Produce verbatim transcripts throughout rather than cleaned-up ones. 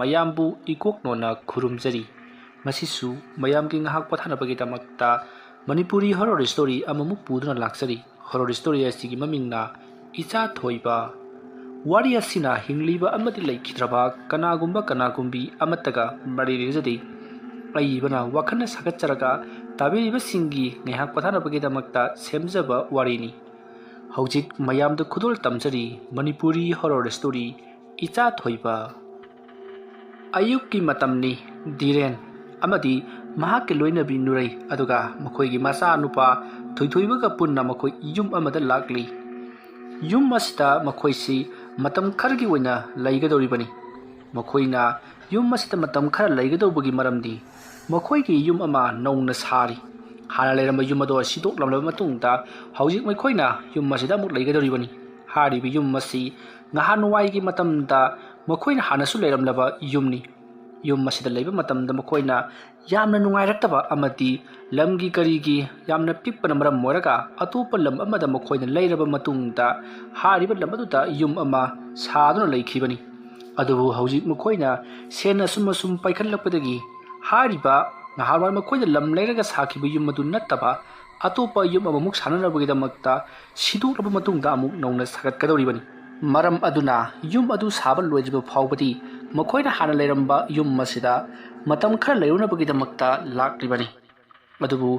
ꯃꯌꯥꯝꯕꯨ ꯏꯀꯣꯛ ꯅꯣꯟꯅ ꯈꯨꯔꯨꯝꯖꯔꯤ꯫ ꯉꯁꯤꯁꯨ ꯃꯌꯥꯝꯒꯤ ꯉꯥꯏꯍꯥꯛ ꯄꯣꯊꯥꯅꯕꯒꯤꯗꯃꯛꯇ ꯃꯅꯤꯄꯨꯔꯤ horror story ꯑꯃꯃꯨꯛ ꯄꯨꯗꯨꯅ ꯂꯥꯛꯆꯔꯤ꯫ Horror story ꯑꯁꯤꯒꯤ ꯃꯃꯤꯡꯅ ꯏꯆꯥ ꯊꯣꯏꯕ꯫ ꯋꯥꯔꯤ ꯑꯁꯤꯅ ꯍꯤꯡꯂꯤꯕ ꯑꯃꯗꯤ ꯂꯩꯈꯤꯗ꯭ꯔꯕ ꯀꯅꯥꯒꯨꯝꯕ ꯀꯅꯥꯒꯨꯝꯕꯤ ꯑꯃꯠꯇꯒ ꯃꯔꯤ ꯂꯩꯅꯖꯗꯦ꯫ ꯑꯏꯕꯅ ꯋꯥꯈꯜꯅ ꯁꯥꯒꯠꯆꯔꯒ ꯇꯥꯕꯤꯔꯤꯕꯁꯤꯡꯒꯤ ꯉꯥꯏꯍꯥꯛ ꯄꯣꯊꯥꯅꯕꯒꯤꯗꯃꯛꯇ ꯁꯦꯝꯖꯕ ꯋꯥꯔꯤꯅꯤ꯫ ꯍꯧꯖꯤꯛ ꯃꯌꯥꯝꯗ ꯈꯨꯗꯣꯜ ꯇꯝꯖꯔꯤ ꯃꯅꯤꯄꯨꯔꯤ horror story ꯏꯆꯥ ꯊꯣꯏꯕ꯫ ꯑꯌꯨꯛꯀꯤ ꯃꯇꯝꯅꯤ꯫ ꯙꯤꯔꯦꯟ ꯑꯃꯗꯤ ꯃꯍꯥꯛꯀꯤ ꯂꯣꯏꯅꯕꯤ ꯅꯨꯔꯩ, ꯑꯗꯨꯒ ꯃꯈꯣꯏꯒꯤ ꯃꯆꯥꯅꯨꯄꯥ ꯊꯣꯏꯊꯣꯏꯕꯒ ꯄꯨꯟꯅ ꯃꯈꯣꯏ ꯌꯨꯝ ꯑꯃꯗ ꯂꯥꯛꯂꯤ꯫ ꯌꯨꯝ ꯑꯁꯤꯗ ꯃꯈꯣꯏꯁꯤ ꯃꯇꯝ ꯈꯔꯒꯤ ꯑꯣꯏꯅ ꯂꯩꯒꯗꯧꯔꯤꯕꯅꯤ꯫ ꯃꯈꯣꯏꯅ ꯌꯨꯝ ꯑꯁꯤꯗ ꯃꯇꯝ ꯈꯔ ꯂꯩꯒꯗꯧꯕꯒꯤ ꯃꯔꯝꯗꯤ ꯃꯈꯣꯏꯒꯤ ꯌꯨꯝ ꯑꯃ ꯅꯧꯅ ꯁꯥꯔꯤ꯫ ꯍꯥꯟꯅ ꯂꯩꯔꯝꯕ ꯌꯨꯝ ꯑꯗꯣ ꯁꯤꯗꯣꯛꯂꯝꯂꯕ ꯃꯇꯨꯡꯗ ꯍꯧꯖꯤꯛ ꯃꯈꯣꯏꯅ ꯌꯨꯝ ꯑꯁꯤꯗ ꯑꯃꯨꯛ ꯂꯩꯒꯗꯧꯔꯤꯕꯅꯤ꯫ ꯍꯥꯏꯔꯤꯕ ꯌꯨꯝ ꯑꯁꯤ ꯅꯍꯥꯟꯋꯥꯏꯒꯤ ꯃꯇꯝꯗ ꯃꯈꯣꯏꯅ ꯍꯥꯟꯅꯁꯨ ꯂꯩꯔꯝꯂꯕ ꯌꯨꯝꯅꯤ꯫ ꯌꯨꯝ ꯑꯁꯤꯗ ꯂꯩꯕ ꯃꯇꯝꯗ ꯃꯈꯣꯏꯅ ꯌꯥꯝꯅ ꯅꯨꯡꯉꯥꯏꯔꯛꯇꯕ ꯑꯃꯗꯤ ꯂꯝꯒꯤ ꯀꯔꯤꯒꯤ ꯌꯥꯝꯅ ꯄꯤꯛꯄꯅ ꯃꯔꯝ ꯑꯣꯏꯔꯒ ꯑꯇꯣꯞꯄ ꯂꯝ ꯑꯃꯗ ꯃꯈꯣꯏꯅ ꯂꯩꯔꯕ ꯃꯇꯨꯡꯗ ꯍꯥꯏꯔꯤꯕ ꯂꯝ ꯑꯗꯨꯗ ꯌꯨꯝ ꯑꯃ ꯁꯥꯗꯨꯅ ꯂꯩꯈꯤꯕꯅꯤ꯫ ꯑꯗꯨꯕꯨ ꯍꯧꯖꯤꯛ ꯃꯈꯣꯏꯅ ꯁꯦꯟ ꯑꯁꯨꯝ ꯑꯁꯨꯝ ꯄꯥꯏꯈꯠꯂꯛꯄꯗꯒꯤ ꯍꯥꯏꯔꯤꯕ ꯅꯍꯥꯟꯋꯥꯏ ꯃꯈꯣꯏꯅ ꯂꯝ ꯂꯩꯔꯒ ꯁꯥꯈꯤꯕ ꯌꯨꯝ ꯑꯗꯨ ꯅꯠꯇꯕ ꯑꯇꯣꯞꯄ ꯌꯨꯝ ꯑꯃꯃꯨꯛ ꯁꯥꯅꯅꯕꯒꯤꯗꯃꯛꯇ ꯁꯤꯗꯣꯛꯂꯕ ꯃꯇꯨꯡꯗ ꯑꯃꯨꯛ ꯅꯧꯅ ꯁꯥꯒꯠꯀꯗꯧꯔꯤꯕꯅꯤ꯫ ꯃꯔꯝ ꯑꯗꯨꯅ ꯌꯨꯝ ꯑꯗꯨ ꯁꯥꯕ ꯂꯣꯏꯗ꯭ꯔꯤꯕ ꯐꯥꯎꯕꯗꯤ ꯃꯈꯣꯏꯅ ꯍꯥꯟꯅ ꯂꯩꯔꯝꯕ ꯌꯨꯝ ꯑꯁꯤꯗ ꯃꯇꯝ ꯈꯔ ꯂꯩꯔꯨꯅꯕꯒꯤꯗꯃꯛꯇ ꯂꯥꯛꯂꯤꯕꯅꯤ꯫ ꯑꯗꯨꯕꯨ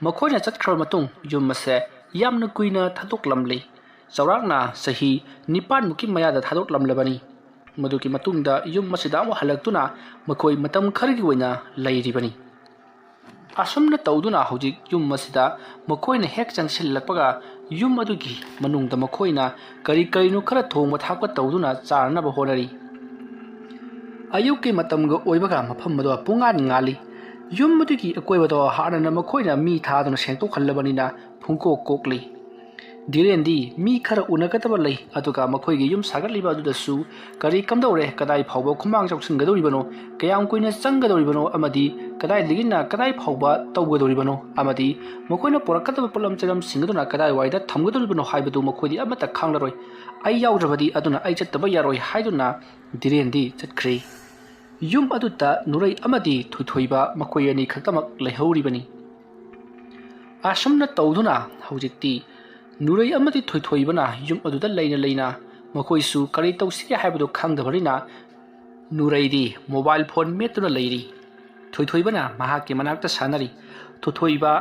ꯃꯈꯣꯏꯅ ꯆꯠꯈ꯭ꯔꯕ ꯃꯇꯨꯡ ꯌꯨꯝ ꯑꯁꯦ ꯌꯥꯝꯅ ꯀꯨꯏꯅ ꯊꯥꯗꯣꯛꯂꯝꯂꯤ꯫ ꯆꯥꯎꯔꯥꯛꯅ ꯆꯍꯤ ꯅꯤꯄꯥꯟꯃꯨꯛꯀꯤ ꯃꯌꯥꯗ ꯊꯥꯗꯣꯛꯂꯝꯂꯕꯅꯤ꯫ ꯃꯗꯨꯒꯤ ꯃꯇꯨꯡꯗ ꯌꯨꯝ ꯑꯁꯤꯗ ꯑꯃꯨꯛ ꯍꯜꯂꯛꯇꯨꯅ ꯃꯈꯣꯏ ꯃꯇꯝ ꯈꯔꯒꯤ ꯑꯣꯏꯅ ꯂꯩꯔꯤꯕꯅꯤ꯫ ꯑꯁꯨꯝꯅ ꯇꯧꯗꯨꯅ ꯍꯧꯖꯤꯛ ꯌꯨꯝ ꯑꯁꯤꯗ ꯃꯈꯣꯏꯅ ꯍꯦꯛ ꯆꯪꯁꯤꯜꯂꯛꯄꯒ ꯌꯨꯝ ꯑꯗꯨꯒꯤ ꯃꯅꯨꯡꯗ ꯃꯈꯣꯏꯅ ꯀꯔꯤ ꯀꯔꯤꯅꯣ ꯈꯔ ꯊꯣꯡꯕ ꯊꯥꯛꯄ ꯇꯧꯗꯨꯅ ꯆꯥꯅꯅꯕ ꯍꯣꯠꯅꯔꯤ꯫ ꯑꯌꯨꯛꯀꯤ ꯃꯇꯝꯒ ꯑꯣꯏꯕꯒ ꯃꯐꯝ ꯑꯗꯣ ꯄꯨꯡꯉꯥꯟ ꯉꯥꯜꯂꯤ꯫ ꯌꯨꯝ ꯑꯗꯨꯒꯤ ꯑꯀꯣꯏꯕꯗꯣ ꯍꯥꯟꯅꯅ ꯃꯈꯣꯏꯅ ꯃꯤ ꯊꯥꯗꯨꯅ ꯁꯦꯡꯗꯣꯛꯍꯜꯂꯕꯅꯤꯅ ꯄꯨꯡꯀꯣꯛ ꯀꯣꯛꯂꯤ꯫ ꯙꯤꯔꯦꯟꯗꯤ ꯃꯤ ꯈꯔ ꯎꯅꯒꯗꯕ ꯂꯩ, ꯑꯗꯨꯒ ꯃꯈꯣꯏꯒꯤ ꯌꯨꯝ ꯁꯥꯒꯠꯂꯤꯕ ꯑꯗꯨꯗꯁꯨ ꯀꯔꯤ ꯀꯝꯗꯧꯔꯦ, ꯀꯗꯥꯏ ꯐꯥꯎꯕ ꯈꯨꯃꯥꯡ ꯆꯥꯎꯁꯤꯟꯒꯗꯧꯔꯤꯕꯅꯣ, ꯀꯌꯥꯝ ꯀꯨꯏꯅ ꯆꯪꯒꯗꯧꯔꯤꯕꯅꯣ ꯑꯃꯗꯤ ꯀꯗꯥꯏꯗꯒꯤꯅ ꯀꯗꯥꯏ ꯐꯥꯎꯕ ꯇꯧꯒꯗꯧꯔꯤꯕꯅꯣ ꯑꯃꯗꯤ ꯃꯈꯣꯏꯅ ꯄꯨꯔꯛꯀꯗꯕ ꯄꯣꯠꯂꯝ ꯆꯩꯂꯝꯁꯤꯡ ꯑꯗꯨꯅ ꯀꯗꯥꯏꯋꯥꯏꯗ ꯊꯝꯒꯗꯧꯔꯤꯕꯅꯣ ꯍꯥꯏꯕꯗꯨ ꯃꯈꯣꯏꯗꯤ ꯑꯃꯠꯇ ꯈꯪꯂꯔꯣꯏ꯫ ꯑꯩ ꯌꯥꯎꯗ꯭ꯔꯕꯗꯤ ꯑꯗꯨꯅ ꯑꯩ ꯆꯠꯇꯕ ꯌꯥꯔꯣꯏ ꯍꯥꯏꯗꯨꯅ ꯙꯤꯔꯦꯟꯗꯤ ꯆꯠꯈ꯭ꯔꯦ꯫ ꯌꯨꯝ ꯑꯗꯨꯗ ꯅꯨꯔꯩ ꯑꯃꯗꯤ ꯊꯣꯏꯊꯣꯏꯕ ꯃꯈꯣꯏ ꯑꯅꯤ ꯈꯛꯇꯃꯛ ꯂꯩꯍꯧꯔꯤꯕꯅꯤ꯫ ꯑꯁꯨꯝꯅ ꯇꯧꯗꯨꯅ ꯍꯧꯖꯤꯛꯇꯤ ꯅꯨꯔꯩ ꯑꯃꯗꯤ ꯊꯣꯏꯊꯣꯏꯕꯅ ꯌꯨꯝ ꯑꯗꯨꯗ ꯂꯩꯅ ꯂꯩꯅ ꯃꯈꯣꯏꯁꯨ ꯀꯔꯤ ꯇꯧꯁꯤꯒꯦ ꯍꯥꯏꯕꯗꯨ ꯈꯪꯗꯕꯅꯤꯅ ꯅꯨꯔꯩꯗꯤ ꯃꯣꯕꯥꯏꯜ ꯐꯣꯟ ꯃꯦꯠꯇꯨꯅ ꯂꯩꯔꯤ꯫ ꯊꯣꯏꯊꯣꯏꯕꯅ ꯃꯍꯥꯛꯀꯤ ꯃꯅꯥꯛꯇ ꯁꯥꯟꯅꯔꯤ꯫ ꯊꯣꯏꯊꯣꯏꯕ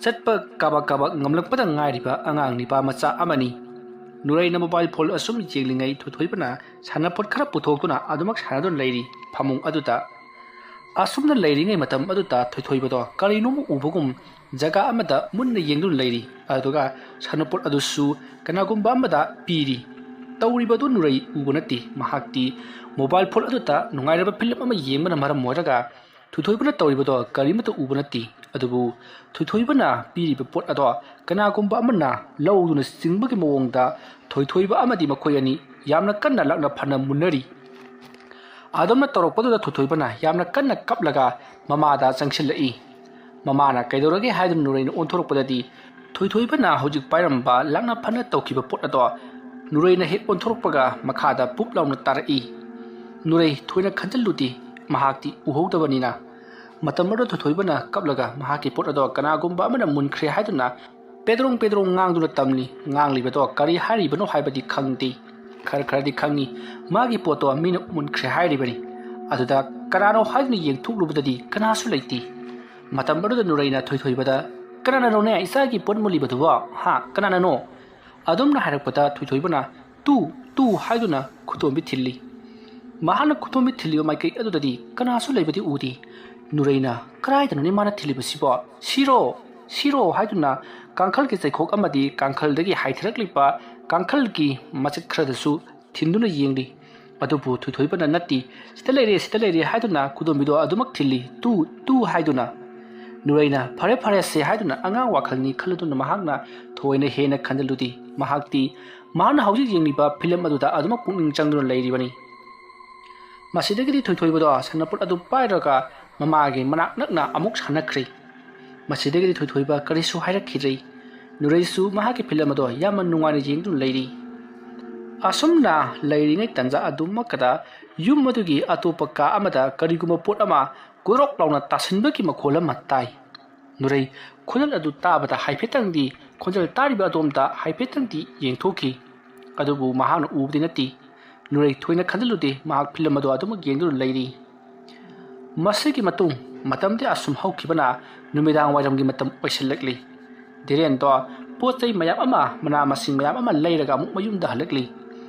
ꯆꯠꯄ ꯀꯥꯕꯛ ꯀꯥꯕꯛ ꯉꯝꯂꯛꯄꯗ ꯉꯥꯏꯔꯤꯕ ꯑꯉꯥꯡ ꯅꯤꯄꯥ ꯃꯆꯥ ꯑꯃꯅꯤ꯫ ꯅꯨꯔꯩꯅ ꯃꯣꯕꯥꯏꯜ ꯐꯣꯟ ꯑꯁꯨꯝ ꯌꯦꯡꯂꯤꯉꯩ ꯊꯣꯏꯊꯣꯏꯕꯅ ꯁꯥꯟꯅꯄꯣꯠ ꯈꯔ ꯄꯨꯊꯣꯛꯇꯨꯅ ꯑꯗꯨꯃꯛ ꯁꯥꯟꯅꯗꯨꯅ ꯂꯩꯔꯤ ꯐꯃꯨꯡ ꯑꯗꯨꯗ꯫ ꯑꯁꯨꯝꯅ ꯂꯩꯔꯤꯉꯩ ꯃꯇꯝ ꯑꯗꯨꯗ ꯊꯣꯏꯊꯣꯏꯕꯗꯣ ꯀꯔꯤꯅꯣꯝ ꯎꯕꯒꯨꯝ ꯖꯒꯥ ꯑꯃꯗ ꯃꯨꯟꯅ ꯌꯦꯡꯗꯨꯅ ꯂꯩꯔꯤ꯫ ꯑꯗꯨꯒ ꯁꯥꯟꯅꯄꯣꯠ ꯑꯗꯨꯁꯨ ꯀꯅꯥꯒꯨꯝꯕ ꯑꯃꯗ ꯄꯤꯔꯤ꯫ ꯇꯧꯔꯤꯕꯗꯨ ꯅꯨꯔꯩ ꯎꯕ ꯅꯠꯇꯦ꯫ ꯃꯍꯥꯛꯇꯤ ꯃꯣꯕꯥꯏꯜ ꯐꯣꯟ ꯑꯗꯨꯗ ꯅꯨꯡꯉꯥꯏꯔꯕ ꯐꯤꯂꯝ ꯑꯃ ꯌꯦꯡꯕꯅ ꯃꯔꯝ ꯑꯣꯏꯔꯒ ꯊꯣꯏꯊꯣꯏꯕꯅ ꯇꯧꯔꯤꯕꯗꯣ ꯀꯔꯤꯃꯠꯇ ꯎꯕ ꯅꯠꯇꯦ꯫ ꯑꯗꯨꯕꯨ ꯊꯣꯏꯊꯣꯏꯕꯅ ꯄꯤꯔꯤꯕ ꯄꯣꯠ ꯑꯗꯣ ꯀꯅꯥꯒꯨꯝꯕ ꯑꯃꯅ ꯂꯧꯗꯨꯅ ꯆꯤꯡꯕꯒꯤ ꯃꯑꯣꯡꯗ ꯊꯣꯏꯊꯣꯏꯕ ꯑꯃꯗꯤ ꯃꯈꯣꯏ ꯑꯅꯤ ꯌꯥꯝꯅ ꯀꯟꯅ ꯂꯥꯛꯅ ꯐꯅ ꯃꯨꯟꯅꯔꯤ꯫ ꯑꯗꯨꯝꯅ ꯇꯧꯔꯛꯄꯗꯨꯗ ꯊꯣꯏꯊꯣꯏꯕꯅ ꯌꯥꯝꯅ ꯀꯟꯅ ꯀꯞꯂꯒ ꯃꯃꯥꯗ ꯆꯪꯁꯤꯜꯂꯛꯏ꯫ ꯃꯃꯥꯅ ꯀꯩꯗꯧꯔꯒꯦ ꯍꯥꯏꯗꯨꯅ ꯅꯨꯔꯩꯅ ꯑꯣꯟꯊꯣꯔꯛꯄꯗꯗꯤ ꯊꯣꯏꯊꯣꯏꯕꯅ ꯍꯧꯖꯤꯛ ꯄꯥꯏꯔꯝꯕ ꯂꯥꯛꯅ ꯐꯅ ꯇꯧꯈꯤꯕ ꯄꯣꯠ ꯑꯗꯣ ꯅꯨꯔꯩꯅ ꯍꯦꯛ ꯑꯣꯟꯊꯣꯔꯛꯄꯒ ꯃꯈꯥꯗ ꯄꯨꯞ ꯂꯥꯎꯅ ꯇꯥꯔꯛꯏ꯫ ꯅꯨꯔꯩ ꯊꯣꯏꯅ ꯈꯟꯖꯤꯜꯂꯨꯗꯦ, ꯃꯍꯥꯛꯇꯤ ꯎꯍꯧꯗꯕꯅꯤꯅ꯫ ꯃꯇꯝ ꯑꯗꯨꯗ ꯊꯣꯏꯊꯣꯏꯕꯅ ꯀꯞꯂꯒ ꯃꯍꯥꯛꯀꯤ ꯄꯣꯠ ꯑꯗꯣ ꯀꯅꯥꯒꯨꯝꯕ ꯑꯃꯅ ꯃꯨꯟꯈ꯭ꯔꯦ ꯍꯥꯏꯗꯨꯅ ꯄꯦꯗ꯭ꯔꯣꯡ ꯄꯦꯗ꯭ꯔꯣꯡ ꯉꯥꯡꯗꯨꯅ ꯇꯝꯂꯤ꯫ ꯉꯥꯡꯂꯤꯕꯗꯣ ꯀꯔꯤ ꯍꯥꯏꯔꯤꯕꯅꯣ ꯍꯥꯏꯕꯗꯤ ꯈꯪꯗꯦ꯫ ꯈꯔ ꯈꯔꯗꯤ ꯈꯪꯏ꯫ ꯃꯥꯒꯤ ꯄꯣꯠꯇꯣ ꯃꯤꯅ ꯃꯨꯟꯈ꯭ꯔꯦ ꯍꯥꯏꯔꯤꯕꯅꯤ꯫ ꯑꯗꯨꯗ ꯀꯅꯥꯅꯣ ꯍꯥꯏꯗꯨꯅ ꯌꯦꯡꯊꯣꯛꯂꯨꯕꯗꯗꯤ ꯀꯅꯥꯁꯨ ꯂꯩꯇꯦ꯫ ꯃꯇꯝ ꯑꯗꯨꯗ ꯅꯨꯔꯩꯅ ꯊꯣꯏꯊꯣꯏꯕꯗ, "ꯀꯅꯥꯅꯅꯣꯅꯦ ꯏꯆꯥꯒꯤ ꯄꯣꯠ ꯃꯨꯜꯂꯤꯕꯗꯨꯕꯣ? ꯍꯥ, ꯀꯅꯥꯅꯅꯣ?" ꯑꯗꯨꯝꯅ ꯍꯥꯏꯔꯛꯄꯗ ꯊꯣꯏꯊꯣꯏꯕꯅ "ꯇꯨ, ꯇꯨ" ꯍꯥꯏꯗꯨꯅ ꯈꯨꯗꯣꯝꯕꯤ ꯊꯤꯜꯂꯤ꯫ ꯃꯍꯥꯛꯅ ꯈꯨꯗꯣꯝꯕꯤ ꯊꯤꯜꯂꯤꯕ ꯃꯥꯏꯀꯩ ꯑꯗꯨꯗꯗꯤ ꯀꯅꯥꯁꯨ ꯂꯩꯕꯗꯤ ꯎꯗꯦ꯫ ꯅꯨꯔꯩꯅ, "ꯀꯗꯥꯏꯗꯅꯣꯅꯦ ꯃꯥꯅ ꯊꯤꯜꯂꯤꯕꯁꯤꯕꯣ? ꯁꯤꯔꯣ, ꯁꯤꯔꯣ" ꯍꯥꯏꯗꯨꯅ ꯀꯥꯡꯈꯜꯒꯤ ꯆꯩꯈꯣꯛ ꯑꯃꯗꯤ ꯀꯥꯡꯈꯜꯗꯒꯤ ꯍꯥꯏꯊꯔꯛꯂꯤꯕ ꯀꯥꯡꯈꯜꯒꯤ ꯃꯆꯦꯠ ꯈꯔꯗꯁꯨ ꯊꯤꯟꯗꯨꯅ ꯌꯦꯡꯂꯤ꯫ ꯑꯗꯨꯕꯨ ꯊꯣꯏꯊꯣꯏꯕꯅ ꯅꯠꯇꯦ, "ꯁꯤꯗ ꯂꯩꯔꯦ, ꯁꯤꯗ ꯂꯩꯔꯦ" ꯍꯥꯏꯗꯨꯅ ꯈꯨꯗꯣꯝꯕꯤꯗꯣ ꯑꯗꯨꯃꯛ ꯊꯤꯜꯂꯤ, "ꯇꯨ, ꯇꯨ" ꯍꯥꯏꯗꯨꯅ꯫ ꯅꯨꯔꯩꯅ, "ꯐꯔꯦ, ꯐꯔꯦꯁꯦ" ꯍꯥꯏꯗꯨꯅ ꯑꯉꯥꯡ ꯋꯥꯈꯜꯅꯤ ꯈꯜꯂꯗꯨꯅ ꯃꯍꯥꯛꯅ ꯊꯣꯏꯅ ꯍꯦꯟꯅ ꯈꯟꯖꯤꯜꯂꯨꯗꯦ꯫ ꯃꯍꯥꯛꯇꯤ ꯃꯍꯥꯛꯅ ꯍꯧꯖꯤꯛ ꯌꯦꯡꯂꯤꯕ ꯐꯤꯂꯝ ꯑꯗꯨꯗ ꯑꯗꯨꯃꯛ ꯄꯨꯛꯅꯤꯡ ꯆꯪꯗꯨꯅ ꯂꯩꯔꯤꯕꯅꯤ꯫ ꯃꯁꯤꯗꯒꯤꯗꯤ ꯊꯣꯏꯊꯣꯏꯕꯗꯣ ꯁꯥꯟꯅꯄꯣꯠ ꯑꯗꯨ ꯄꯥꯏꯔꯒ ꯃꯃꯥꯒꯤ ꯃꯅꯥꯛ ꯅꯛꯅ ꯑꯃꯨꯛ ꯁꯥꯟꯅꯈ꯭ꯔꯦ꯫ ꯃꯁꯤꯗꯒꯤꯗꯤ ꯊꯣꯏꯊꯣꯏꯕ ꯀꯔꯤꯁꯨ ꯍꯥꯏꯔꯛꯈꯤꯗ꯭ꯔꯦ꯫ ꯅꯨꯔꯩꯁꯨ ꯃꯍꯥꯛꯀꯤ ꯐꯤꯂꯝ ꯑꯗꯣ ꯌꯥꯝꯅ ꯅꯨꯡꯉꯥꯏꯅ ꯌꯦꯡꯗꯨꯅ ꯂꯩꯔꯤ꯫ ꯑꯁꯨꯝꯅ ꯂꯩꯔꯤꯉꯩ ꯇꯟꯖꯥ ꯑꯗꯨꯃꯛꯀꯗ ꯌꯨꯝ ꯑꯗꯨꯒꯤ ꯑꯇꯣꯞꯄ ꯀꯥ ꯑꯃꯗ ꯀꯔꯤꯒꯨꯝꯕ ꯄꯣꯠ ꯑꯃ ꯒꯣꯔꯣꯛ ꯂꯥꯎꯅ ꯇꯥꯁꯤꯟꯕꯒꯤ ꯃꯈꯣꯜ ꯑꯃ ꯇꯥꯏ꯫ ꯅꯨꯔꯩ ꯈꯣꯟꯖꯦꯜ ꯑꯗꯨ ꯇꯥꯕꯗ ꯍꯥꯏꯐꯦꯠꯇꯪꯗꯤ, ꯈꯣꯟꯖꯦꯜ ꯇꯥꯔꯤꯕ ꯑꯗꯣꯝꯗ ꯍꯥꯏꯐꯦꯠꯇꯪꯗꯤ ꯌꯦꯡꯊꯣꯛꯈꯤ꯫ ꯑꯗꯨꯕꯨ ꯃꯍꯥꯛꯅ ꯎꯕꯗꯤ ꯅꯠꯇꯦ꯫ ꯅꯨꯔꯩ ꯊꯣꯏꯅ ꯈꯟꯖꯤꯜꯂꯨꯗꯦ, ꯃꯍꯥꯛ ꯐꯤꯂꯝ ꯑꯗꯨ ꯑꯗꯨꯃꯛ ꯌꯦꯡꯗꯨꯅ ꯂꯩꯔꯤ꯫ ꯃꯁꯤꯒꯤ ꯃꯇꯨꯡ ꯃꯇꯝꯗꯤ ꯑꯁꯨꯝ ꯍꯧꯈꯤꯕꯅ ꯅꯨꯃꯤꯗꯥꯡ ꯋꯥꯏꯔꯝꯒꯤ ꯃꯇꯝ ꯑꯣꯏꯁꯤꯜꯂꯛꯂꯤ꯫ ꯙꯤꯔꯦꯟꯗꯣ ꯄꯣꯠ ꯆꯩ ꯃꯌꯥꯝ ꯑꯃ, ꯃꯅꯥ ꯃꯁꯤꯡ ꯃꯌꯥꯝ ꯑꯃ ꯂꯩꯔꯒ ꯑꯃꯨꯛ ꯃꯌꯨꯝꯗ ꯍꯜꯂꯛꯂꯤ꯫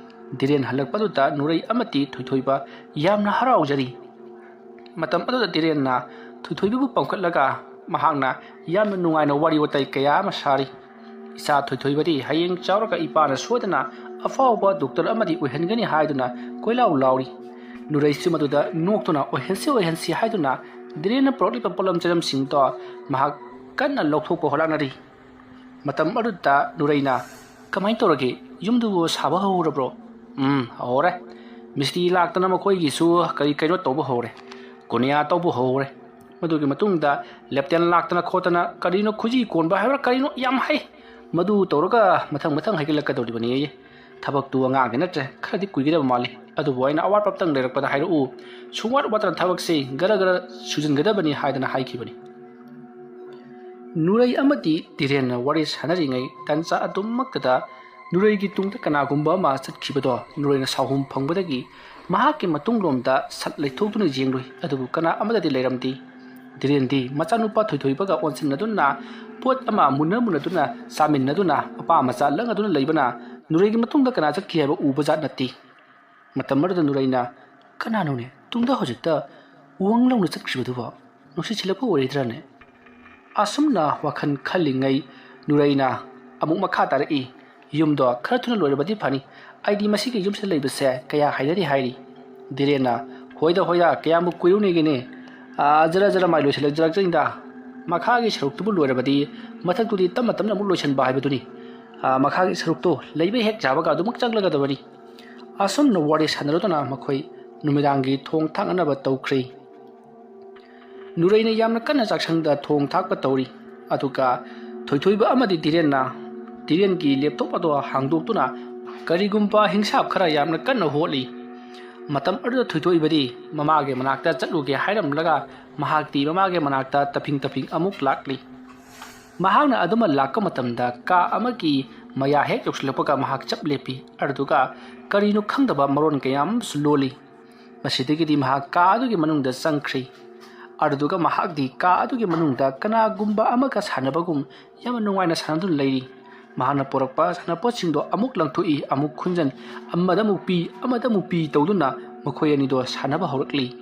ꯙꯤꯔꯦꯟ ꯍꯜꯂꯛꯄꯗꯨꯗ ꯅꯨꯔꯩ ꯑꯃꯗꯤ ꯊꯣꯏꯊꯣꯏꯕ ꯌꯥꯝꯅ ꯍꯔꯥꯎꯖꯔꯤ꯫ ꯃꯇꯝ ꯑꯗꯨꯗ ꯙꯤꯔꯦꯟꯅ ꯊꯣꯏꯊꯣꯏꯕꯕꯨ ꯄꯝꯈꯠꯂꯒ ꯃꯍꯥꯛꯅ ꯌꯥꯝꯅ ꯅꯨꯡꯉꯥꯏꯅ ꯋꯥꯔꯤ ꯋꯥꯇꯥꯏ ꯀꯌꯥ ꯑꯃ ꯁꯥꯔꯤ꯫ "ꯏꯆꯥ ꯊꯣꯏꯊꯣꯏꯕꯗꯤ ꯍꯌꯦꯡ ꯆꯥꯎꯔꯒ ꯏꯄꯥꯅ ꯁꯣꯏꯗꯅ ꯑꯐꯥꯎꯕ ꯗꯣꯛꯇꯔ ꯑꯃꯗꯤ ꯑꯣꯏꯍꯟꯒꯅꯤ" ꯍꯥꯏꯗꯨꯅ ꯀꯣꯏꯂꯥꯎ ꯂꯥꯎꯔꯤ꯫ ꯅꯨꯔꯩꯁꯨ ꯃꯗꯨꯗ ꯅꯣꯛꯇꯨꯅ "ꯑꯣꯏꯍꯟꯁꯤ, ꯑꯣꯏꯍꯟꯁꯤ" ꯍꯥꯏꯗꯨꯅ ꯙꯤꯔꯦꯟꯅ ꯄꯨꯔꯛꯂꯤꯕ ꯄꯣꯠꯂꯝ ꯆꯩꯂꯝꯁꯤꯡꯗꯣ ꯃꯍꯥꯛ ꯀꯟꯅ ꯂꯧꯊꯣꯛꯄ ꯍꯣꯠꯅꯔꯤ꯫ ꯃꯇꯝ ꯑꯗꯨꯗ ꯅꯨꯔꯩꯅ, "ꯀꯃꯥꯏꯅ ꯇꯧꯔꯒꯦ? ꯌꯨꯝꯗꯨꯕꯨ ꯁꯥꯕ ꯍꯧꯔꯕ꯭ꯔꯣ?" "ꯎꯝ, ꯍꯧꯔꯦ꯫ ꯃꯤꯁꯇ꯭ꯔꯤ ꯂꯥꯛꯇꯅ ꯃꯈꯣꯏꯒꯤꯁꯨ ꯀꯔꯤ ꯀꯩꯅꯣ ꯇꯧꯕ ꯍꯧꯔꯦ, ꯀꯣꯅꯤꯌꯥ ꯇꯧꯕ ꯍꯧꯔꯦ꯫ ꯃꯗꯨꯒꯤ ꯃꯇꯨꯡꯗ ꯂꯦꯞꯇꯦꯅꯦꯟ ꯂꯥꯛꯇꯅ ꯈꯣꯠꯇꯅ ꯀꯔꯤꯅꯣ ꯈꯨꯖꯤ ꯀꯣꯟꯕ ꯍꯥꯏꯕ꯭ꯔꯥ ꯀꯔꯤꯅꯣ ꯌꯥꯝ ꯍꯩ꯫ ꯃꯗꯨ ꯇꯧꯔꯒ ꯃꯊꯪ ꯃꯊꯪ ꯍꯩꯒꯠꯂꯛꯀꯗꯧꯔꯤꯕꯅꯤ" ꯑꯌꯦ꯫ "ꯊꯕꯛꯇꯨ ꯑꯉꯥꯡꯒꯤ ꯅꯠꯇ꯭ꯔꯦ, ꯈꯔꯗꯤ ꯀꯨꯏꯒꯗꯕ ꯃꯥꯜꯂꯤ꯫ ꯑꯗꯨꯕꯨ ꯑꯩꯅ ꯑꯋꯥꯠꯄ ꯑꯝꯇꯪ ꯂꯩꯔꯛꯄꯗ ꯍꯥꯏꯔꯛꯎ꯫ ꯁꯨꯡꯋꯥꯠ ꯋꯥꯠꯇꯅ ꯊꯕꯛꯁꯤ ꯒꯔ ꯒꯔ ꯁꯨꯖꯤꯟꯒꯗꯕꯅꯤ" ꯍꯥꯏꯗꯅ ꯍꯥꯏꯈꯤꯕꯅꯤ꯫ ꯅꯨꯔꯩ ꯑꯃꯗꯤ ꯙꯤꯔꯦꯟꯅ ꯋꯥꯔꯤ ꯁꯥꯟꯅꯔꯤꯉꯩ ꯇꯟꯖꯥ ꯑꯗꯨꯃꯛꯇꯗ ꯅꯨꯔꯩꯒꯤ ꯇꯨꯡꯗ ꯀꯅꯥꯒꯨꯝꯕ ꯑꯃ ꯆꯠꯈꯤꯕꯗꯣ ꯅꯨꯔꯩꯅ ꯁꯥꯎꯍꯨꯝ ꯐꯪꯕꯗꯒꯤ ꯃꯍꯥꯛꯀꯤ ꯃꯇꯨꯡꯂꯣꯝꯗ ꯁꯠ ꯂꯩꯊꯣꯛꯇꯨꯅ ꯌꯦꯡꯂꯨꯏ, ꯑꯗꯨꯕꯨ ꯀꯅꯥ ꯑꯃꯠꯇꯗꯤ ꯂꯩꯔꯝꯗꯦ꯫ ꯙꯤꯔꯦꯟꯗꯤ ꯃꯆꯥꯅꯨꯄꯥ ꯊꯣꯏꯊꯣꯏꯕꯒ ꯑꯣꯟꯁꯤꯟꯅꯗꯨꯅ, ꯄꯣꯠ ꯑꯃ ꯃꯨꯟꯅ ꯃꯨꯟꯅꯗꯨꯅ ꯆꯥꯃꯤꯟꯅꯗꯨꯅ, ꯃꯄꯥ ꯃꯆꯥ ꯂꯪꯉꯗꯨꯅ ꯂꯩꯕꯅ ꯅꯨꯔꯩꯒꯤ ꯃꯇꯨꯡꯗ ꯀꯅꯥ ꯆꯠꯈꯤ ꯍꯥꯏꯕ ꯎꯕ ꯖꯥꯠ ꯅꯠꯇꯦ꯫ ꯃꯇꯝ ꯑꯗꯨꯗ ꯅꯨꯔꯩꯅ, "ꯀꯅꯥꯅꯣꯅꯦ ꯇꯨꯡꯗ ꯍꯧꯖꯤꯛꯇ ꯋꯪ ꯂꯥꯎꯅ ꯆꯠꯈ꯭ꯔꯤꯕꯗꯨꯕꯣ? ꯅꯨꯡꯁꯤꯠ ꯁꯤꯜꯂꯛꯄ ꯑꯣꯏꯔꯤꯗ꯭ꯔꯅꯦ?" ꯑꯁꯨꯝꯅ ꯋꯥꯈꯜ ꯈꯜꯂꯤꯉꯩ ꯅꯨꯔꯩꯅ ꯑꯃꯨꯛ ꯃꯈꯥ ꯇꯥꯔꯛꯏ, "ꯌꯨꯝꯗꯣ ꯈꯔ ꯊꯨꯅ ꯂꯣꯏꯔꯕꯗꯤ ꯐꯅꯤ꯫ ꯑꯩꯗꯤ ꯃꯁꯤꯒꯤ ꯌꯨꯝꯁꯤꯗ ꯂꯩꯕꯁꯦ ꯀꯌꯥ ꯍꯩꯅꯗꯦ" ꯍꯥꯏꯔꯤ꯫ ꯙꯤꯔꯦꯟꯅ, "ꯍꯣꯏꯗ, ꯍꯣꯏꯗ, ꯀꯌꯥꯝꯕꯨ ꯀꯨꯏꯔꯨꯅꯦꯒꯦꯅꯦ? ꯑꯥ, ꯖꯔ ꯖꯔ ꯃꯥꯏ ꯂꯣꯏꯁꯤꯜꯂꯛ-, ꯖꯔꯛꯆꯅꯤꯗ꯫ ꯃꯈꯥꯒꯤ ꯁꯔꯨꯛꯇꯨꯕꯨ ꯂꯣꯏꯔꯕꯗꯤ ꯃꯊꯛꯇꯨꯗꯤ ꯇꯞꯅ ꯇꯞꯅ ꯑꯃꯨꯛ ꯂꯣꯏꯁꯤꯟꯕ ꯍꯥꯏꯕꯗꯨꯅꯤ꯫ ꯑꯥ, ꯃꯈꯥꯒꯤ ꯁꯔꯨꯛꯇꯣ ꯂꯩꯕ ꯍꯦꯛ ꯌꯥꯕꯒ ꯑꯗꯨꯃꯛ ꯆꯪꯂꯒꯗꯕꯅꯤ"꯫ ꯑꯁꯨꯝꯅ ꯋꯥꯔꯤ ꯁꯥꯟꯅꯔꯗꯨꯅ ꯃꯈꯣꯏ ꯅꯨꯃꯤꯗꯥꯡꯒꯤ ꯊꯣꯡ ꯊꯥꯛꯅꯅꯕ ꯇꯧꯈ꯭ꯔꯦ꯫ ꯅꯨꯔꯩꯅ ꯌꯥꯝꯅ ꯀꯟꯅ ꯆꯥꯛꯁꯪꯗ ꯊꯣꯡ ꯊꯥꯛꯄ ꯇꯧꯔꯤ꯫ ꯑꯗꯨꯒ ꯊꯣꯏꯊꯣꯏꯕ ꯑꯃꯗꯤ ꯙꯤꯔꯦꯟꯅ ꯙꯤꯔꯦꯟꯒꯤ ꯂꯦꯞꯇꯣꯞ ꯑꯗꯣ ꯍꯥꯡꯗꯣꯛꯇꯨꯅ ꯀꯔꯤꯒꯨꯝꯕ ꯍꯤꯡꯁꯥꯞ ꯈꯔ ꯌꯥꯝꯅ ꯀꯟꯅ ꯍꯣꯠꯂꯤ꯫ ꯃꯇꯝ ꯑꯗꯨꯗ ꯊꯣꯏꯊꯣꯏꯕꯗꯤ ꯃꯃꯥꯒꯤ ꯃꯅꯥꯛꯇ ꯆꯠꯂꯨꯒꯦ ꯍꯥꯏꯔꯝꯂꯒ ꯃꯍꯥꯛꯇꯤ ꯃꯃꯥꯒꯤ ꯃꯅꯥꯛꯇ ꯇꯞꯐꯤꯡ ꯇꯞꯐꯤꯡ ꯑꯃꯨꯛ ꯂꯥꯛꯂꯤ꯫ ꯃꯍꯥꯛꯅ ꯑꯗꯨꯃ ꯂꯥꯛꯄ ꯃꯇꯝꯗ ꯀꯥ ꯑꯃꯒꯤ ꯃꯌꯥ ꯍꯦꯛ ꯌꯧꯁꯤꯜꯂꯛꯄꯒ ꯃꯍꯥꯛ ꯆꯞ ꯂꯦꯞꯄꯤ꯫ ꯑꯗꯨꯗꯨꯒ ꯀꯔꯤꯅꯣ ꯈꯪꯗꯕ ꯃꯔꯣꯟ ꯀꯌꯥ ꯑꯃꯁꯨ ꯂꯣꯜꯂꯤ꯫ ꯃꯁꯤꯗꯒꯤꯗꯤ ꯃꯍꯥꯛ ꯀꯥ ꯑꯗꯨꯒꯤ ꯃꯅꯨꯡꯗ ꯆꯪꯈ꯭ꯔꯤ꯫ ꯑꯗꯨꯗꯨꯒ ꯃꯍꯥꯛꯇꯤ ꯀꯥ ꯑꯗꯨꯒꯤ ꯃꯅꯨꯡꯗ ꯀꯅꯥꯒꯨꯝꯕ ꯑꯃꯒ ꯁꯥꯟꯅꯕꯒꯨꯝ ꯌꯥꯝꯅ ꯅꯨꯡꯉꯥꯏꯅ ꯁꯥꯟꯅꯗꯨꯅ ꯂꯩꯔꯤ꯫ ꯃꯍꯥꯛꯅ ꯄꯨꯔꯛꯄ ꯁꯥꯟꯅꯄꯣꯠꯁꯤꯡꯗꯣ ꯑꯃꯨꯛ ꯂꯪꯊꯣꯛꯏ, ꯑꯃꯨꯛ ꯈꯨꯟꯖꯟ, ꯑꯃꯗ ꯑꯃꯨꯛ ꯄꯤ, ꯑꯃꯗ ꯑꯃꯨꯛ ꯄꯤ ꯇꯧꯗꯨꯅ ꯃꯈꯣꯏ ꯑꯅꯤꯗꯣ ꯁꯥꯟꯅꯕ ꯍꯧꯔꯛꯂꯤ꯫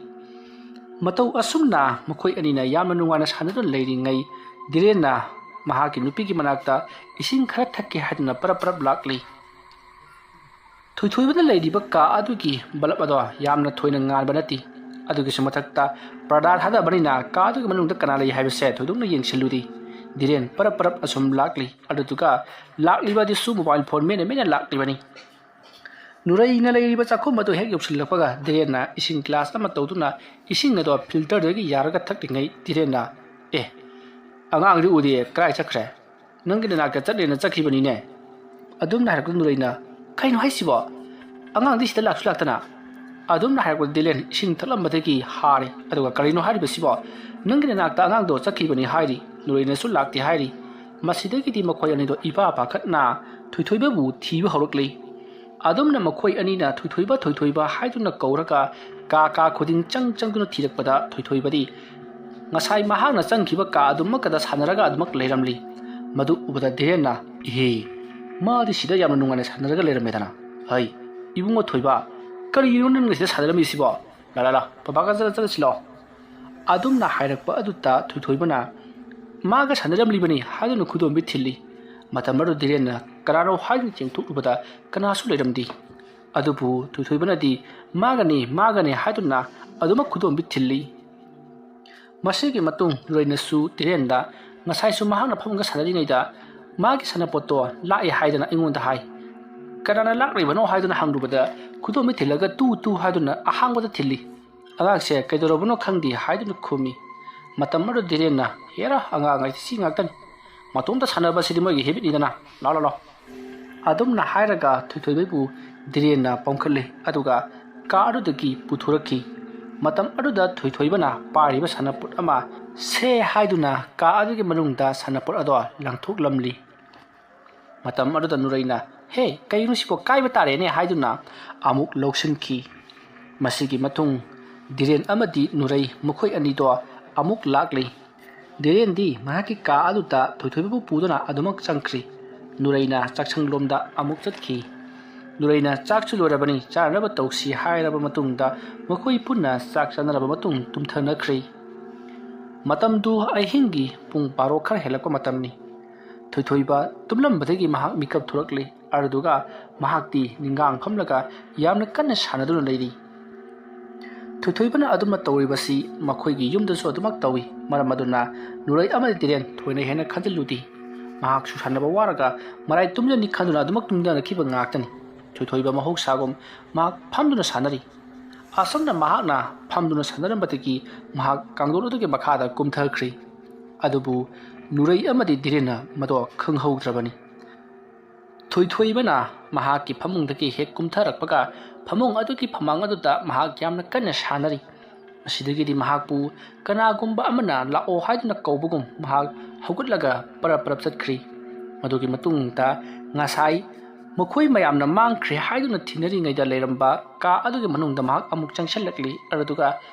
ꯃꯇꯧ ꯑꯁꯨꯝꯅ ꯃꯈꯣꯏ ꯑꯅꯤꯅ ꯌꯥꯝꯅ ꯅꯨꯡꯉꯥꯏꯅ ꯁꯥꯟꯅꯗꯨꯅ ꯂꯩꯔꯤꯉꯩ, ꯙꯤꯔꯦꯟꯅ ꯃꯍꯥꯛꯀꯤ ꯅꯨꯄꯤꯒꯤ ꯃꯅꯥꯛꯇ ꯏꯁꯤꯡ ꯈꯔ ꯊꯛꯀꯦ ꯍꯥꯏꯗꯨꯅ ꯄꯔꯞ ꯄꯔꯞ ꯂꯥꯛꯂꯤ꯫ ꯊꯣꯏꯊꯣꯏꯕꯗ ꯂꯩꯔꯤꯕ ꯀꯥ ꯑꯗꯨꯒꯤ ꯕꯂꯞ ꯑꯗꯣ ꯌꯥꯝꯅ ꯊꯣꯏꯅ ꯉꯥꯟꯕ ꯅꯠꯇꯦ꯫ ꯑꯗꯨꯒꯤꯁꯨ ꯃꯊꯛꯇ ꯄꯔꯗꯥ ꯊꯥꯗꯕꯅꯤꯅ ꯀꯥ ꯑꯗꯨꯒꯤ ꯃꯅꯨꯡꯗ ꯀꯅꯥ ꯂꯩ ꯍꯥꯏꯕꯁꯦ ꯊꯣꯏꯗꯣꯛꯅ ꯌꯦꯡꯁꯤꯜꯂꯨꯗꯦ꯫ ꯙꯤꯔꯦꯟ ꯄꯔꯞ ꯄꯔꯞ ꯑꯁꯨꯝ ꯂꯥꯛꯂꯤ꯫ ꯑꯗꯨꯗꯨꯒ ꯂꯥꯛꯂꯤꯕ ꯑꯗꯨꯁꯨ ꯃꯣꯕꯥꯏꯜ ꯐꯣꯟ ꯃꯦꯠꯅ ꯃꯦꯠꯅ ꯂꯥꯛꯂꯤꯕꯅꯤ꯫ ꯅꯨꯔꯩꯅ ꯂꯩꯔꯤꯕ ꯆꯥꯛꯈꯨꯝ ꯑꯗꯨ ꯍꯦꯛ ꯌꯧꯁꯤꯜꯂꯛꯄꯒ ꯙꯤꯔꯦꯟꯅ ꯏꯁꯤꯡ ꯒ꯭ꯂꯥꯁ ꯑꯃ ꯇꯧꯗꯨꯅ ꯏꯁꯤꯡ ꯑꯗꯣ ꯐꯤꯜꯇꯔꯗꯒꯤ ꯌꯥꯔꯒ ꯊꯛꯂꯤꯉꯩ ꯙꯤꯔꯦꯟꯅ, "ꯑꯦ, ꯑꯉꯥꯡꯗꯤ ꯎꯗꯦ, ꯀꯗꯥꯏ ꯆꯠꯈ꯭ꯔꯦ? ꯅꯪꯒꯤ ꯅꯅꯥꯛꯇ ꯆꯠꯂꯦꯅ ꯆꯠꯈꯤꯕꯅꯤꯅꯦ?" ꯑꯗꯨꯝꯅ ꯍꯥꯏꯔꯛꯄꯗ ꯅꯨꯔꯩꯅ, "ꯀꯩꯅꯣ ꯍꯥꯏꯁꯤꯕꯣ? ꯑꯉꯥꯡꯗꯤ ꯁꯤꯗ ꯂꯥꯛꯁꯨ ꯂꯥꯛꯇꯅ?" ꯑꯗꯨꯝꯅ ꯍꯥꯏꯔꯛꯄꯗ ꯙꯤꯔꯦꯟ ꯏꯁꯤꯡ ꯊꯛꯂꯝꯕꯗꯒꯤ ꯍꯥꯔꯦ꯫ ꯑꯗꯨꯒ, "ꯀꯔꯤꯅꯣ ꯍꯥꯏꯔꯤꯕꯁꯤꯕꯣ? ꯅꯪꯒꯤ ꯅꯅꯥꯛꯇ ꯑꯉꯥꯡꯗꯣ ꯆꯠꯈꯤꯕꯅꯤ ꯍꯥꯏꯔꯤ, ꯅꯨꯔꯩꯅꯁꯨ ꯂꯥꯛꯇꯦ ꯍꯥꯏꯔꯤ꯫" ꯃꯁꯤꯗꯒꯤꯗꯤ ꯃꯈꯣꯏ ꯑꯅꯤꯗꯣ ꯏꯄꯥ ꯄꯥꯈꯠꯅ ꯊꯣꯏꯊꯣꯏꯕꯕꯨ ꯊꯤꯕ ꯍꯧꯔꯛꯂꯤ꯫ ꯑꯗꯨꯝꯅ ꯃꯈꯣꯏ ꯑꯅꯤꯅ "ꯊꯣꯏꯊꯣꯏꯕ, ꯊꯣꯏꯊꯣꯏꯕ" ꯍꯥꯏꯗꯨꯅ ꯀꯧꯔꯒ ꯀꯥ ꯀꯥ ꯈꯨꯗꯤꯡ ꯆꯪ ꯆꯪꯗꯨꯅ ꯊꯤꯔꯛꯄꯗ ꯊꯣꯏꯊꯣꯏꯕꯗꯤ ꯉꯁꯥꯏ ꯃꯍꯥꯛꯅ ꯆꯪꯈꯤꯕ ꯀꯥ ꯑꯗꯨꯃꯛꯀꯗ ꯁꯥꯟꯅꯔꯒ ꯑꯗꯨꯃꯛ ꯂꯩꯔꯝꯂꯤ꯫ ꯃꯗꯨ ꯎꯕꯗ ꯙꯤꯔꯦꯟꯅ, "ꯏꯍꯦ, ꯃꯥꯗꯤ ꯁꯤꯗ ꯌꯥꯝꯅ ꯅꯨꯡꯉꯥꯏꯅ ꯁꯥꯟꯅꯔꯒ ꯂꯩꯔꯝꯃꯦꯗꯅ꯫ ꯍꯩ, ꯏꯕꯨꯡꯉꯣ ꯊꯣꯏꯕ, ꯀꯔꯤꯒꯤꯅꯣ ꯅꯪꯅ ꯁꯤꯗ ꯁꯥꯟꯅꯔꯝꯃꯤꯁꯤꯕꯣ? ꯂꯥ, ꯂꯥ, ꯂꯥ, ꯄꯄꯥꯒ ꯆꯠꯂ ꯆꯠꯂꯁꯤ ꯂꯥꯛꯑꯣ꯫" ꯑꯗꯨꯝꯅ ꯍꯥꯏꯔꯛꯄ ꯑꯗꯨꯗ ꯊꯣꯏꯊꯣꯏꯕꯅ ꯃꯥꯒ ꯁꯥꯟꯅꯔꯝꯂꯤꯕꯅꯤ ꯍꯥꯏꯗꯨꯅ ꯈꯨꯗꯣꯝꯕꯤ ꯊꯤꯜꯂꯤ꯫ ꯃꯇꯝ ꯑꯗꯨ ꯙꯤꯔꯦꯟꯅ ꯀꯅꯥꯅꯣ ꯍꯥꯏꯗꯨꯅ ꯆꯦꯡꯊꯣꯛꯂꯨꯕꯗ ꯀꯅꯥꯁꯨ ꯂꯩꯔꯝꯗꯦ꯫ ꯑꯗꯨꯕꯨ ꯊꯣꯏꯊꯣꯏꯕꯅꯗꯤ "ꯃꯥꯒꯅꯤ, ꯃꯥꯒꯅꯤ" ꯍꯥꯏꯗꯨꯅ ꯑꯗꯨꯃꯛ ꯈꯨꯗꯣꯝꯕꯤ ꯊꯤꯜꯂꯤ꯫ ꯃꯁꯤꯒꯤ ꯃꯇꯨꯡ ꯅꯨꯔꯩꯅꯁꯨ ꯙꯤꯔꯦꯟꯗ ꯉꯁꯥꯏꯁꯨ ꯃꯍꯥꯛꯅ ꯐꯝꯃꯒ ꯁꯥꯟꯅꯔꯤꯉꯩꯗ ꯃꯥꯒꯤ ꯁꯥꯟꯅꯄꯣꯠꯇꯣ ꯂꯥꯛꯑꯦ ꯍꯥꯏꯗꯅ ꯑꯩꯉꯣꯟꯗ ꯍꯥꯏ꯫ "ꯀꯅꯥꯅ ꯂꯥꯛꯂꯤꯕꯅꯣ?" ꯍꯥꯏꯗꯨꯅ ꯍꯪꯂꯨꯕꯗ ꯈꯨꯗꯣꯝꯕꯤ ꯊꯤꯜꯂꯒ "ꯇꯨ ꯇꯨ" ꯍꯥꯏꯗꯨꯅ ꯑꯍꯥꯡꯕꯗ ꯊꯤꯜꯂꯤ꯫ "ꯑꯉꯥꯡꯁꯦ ꯀꯩꯗꯧꯔꯕꯅꯣ ꯈꯪꯗꯦ" ꯍꯥꯏꯗꯨꯅ ꯈꯨꯝꯃꯤ꯫ ꯃꯇꯝ ꯑꯗꯨ ꯙꯤꯔꯦꯟꯅ, "ꯍꯦꯔꯥ, ꯑꯉꯥꯡ ꯍꯥꯏꯁꯤ ꯁꯤ ꯉꯥꯛꯇꯅꯤ꯫ ꯃꯇꯣꯝꯇ ꯁꯥꯟꯅꯕꯁꯤꯗꯤ ꯃꯣꯏꯒꯤ ꯍꯦꯕꯤꯠꯅꯤꯗꯅ꯫ ꯂꯥꯎ, ꯂꯥꯎ, ꯂꯥꯎ꯫" ꯑꯗꯨꯝꯅ ꯍꯥꯏꯔꯒ ꯊꯣꯏꯊꯣꯏꯕꯕꯨ ꯙꯤꯔꯦꯟꯅ ꯄꯝꯈꯠꯂꯤ꯫ ꯑꯗꯨꯒ ꯀꯥ ꯑꯗꯨꯗꯒꯤ ꯄꯨꯊꯣꯔꯛꯈꯤ꯫ ꯃꯇꯝ ꯑꯗꯨꯗ ꯊꯣꯏꯊꯣꯏꯕꯅ ꯄꯥꯏꯔꯤꯕ ꯁꯥꯟꯅꯄꯣꯠ ꯑꯃ "ꯁꯦ" ꯍꯥꯏꯗꯨꯅ ꯀꯥ ꯑꯗꯨꯒꯤ ꯃꯅꯨꯡꯗ ꯁꯥꯟꯅꯄꯣꯠ ꯑꯗꯣ ꯂꯪꯊꯣꯛꯂꯝꯂꯤ꯫ ꯃꯇꯝ ꯑꯗꯨꯗ ꯅꯨꯔꯩꯅ "ꯍꯦ, ꯀꯩꯅꯣ ꯁꯤꯕꯣ, ꯀꯥꯏꯕ ꯇꯥꯔꯦꯅꯦ" ꯍꯥꯏꯗꯨꯅ ꯑꯃꯨꯛ ꯂꯧꯁꯤꯟꯈꯤ꯫ ꯃꯁꯤꯒꯤ ꯃꯇꯨꯡ ꯙꯤꯔꯦꯟ ꯑꯃꯗꯤ ꯅꯨꯔꯩ ꯃꯈꯣꯏ ꯑꯅꯤꯗꯣ ꯑꯃꯨꯛ ꯂꯥꯛꯂꯤ꯫ ꯙꯤꯔꯦꯟꯗꯤ ꯃꯍꯥꯛꯀꯤ ꯀꯥ ꯑꯗꯨꯗ ꯊꯣꯏꯊꯣꯏꯕꯕꯨ ꯄꯨꯗꯨꯅ ꯑꯗꯨꯃꯛ ꯆꯪꯈ꯭ꯔꯤ꯫ ꯅꯨꯔꯩꯅ ꯆꯥꯛꯁꯪꯂꯣꯝꯗ ꯑꯃꯨꯛ ꯆꯠꯈꯤ꯫ ꯅꯨꯔꯩꯅ "ꯆꯥꯛꯁꯨ ꯂꯣꯏꯔꯕꯅꯤ, ꯆꯥꯅꯅꯕ ꯇꯧꯁꯤ" ꯍꯥꯏꯔꯕ ꯃꯇꯨꯡꯗ ꯃꯈꯣꯏ ꯄꯨꯟꯅ ꯆꯥꯛ ꯆꯥꯅꯔꯕ ꯃꯇꯨꯡ ꯇꯨꯝꯊꯅꯈ꯭ꯔꯤ꯫ ꯃꯇꯝꯗꯨ ꯑꯍꯤꯡꯒꯤ ꯄꯨꯡ ꯕꯥꯔꯣ ꯈꯔ ꯍꯦꯜꯂꯛꯄ ꯃꯇꯝꯅꯤ꯫ ꯊꯣꯏꯊꯣꯏꯕ ꯇꯨꯝꯂꯝꯕꯗꯒꯤ ꯃꯍꯥꯛ ꯃꯤꯀꯞ ꯊꯣꯛꯂꯛꯂꯤ꯫ ꯑꯗꯨꯗꯨꯒ ꯃꯍꯥꯛꯇꯤ ꯅꯤꯡꯒꯥꯡ ꯐꯝꯂꯒ ꯌꯥꯝꯅ ꯀꯟꯅ ꯁꯥꯟꯅꯗꯨꯅ ꯂꯩꯔꯤ꯫ ꯊꯣꯏꯊꯣꯏꯕꯅ ꯑꯗꯨꯝꯅ ꯇꯧꯔꯤꯕꯁꯤ ꯃꯈꯣꯏꯒꯤ ꯌꯨꯝꯗꯁꯨ ꯑꯗꯨꯃꯛ ꯇꯧꯏ꯫ ꯃꯔꯝ ꯑꯗꯨꯅ ꯅꯨꯔꯩ ꯑꯃꯗꯤ ꯙꯤꯔꯦꯟ ꯊꯣꯏꯅ ꯍꯦꯟꯅ ꯈꯟꯖꯤꯜꯂꯨꯗꯦ꯫ ꯃꯍꯥꯛꯁꯨ ꯁꯥꯟꯅꯕ ꯋꯥꯔꯒ ꯃꯔꯥꯏ ꯇꯨꯝꯖꯅꯤ ꯈꯟꯗꯨꯅ ꯑꯗꯨꯃꯛ ꯇꯨꯝꯊꯅꯈꯤꯕ ꯉꯥꯛꯇꯅꯤ꯫ ꯊꯣꯏꯊꯣꯏꯕ ꯃꯍꯧꯁꯥꯒꯨꯝ ꯃꯍꯥꯛ ꯐꯝꯗꯨꯅ ꯁꯥꯟꯅꯔꯤ꯫ ꯑꯁꯨꯝꯅ ꯃꯍꯥꯛꯅ ꯐꯝꯗꯨꯅ ꯁꯥꯟꯅꯔꯝꯕꯗꯒꯤ ꯃꯍꯥꯛ ꯀꯥꯡꯗꯣꯟ ꯑꯗꯨꯒꯤ ꯃꯈꯥꯗ ꯀꯨꯝꯊꯈ꯭ꯔꯤ꯫ ꯑꯗꯨꯕꯨ ꯅꯨꯔꯩ ꯑꯃꯗꯤ ꯙꯤꯔꯦꯟꯅ ꯃꯗꯣ ꯈꯪꯍꯧꯗ꯭ꯔꯕꯅꯤ꯫ ꯊꯣꯏꯊꯣꯏꯕꯅ ꯃꯍꯥꯛꯀꯤ ꯐꯃꯨꯡꯗꯒꯤ ꯍꯦꯛ ꯀꯨꯝꯊꯔꯛꯄꯒ ꯐꯃꯨꯡ ꯑꯗꯨꯒꯤ ꯐꯝꯃꯥꯡ ꯑꯗꯨꯗ ꯃꯍꯥꯛ ꯌꯥꯝꯅ ꯀꯟꯅ ꯁꯥꯟꯅꯔꯤ꯫ ꯃꯁꯤꯗꯒꯤꯗꯤ ꯃꯍꯥꯛꯄꯨ ꯀꯅꯥꯒꯨꯝꯕ ꯑꯃꯅ "ꯂꯥꯛꯑꯣ" ꯍꯥꯏꯗꯨꯅ ꯀꯧꯕꯒꯨꯝ ꯃꯍꯥꯛ ꯍꯧꯒꯠꯂꯒ ꯄꯔꯞ ꯄꯔꯞ ꯆꯠꯈ꯭ꯔꯤ꯫ ꯃꯗꯨꯒꯤ ꯃꯇꯨꯡꯗ ꯉꯁꯥꯏ ꯃꯈꯣꯏ ꯃꯌꯥꯝꯅ ꯃꯥꯡꯈ꯭ꯔꯦ ꯍꯥꯏꯗꯨꯅ ꯊꯤꯅꯔꯤꯉꯩꯗ ꯂꯩꯔꯝꯕ ꯀꯥ ꯑꯗꯨꯒꯤ ꯃꯅꯨꯡꯗ ꯃꯍꯥꯛ ꯑꯃꯨꯛ ꯆꯪꯁꯤꯜꯂꯛꯂꯤ꯫ ꯑꯗꯨꯒ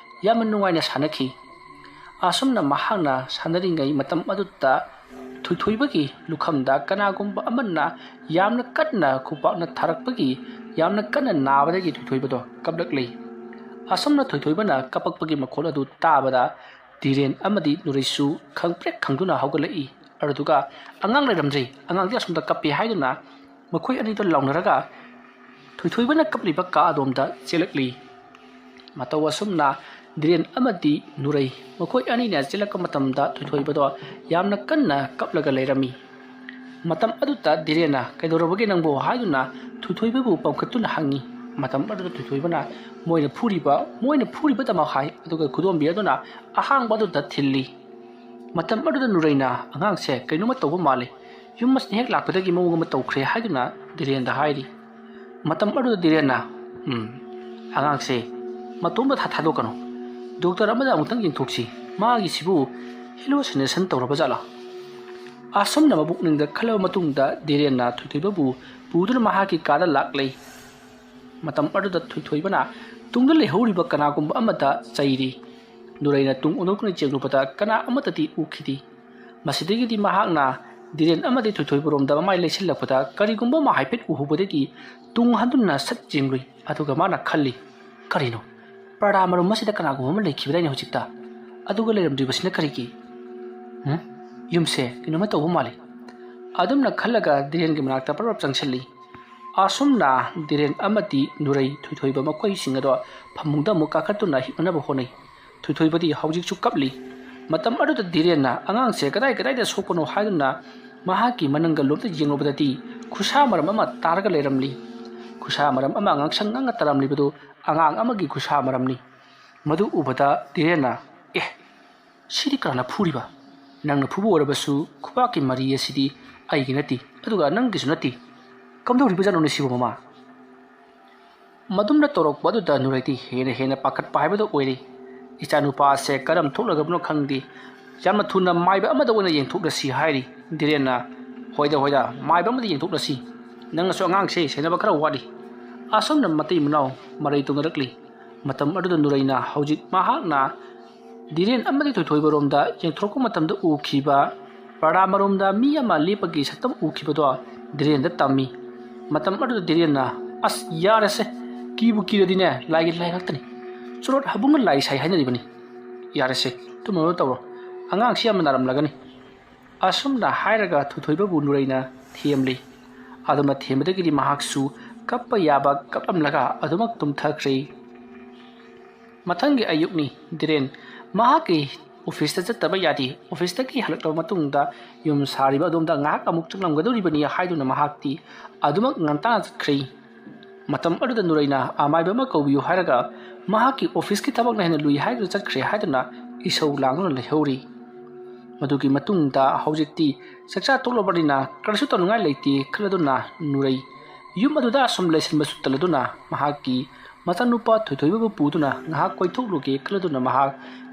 ꯌꯥꯝꯅ ꯅꯨꯡꯉꯥꯏꯅ ꯁꯥꯟꯅꯈꯤ꯫ ꯑꯁꯨꯝꯅ ꯃꯍꯥꯛꯅ ꯁꯥꯟꯅꯔꯤꯉꯩ ꯃꯇꯝ ꯑꯗꯨꯗ ꯊꯣꯏꯊꯣꯏꯕꯒꯤ ꯂꯨꯈꯝꯗ ꯀꯅꯥꯒꯨꯝꯕ ꯑꯃꯅ ꯌꯥꯝꯅ ꯀꯟꯅ ꯈꯨꯄꯥꯛꯅ ꯊꯥꯔꯛꯄꯒꯤ ꯌꯥꯝꯅ ꯀꯟꯅ ꯅꯥꯕꯗꯒꯤ ꯊꯣꯏꯊꯣꯏꯕꯗꯣ ꯀꯞꯂꯛꯂꯤ꯫ ꯑꯁꯨꯝꯅ ꯊꯣꯏꯊꯣꯏꯕꯅ ꯀꯞꯄꯛꯄꯒꯤ ꯃꯈꯣꯜ ꯑꯗꯨ ꯇꯥꯕꯗ ꯙꯤꯔꯦꯟ ꯑꯃꯗꯤ ꯅꯨꯔꯩꯁꯨ ꯈꯪꯄ꯭ꯔꯦꯛ ꯈꯪꯗꯨꯅ ꯍꯧꯒꯠꯂꯛꯏ꯫ ꯑꯗꯨꯗꯨꯒ "ꯑꯉꯥꯡ ꯂꯩꯔꯝꯗ꯭ꯔꯦ, ꯑꯉꯥꯡꯗꯤ ꯑꯁꯣꯝꯗ ꯀꯞꯄꯤ" ꯍꯥꯏꯗꯨꯅ ꯃꯈꯣꯏ ꯑꯅꯤꯗꯣ ꯂꯥꯎꯅꯔꯒ ꯊꯣꯏꯊꯣꯏꯕꯅ ꯀꯞꯂꯤꯕ ꯀꯥ ꯑꯗꯣꯝꯗ ꯆꯦꯜꯂꯛꯂꯤ꯫ ꯃꯇꯧ ꯑꯁꯨꯝꯅ ꯙꯤꯔꯦꯟ ꯑꯃꯗꯤ ꯅꯨꯔꯩ ꯃꯈꯣꯏ ꯑꯅꯤꯅ ꯆꯦꯜꯂꯛꯄ ꯃꯇꯝꯗ ꯊꯣꯏꯊꯣꯏꯕꯗꯣ ꯌꯥꯝꯅ ꯀꯟꯅ ꯀꯞꯂꯒ ꯂꯩꯔꯝꯃꯤ꯫ ꯃꯇꯝ ꯑꯗꯨꯗ ꯙꯤꯔꯦꯟꯅ "ꯀꯩꯗꯧꯔꯕꯒꯦ ꯅꯪꯕꯨ?" ꯍꯥꯏꯗꯨꯅ ꯊꯣꯏꯊꯣꯏꯕꯕꯨ ꯄꯝꯈꯠꯇꯨꯅ ꯍꯪꯉꯤ꯫ ꯃꯇꯝ ꯑꯗꯨꯗ ꯊꯣꯏꯊꯣꯏꯕꯅ "ꯃꯣꯏꯅ ꯐꯨꯔꯤꯕ, ꯃꯣꯏꯅ ꯐꯨꯔꯤꯕꯗꯃꯛ" ꯍꯥꯏ꯫ ꯑꯗꯨꯒ ꯈꯨꯗꯣꯝꯕꯤ ꯑꯗꯨꯅ ꯑꯍꯥꯡꯕ ꯑꯗꯨꯗ ꯊꯤꯜꯂꯤ꯫ ꯃꯇꯝ ꯑꯗꯨꯗ ꯅꯨꯔꯩꯅ "ꯑꯉꯥꯡꯁꯦ ꯀꯩꯅꯣꯝꯃ ꯇꯧꯕ ꯃꯥꯜꯂꯤ, ꯌꯨꯝ ꯃꯁꯤꯗ ꯍꯦꯛ ꯂꯥꯛꯄꯗꯒꯤ ꯃꯑꯣꯡ ꯑꯃ ꯇꯧꯈ꯭ꯔꯦ" ꯍꯥꯏꯗꯨꯅ ꯙꯤꯔꯦꯟꯗ ꯍꯥꯏꯔꯤ꯫ ꯃꯇꯝ ꯑꯗꯨꯗ ꯙꯤꯔꯦꯟꯅ "ꯎꯝ, "ꯑꯉꯥꯡꯁꯦ ꯃꯇꯣꯝꯇ ꯊꯥ ꯊꯥꯗꯣꯛꯀꯅꯨ꯫ ꯗꯣꯛꯇꯔ ꯑꯃꯗ ꯑꯃꯨꯛꯇꯪ ꯌꯦꯡꯊꯣꯛꯁꯤ꯫ ꯃꯥꯒꯤꯁꯤꯕꯨ ꯍꯦꯂꯨꯁꯤꯅꯦꯁꯟ ꯇꯧꯔꯕ ꯖꯥꯠꯂꯥ?" ꯑꯁꯨꯝꯅ ꯃꯕꯨꯛꯅꯤꯡꯗ ꯈꯜꯂꯕ ꯃꯇꯨꯡꯗ ꯙꯤꯔꯦꯟꯅ ꯊꯣꯏꯊꯣꯏꯕꯕꯨ ꯄꯨꯗꯨꯅ ꯃꯍꯥꯛꯀꯤ ꯀꯥꯗ ꯂꯥꯛꯂꯦ꯫ ꯃꯇꯝ ꯑꯗꯨꯗ ꯊꯣꯏꯊꯣꯏꯕꯅ ꯇꯨꯡꯗ ꯂꯩꯍꯧꯔꯤꯕ ꯀꯅꯥꯒꯨꯝꯕ ꯑꯃꯗ ꯆꯩꯔꯤ꯫ ꯅꯨꯔꯩꯅ ꯇꯨꯡ ꯑꯣꯟꯊꯣꯛꯇꯨꯅ ꯌꯦꯡꯂꯨꯕꯗ ꯀꯅꯥ ꯑꯃꯠꯇꯗꯤ ꯎꯈꯤꯗꯦ꯫ ꯃꯁꯤꯗꯒꯤꯗꯤ ꯃꯍꯥꯛꯅ ꯙꯤꯔꯦꯟ ꯑꯃꯗꯤ ꯊꯣꯏꯊꯣꯏꯕꯔꯣꯝꯗ ꯃꯃꯥꯏ ꯂꯩꯁꯤꯜꯂꯛꯄꯗ ꯀꯔꯤꯒꯨꯝꯕ ꯑꯃ ꯍꯥꯏꯐꯦꯠ ꯎꯍꯧꯕꯗꯒꯤ ꯇꯨꯡ ꯍꯟꯗꯨꯅ ꯁꯠ ꯌꯦꯡꯂꯨꯏ꯫ ꯑꯗꯨꯒ ꯃꯥꯅ ꯈꯜꯂꯤ, "ꯀꯔꯤꯅꯣ? ꯄꯔꯗꯥ ꯃꯔꯨꯝ ꯑꯁꯤꯗ ꯀꯅꯥꯒꯨꯝꯕ ꯑꯃ ꯂꯩꯈꯤꯕꯗꯥꯏꯅꯦ ꯍꯧꯖꯤꯛꯇ? ꯑꯗꯨꯒ ꯂꯩꯔꯝꯗ꯭ꯔꯤꯕꯁꯤꯅ ꯀꯔꯤꯒꯤ? ꯍꯨꯝ? ꯌꯨꯝꯁꯦ ꯀꯩꯅꯣꯝꯃ ꯇꯧꯕ ꯃꯥꯜꯂꯤ"꯫ ꯑꯗꯨꯝꯅ ꯈꯜꯂꯒ ꯙꯤꯔꯦꯟꯒꯤ ꯃꯅꯥꯛꯇ ꯄꯔꯞ ꯆꯪꯁꯤꯜꯂꯤ꯫ ꯑꯁꯨꯝꯅ ꯙꯤꯔꯦꯟ ꯑꯃꯗꯤ ꯅꯨꯔꯩ ꯊꯣꯏꯊꯣꯏꯕ ꯃꯈꯣꯏꯁꯤꯡ ꯑꯗꯣ ꯐꯃꯨꯡꯗ ꯑꯃꯨꯛ ꯀꯥꯈꯠꯇꯨꯅ ꯍꯤꯞꯅꯅꯕ ꯍꯣꯠꯅꯩ꯫ ꯊꯣꯏꯊꯣꯏꯕꯗꯤ ꯍꯧꯖꯤꯛꯁꯨ ꯀꯞꯂꯤ꯫ ꯃꯇꯝ ꯑꯗꯨꯗ ꯙꯤꯔꯦꯟꯅ ꯑꯉꯥꯡꯁꯦ ꯀꯗꯥꯏ ꯀꯗꯥꯏꯗ ꯁꯣꯛꯄꯅꯣ ꯍꯥꯏꯗꯨꯅ ꯃꯍꯥꯛꯀꯤ ꯃꯅꯪꯒꯜꯂꯣꯝꯗ ꯌꯦꯡꯂꯨꯕꯗꯗꯤ ꯈꯨꯁꯥ ꯃꯔꯝ ꯑꯃ ꯇꯥꯔꯒ ꯂꯩꯔꯝꯂꯤ꯫ ꯈꯨꯁꯥ ꯃꯔꯝ ꯑꯃ ꯉꯥꯡꯁꯪ ꯉꯥꯡꯅ ꯇꯥꯔꯝꯂꯤꯕꯗꯨ ꯑꯉꯥꯡ ꯑꯃꯒꯤ ꯈꯨꯁꯥ ꯃꯔꯝꯅꯤ꯫ ꯃꯗꯨ ꯎꯕꯗ ꯙꯤꯔꯦꯟꯅ, "ꯑꯦ, ꯁꯤꯗꯤ ꯀꯅꯥꯅ ꯐꯨꯔꯤꯕ? ꯅꯪꯅ ꯐꯨꯕ ꯑꯣꯏꯔꯕꯁꯨ ꯈꯨꯕꯥꯛꯀꯤ ꯃꯔꯤ ꯑꯁꯤꯗꯤ ꯑꯩꯒꯤ ꯅꯠꯇꯦ, ꯑꯗꯨꯒ ꯅꯪꯒꯤꯁꯨ ꯅꯠꯇꯦ꯫ ꯀꯝꯗꯧꯔꯤꯕꯖꯥꯠꯅꯣꯅꯦ ꯁꯤꯕꯨ ꯃꯃꯥ?" ꯃꯗꯨꯝꯅ ꯇꯧꯔꯛꯄ ꯑꯗꯨꯗ ꯅꯨꯔꯩꯗꯤ ꯍꯦꯟꯅ ꯍꯦꯟꯅ ꯄꯥꯈꯠꯄ ꯍꯥꯏꯕꯗꯨ ꯑꯣꯏꯔꯦ꯫ "ꯏꯆꯥꯅꯨꯄꯥꯁꯦ ꯀꯔꯝ ꯊꯣꯛꯂꯒꯕꯅꯣ ꯈꯪꯗꯦ, ꯌꯥꯝꯅ ꯊꯨꯅ ꯃꯥꯏꯕ ꯑꯃꯗ ꯑꯣꯏꯅ ꯌꯦꯡꯊꯣꯛꯂꯁꯤ" ꯍꯥꯏꯔꯤ ꯙꯤꯔꯦꯟꯅ꯫ "ꯍꯣꯏꯗ, ꯍꯣꯏꯗ, ꯃꯥꯏꯕ ꯑꯃꯗ ꯌꯦꯡꯊꯣꯛꯂꯁꯤ꯫ ꯅꯪꯅꯁꯨ ꯑꯉꯥꯡꯁꯦ ꯁꯦꯟꯅꯕ ꯈꯔ ꯋꯥꯠꯂꯤ"꯫ ꯑꯁꯨꯝꯅ ꯃꯇꯩ ꯃꯅꯥꯎ ꯃꯔꯩ ꯇꯧꯅꯔꯛꯂꯤ꯫ ꯃꯇꯝ ꯑꯗꯨꯗ ꯅꯨꯔꯩꯅ ꯍꯧꯖꯤꯛ ꯃꯍꯥꯛꯅ ꯙꯤꯔꯦꯟ ꯑꯃꯗꯤ ꯊꯣꯏꯊꯣꯏꯕꯔꯣꯝꯗ ꯌꯦꯡꯊꯣꯔꯛꯄ ꯃꯇꯝꯗ ꯎꯈꯤꯕ ꯄꯔꯗꯥ ꯃꯔꯨꯝꯗ ꯃꯤ ꯑꯃ ꯂꯦꯞꯄꯒꯤ ꯁꯛꯇꯝ ꯎꯈꯤꯕꯗꯣ ꯙꯤꯔꯦꯟꯗ ꯇꯝꯃꯤ꯫ ꯃꯇꯝ ꯑꯗꯨꯗ ꯙꯤꯔꯦꯟꯅ, "ꯑꯁ, ꯌꯥꯔꯦꯁꯦ, ꯀꯤꯕꯨ ꯀꯤꯔꯗꯤꯅꯦ, ꯂꯥꯏꯒꯤ ꯂꯥꯏ ꯉꯥꯛꯇꯅꯤ꯫ ꯆꯨꯔꯣꯠ ꯍꯥꯕꯨꯡꯅ ꯂꯥꯏ ꯁꯥꯏ ꯍꯥꯏꯅꯔꯤꯕꯅꯤ꯫ ꯌꯥꯔꯦꯁꯦ, ꯇꯨꯝꯅꯕ ꯇꯧꯔꯣ꯫ ꯑꯉꯥꯡꯁꯤ ꯌꯥꯝꯅ ꯅꯥꯔꯝꯂꯒꯅꯤ"꯫ ꯑꯁꯨꯝꯅ ꯍꯥꯏꯔꯒ ꯊꯣꯏꯊꯣꯏꯕꯕꯨ ꯅꯨꯔꯩꯅ ꯊꯦꯝꯂꯤ꯫ ꯑꯗꯨꯅ ꯊꯦꯝꯕꯗꯒꯤꯗꯤ ꯃꯍꯥꯛꯁꯨ ꯀꯞꯄ ꯌꯥꯕ ꯀꯞꯂꯝꯂꯒ ꯑꯗꯨꯃꯛ ꯇꯨꯝꯊꯈ꯭ꯔꯦ꯫ ꯃꯊꯪꯒꯤ ꯑꯌꯨꯛꯅꯤ꯫ ꯙꯤꯔꯦꯟ ꯃꯍꯥꯛꯀꯤ ꯑꯣꯐꯤꯁꯇ ꯆꯠꯇꯕ ꯌꯥꯗꯦ꯫ ꯑꯣꯐꯤꯁꯇꯒꯤ ꯍꯜꯂꯛꯂꯕ ꯃꯇꯨꯡꯗ ꯌꯨꯝ ꯁꯥꯔꯤꯕ ꯑꯗꯣꯝꯗ ꯉꯥꯏꯍꯥꯛ ꯑꯃꯨꯛ ꯆꯪꯂꯝꯒꯗꯧꯔꯤꯕꯅꯤ ꯍꯥꯏꯗꯨꯅ ꯃꯍꯥꯛꯇꯤ ꯑꯗꯨꯃꯛ ꯉꯟꯇꯥꯅ ꯆꯠꯈ꯭ꯔꯦ꯫ ꯃꯇꯝ ꯑꯗꯨꯗ ꯅꯨꯔꯩꯅ ꯑꯃꯥꯏꯕ ꯑꯃ ꯀꯧꯕꯤꯌꯨ ꯍꯥꯏꯔꯒ ꯃꯍꯥꯛꯀꯤ ꯑꯣꯐꯤꯁꯀꯤ ꯊꯕꯛꯅ ꯍꯦꯟꯅ ꯂꯨꯏ ꯍꯥꯏꯗꯨꯅ ꯆꯠꯈ꯭ꯔꯦ ꯍꯥꯏꯗꯨꯅ ꯏꯁꯧ ꯂꯥꯡꯗꯨꯅ ꯂꯩꯍꯧꯔꯤ꯫ ꯃꯗꯨꯒꯤ ꯃꯇꯨꯡꯗ ꯍꯧꯖꯤꯛꯇꯤ ꯆꯥꯛꯆꯥ ꯇꯣꯛꯂꯕꯅꯤꯅ ꯀꯔꯤꯁꯨ ꯇꯧꯅꯤꯡꯉꯥꯏ ꯂꯩꯇꯦ ꯈꯜꯂꯗꯨꯅ ꯅꯨꯔꯩ ꯌꯨꯝ ꯑꯗꯨꯗ ꯑꯁꯨꯝ ꯂꯩꯁꯤꯟꯕꯁꯨ ꯇꯜꯂꯗꯨꯅ ꯃꯍꯥꯛꯀꯤ ꯃꯆꯥꯅꯨꯄꯥ ꯊꯣꯏꯊꯣꯏꯕꯕꯨ ꯄꯨꯗꯨꯅ ꯉꯥꯏꯍꯥꯛ ꯀꯣꯏꯊꯣꯛꯂꯨꯒꯦ ꯈꯜꯂꯗꯨꯅ ꯃꯍꯥꯛ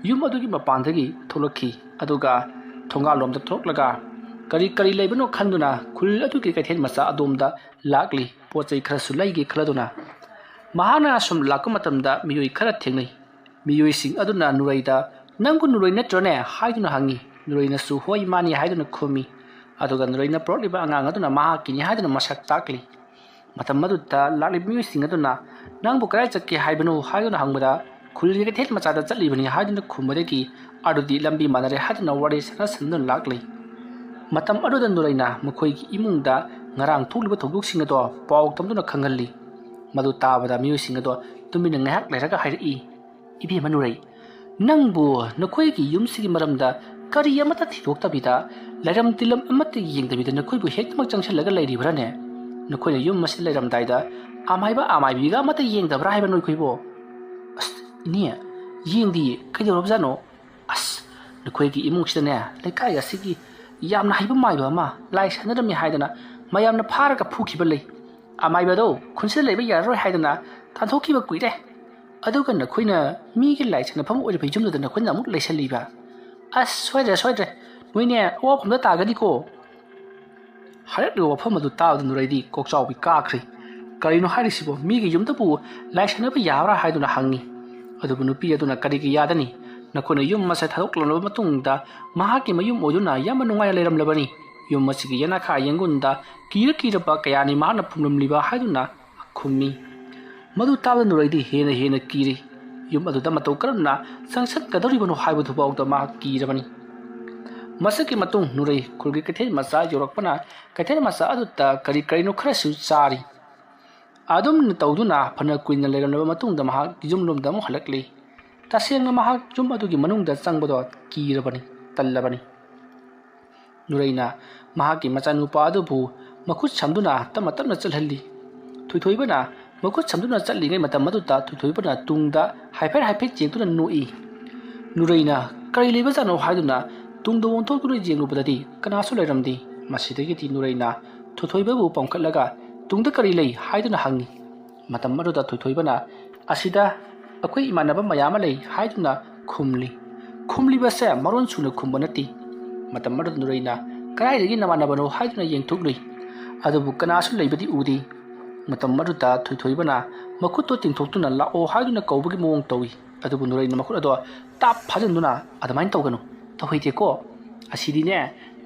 ꯌꯨꯝ ꯑꯗꯨꯒꯤ ꯃꯄꯥꯟꯗꯒꯤ ꯊꯣꯛꯂꯛꯈꯤ꯫ ꯑꯗꯨꯒ ꯊꯣꯡꯒꯥꯜꯂꯣꯝꯗ ꯊꯣꯛꯂꯛꯂꯒ ꯀꯔꯤ ꯀꯔꯤ ꯂꯩꯕꯅꯣ ꯈꯟꯗꯨꯅ ꯈꯨꯜ ꯑꯗꯨꯒꯤ ꯀꯩꯊꯦꯜ ꯃꯆꯥ ꯑꯗꯣꯝꯗ ꯂꯥꯛꯂꯤ꯫ ꯄꯣꯠ ꯆꯩ ꯈꯔꯁꯨ ꯂꯩꯒꯦ ꯈꯜꯂꯗꯨꯅ ꯃꯍꯥꯛꯅ ꯑꯁꯨꯝ ꯂꯥꯛꯄ ꯃꯇꯝꯗ ꯃꯤꯑꯣꯏ ꯈꯔ ꯊꯦꯡꯅꯩ꯫ ꯃꯤꯑꯣꯏꯁꯤꯡ ꯑꯗꯨꯅ ꯅꯨꯔꯩꯗ, "ꯅꯪꯕꯨ ꯅꯨꯔꯩ ꯅꯠꯇ꯭ꯔꯅꯦ?" ꯍꯥꯏꯗꯨꯅ ꯍꯪꯉꯤ꯫ ꯅꯨꯔꯩꯅꯁꯨ, "ꯍꯣꯏ, ꯃꯥꯅꯤ" ꯍꯥꯏꯗꯨꯅ ꯈꯨꯝꯃꯤ꯫ ꯑꯗꯨꯒ ꯅꯨꯔꯩꯅ ꯄꯨꯔꯛꯂꯤꯕ ꯑꯉꯥꯡ ꯑꯗꯨꯅ ꯃꯍꯥꯛꯀꯤꯅꯤ ꯍꯥꯏꯗꯨꯅ ꯃꯁꯛ ꯇꯥꯛꯂꯤ꯫ ꯃꯇꯝ ꯑꯗꯨꯗ ꯂꯥꯛꯂꯤꯕ ꯃꯤꯑꯣꯏꯁꯤꯡ ꯑꯗꯨꯅ, "ꯅꯪꯕꯨ ꯀꯗꯥꯏ ꯆꯠꯀꯦ ꯍꯥꯏꯕꯅꯣ?" ꯍꯥꯏꯗꯨꯅ ꯍꯪꯕꯗ, "ꯈꯨꯜꯒꯤ ꯀꯩꯊꯦꯜ ꯃꯆꯥꯗ ꯆꯠꯂꯤꯕꯅꯤ" ꯍꯥꯏꯗꯨꯅ ꯈꯨꯝꯕꯗꯒꯤ, "ꯑꯗꯨꯗꯤ ꯂꯝꯕꯤ ꯃꯥꯟꯅꯔꯦ" ꯍꯥꯏꯗꯨꯅ ꯋꯥꯔꯤ ꯁꯥꯟꯅꯁꯟꯗꯨꯅ ꯂꯥꯛꯂꯤ꯫ ꯃꯇꯝ ꯑꯗꯨꯗ ꯅꯨꯔꯩꯅ ꯃꯈꯣꯏꯒꯤ ꯏꯃꯨꯡꯗ ꯉꯔꯥꯡ ꯊꯣꯛꯂꯤꯕ ꯊꯧꯗꯣꯛꯁꯤꯡ ꯑꯗꯣ ꯄꯥꯎ ꯇꯝꯗꯨꯅ ꯈꯪꯍꯜꯂꯤ꯫ ꯃꯗꯨ ꯇꯥꯕꯗ ꯃꯤꯑꯣꯏꯁꯤꯡ ꯑꯗꯣ ꯇꯨꯃꯤꯟꯅ ꯉꯥꯏꯍꯥꯛ ꯂꯩꯔꯒ ꯍꯥꯏꯔꯛꯏ, "ꯏꯕꯦꯝꯃ ꯅꯨꯔꯩ, ꯅꯪꯕꯨ ꯅꯈꯣꯏꯒꯤ ꯌꯨꯝꯁꯤꯒꯤ ꯃꯔꯝꯗ ꯀꯔꯤ ꯑꯃꯠꯇ ꯊꯤꯗꯣꯛꯇꯕꯤꯗ, ꯂꯩꯔꯝ ꯇꯤꯜꯂꯝ ꯑꯃꯠꯇ ꯌꯦꯡꯗꯕꯤꯗ ꯅꯈꯣꯏꯕꯨ ꯍꯦꯛꯇꯃꯛ ꯆꯪꯁꯤꯜꯂꯒ ꯂꯩꯔꯤꯕ꯭ꯔꯥꯅꯦ? ꯅꯈꯣꯏꯅ ꯌꯨꯝ ꯑꯁꯤꯗ ꯂꯩꯔꯝꯗꯥꯏꯗ ꯑꯃꯥꯏꯕ ꯑꯃꯥꯏꯕꯤꯒ ꯑꯃꯠꯇ ꯌꯦꯡꯗꯕ꯭ꯔꯥ ꯍꯥꯏꯕ ꯅꯈꯣꯏꯕꯨ?" "ꯑꯁ, ꯏꯅꯦ, ꯌꯦꯡꯗꯤꯌꯦ꯫ ꯀꯩꯗꯧꯔꯕꯖꯥꯠꯅꯣ?" "ꯑꯁ, ꯅꯈꯣꯏꯒꯤ ꯏꯃꯨꯡꯁꯤꯗꯅꯦ, ꯂꯩꯀꯥꯏ ꯑꯁꯤꯒꯤ ꯌꯥꯝꯅ ꯍꯩꯕ ꯃꯥꯏꯕ ꯑꯃ ꯂꯥꯏ ꯁꯥꯟꯅꯔꯝꯃꯤ ꯍꯥꯏꯗꯅ ꯃꯌꯥꯝꯅ ꯐꯥꯔꯒ ꯐꯨꯈꯤꯕ ꯂꯩ꯫ ꯑꯃꯥꯏꯕꯗꯣ ꯈꯨꯟꯁꯤꯗ ꯂꯩꯕ ꯌꯥꯔꯔꯣꯏ ꯍꯥꯏꯗꯅ ꯇꯥꯟꯊꯣꯛꯈꯤꯕ ꯀꯨꯏꯔꯦ꯫ ꯑꯗꯨꯒ ꯅꯈꯣꯏꯅ ꯃꯤꯒꯤ ꯂꯥꯏ ꯁꯥꯟꯅꯐꯝ ꯑꯣꯏꯔꯤꯕ ꯌꯨꯝꯗꯨꯗ ꯅꯈꯣꯏꯅ ꯑꯃꯨꯛ ꯂꯩꯁꯜꯂꯤꯕ꯫ ꯑꯁ, ꯁꯣꯏꯗ꯭ꯔꯦ, ꯁꯣꯏꯗ꯭ꯔꯦ꯫ ꯅꯣꯏꯅꯦ, ꯑꯋꯥꯐꯝꯗ ꯇꯥꯒꯅꯤꯀꯣ꯫" ꯍꯥꯏꯔꯛꯂꯤꯕ ꯋꯥꯐꯝ ꯑꯗꯨ ꯇꯥꯕꯗ ꯅꯨꯔꯩꯗꯤ ꯀꯣꯛꯆꯥꯎꯕꯤ ꯀꯥꯈ꯭ꯔꯦ꯫ "ꯀꯔꯤꯅꯣ ꯍꯥꯏꯔꯤꯁꯤꯕꯣ? ꯃꯤꯒꯤ ꯌꯨꯝꯗꯕꯨ ꯂꯥꯏ ꯁꯥꯟꯅꯕ ꯌꯥꯕ꯭ꯔꯥ?" ꯍꯥꯏꯗꯨꯅ ꯍꯪꯉꯤ꯫ ꯑꯗꯨꯕꯨ ꯅꯨꯄꯤ ꯑꯗꯨꯅ, "ꯀꯔꯤꯒꯤ ꯌꯥꯗꯅꯤ? ꯅꯈꯣꯏꯅ ꯌꯨꯝ ꯑꯁꯤ ꯊꯥꯗꯣꯛꯂꯕ ꯃꯇꯨꯡꯗ ꯃꯍꯥꯛꯀꯤ ꯃꯌꯨꯝ ꯑꯣꯏꯗꯨꯅ ꯌꯥꯝꯅ ꯅꯨꯡꯉꯥꯏꯅ ꯂꯩꯔꯝꯂꯕꯅꯤ꯫ ꯌꯨꯝ ꯑꯁꯤꯒꯤ ꯌꯦꯅꯈꯥ ꯌꯦꯡꯒꯨꯟꯗ ꯀꯤꯔ ꯀꯤꯔꯕ ꯀꯌꯥꯅꯤ ꯃꯍꯥꯛꯅ ꯐꯨꯝꯂꯝꯂꯤꯕ" ꯍꯥꯏꯗꯨꯅ ꯈꯨꯝꯃꯤ꯫ ꯃꯗꯨ ꯇꯥꯕꯗ ꯅꯨꯔꯩꯗꯤ ꯍꯦꯟꯅ ꯍꯦꯟꯅ ꯀꯤꯔꯤ꯫ ꯌꯨꯝ ꯑꯗꯨꯗ ꯃꯇꯧ ꯀꯔꯝꯅ ꯆꯪꯁꯤꯟꯒꯗꯧꯔꯤꯕꯅꯣ ꯍꯥꯏꯕꯗꯨꯐꯥꯎꯗ ꯃꯍꯥꯛ ꯀꯤꯔꯕꯅꯤ꯫ ꯃꯁꯤꯒꯤ ꯃꯇꯨꯡ ꯅꯨꯔꯩ ꯈꯨꯜꯒꯤ ꯀꯩꯊꯦꯜ ꯃꯆꯥ ꯌꯧꯔꯛꯄꯅ ꯀꯩꯊꯦꯜ ꯃꯆꯥ ꯑꯗꯨꯗ ꯀꯔꯤ ꯀꯔꯤꯅꯣ ꯈꯔꯁꯨ ꯆꯥꯔꯤ꯫ ꯑꯗꯨꯝꯅ ꯇꯧꯗꯨꯅ ꯐꯅ ꯀꯨꯏꯅ ꯂꯩꯔꯝꯂꯕ ꯃꯇꯨꯡꯗ ꯃꯍꯥꯛ ꯌꯨꯝꯂꯣꯝꯗ ꯑꯃꯨꯛ ꯍꯜꯂꯛꯂꯤ꯫ ꯇꯁꯦꯡꯅ ꯃꯍꯥꯛ ꯌꯨꯝ ꯑꯗꯨꯒꯤ ꯃꯅꯨꯡꯗ ꯆꯪꯕꯗꯣ ꯀꯤꯔꯕꯅꯤ, ꯇꯜꯂꯕꯅꯤ꯫ ꯅꯨꯔꯩꯅ ꯃꯍꯥꯛꯀꯤ ꯃꯆꯥꯅꯨꯄꯥ ꯑꯗꯨꯕꯨ ꯃꯈꯨꯠ ꯁꯝꯗꯨꯅ ꯇꯞꯅ ꯇꯞꯅ ꯆꯠꯍꯜꯂꯤ꯫ ꯊꯣꯏꯊꯣꯏꯕꯅ ꯃꯈꯨꯠ ꯁꯝꯗꯨꯅ ꯆꯠꯂꯤꯉꯩ ꯃꯇꯝ ꯑꯗꯨꯗ ꯊꯣꯏꯊꯣꯏꯕꯅ ꯇꯨꯡꯗ ꯍꯥꯏꯐꯦꯠ ꯍꯥꯏꯐꯦꯠ ꯌꯦꯡꯗꯨꯅ ꯅꯣꯛꯏ꯫ ꯅꯨꯔꯩꯅ, "ꯀꯔꯤ ꯂꯩꯕꯖꯥꯠꯅꯣ?" ꯍꯥꯏꯗꯨꯅ ꯇꯨꯡꯗ ꯑꯣꯟꯊꯣꯛꯇꯨꯅ ꯌꯦꯡꯂꯨꯕꯗꯗꯤ ꯀꯅꯥꯁꯨ ꯂꯩꯔꯝꯗꯦ꯫ ꯃꯁꯤꯗꯒꯤꯗꯤ ꯅꯨꯔꯩꯅ ꯊꯣꯏꯊꯣꯏꯕꯕꯨ ꯄꯝꯈꯠꯂꯒ, "ꯇꯨꯡꯗ ꯀꯔꯤ ꯂꯩ?" ꯍꯥꯏꯗꯨꯅ ꯍꯪꯉꯤ꯫ ꯃꯇꯝ ꯑꯗꯨꯗ ꯊꯣꯏꯊꯣꯏꯕꯅ, "ꯑꯁꯤꯗ ꯑꯩꯈꯣꯏ ꯏꯃꯥꯟꯅꯕ ꯃꯌꯥꯝ ꯑꯃ ꯂꯩ" ꯍꯥꯏꯗꯨꯅ ꯈꯨꯝꯂꯤ꯫ ꯈꯨꯝꯂꯤꯕꯁꯦ ꯃꯔꯣꯟ ꯁꯨꯅ ꯈꯨꯝꯕ ꯅꯠꯇꯦ꯫ ꯃꯇꯝ ꯑꯗꯨꯗ ꯅꯨꯔꯩꯅ, "ꯀꯗꯥꯏꯗꯒꯤ ꯅꯃꯥꯟꯅꯕꯅꯣ?" ꯍꯥꯏꯗꯨꯅ ꯌꯦꯡꯊꯣꯛꯂꯨꯏ꯫ ꯑꯗꯨꯕꯨ ꯀꯅꯥꯁꯨ ꯂꯩꯕꯗꯤ ꯎꯗꯦ꯫ ꯃꯇꯝ ꯑꯗꯨꯗ ꯊꯣꯏꯊꯣꯏꯕꯅ ꯃꯈꯨꯠꯇꯣ ꯇꯤꯡꯊꯣꯛꯇꯨꯅ "ꯂꯥꯛꯑꯣ" ꯍꯥꯏꯗꯨꯅ ꯀꯧꯕꯒꯤ ꯃꯑꯣꯡ ꯇꯧꯏ꯫ ꯑꯗꯨꯕꯨ ꯅꯨꯔꯩꯅ ꯃꯈꯨꯠ ꯑꯗꯣ ꯇꯥꯞ ꯐꯥꯖꯤꯟꯗꯨꯅ, "ꯑꯗꯨꯃꯥꯏꯅ ꯇꯧꯒꯅꯨ, ꯇꯧꯍꯩꯗꯦꯀꯣ꯫ ꯑꯁꯤꯗꯤꯅꯦ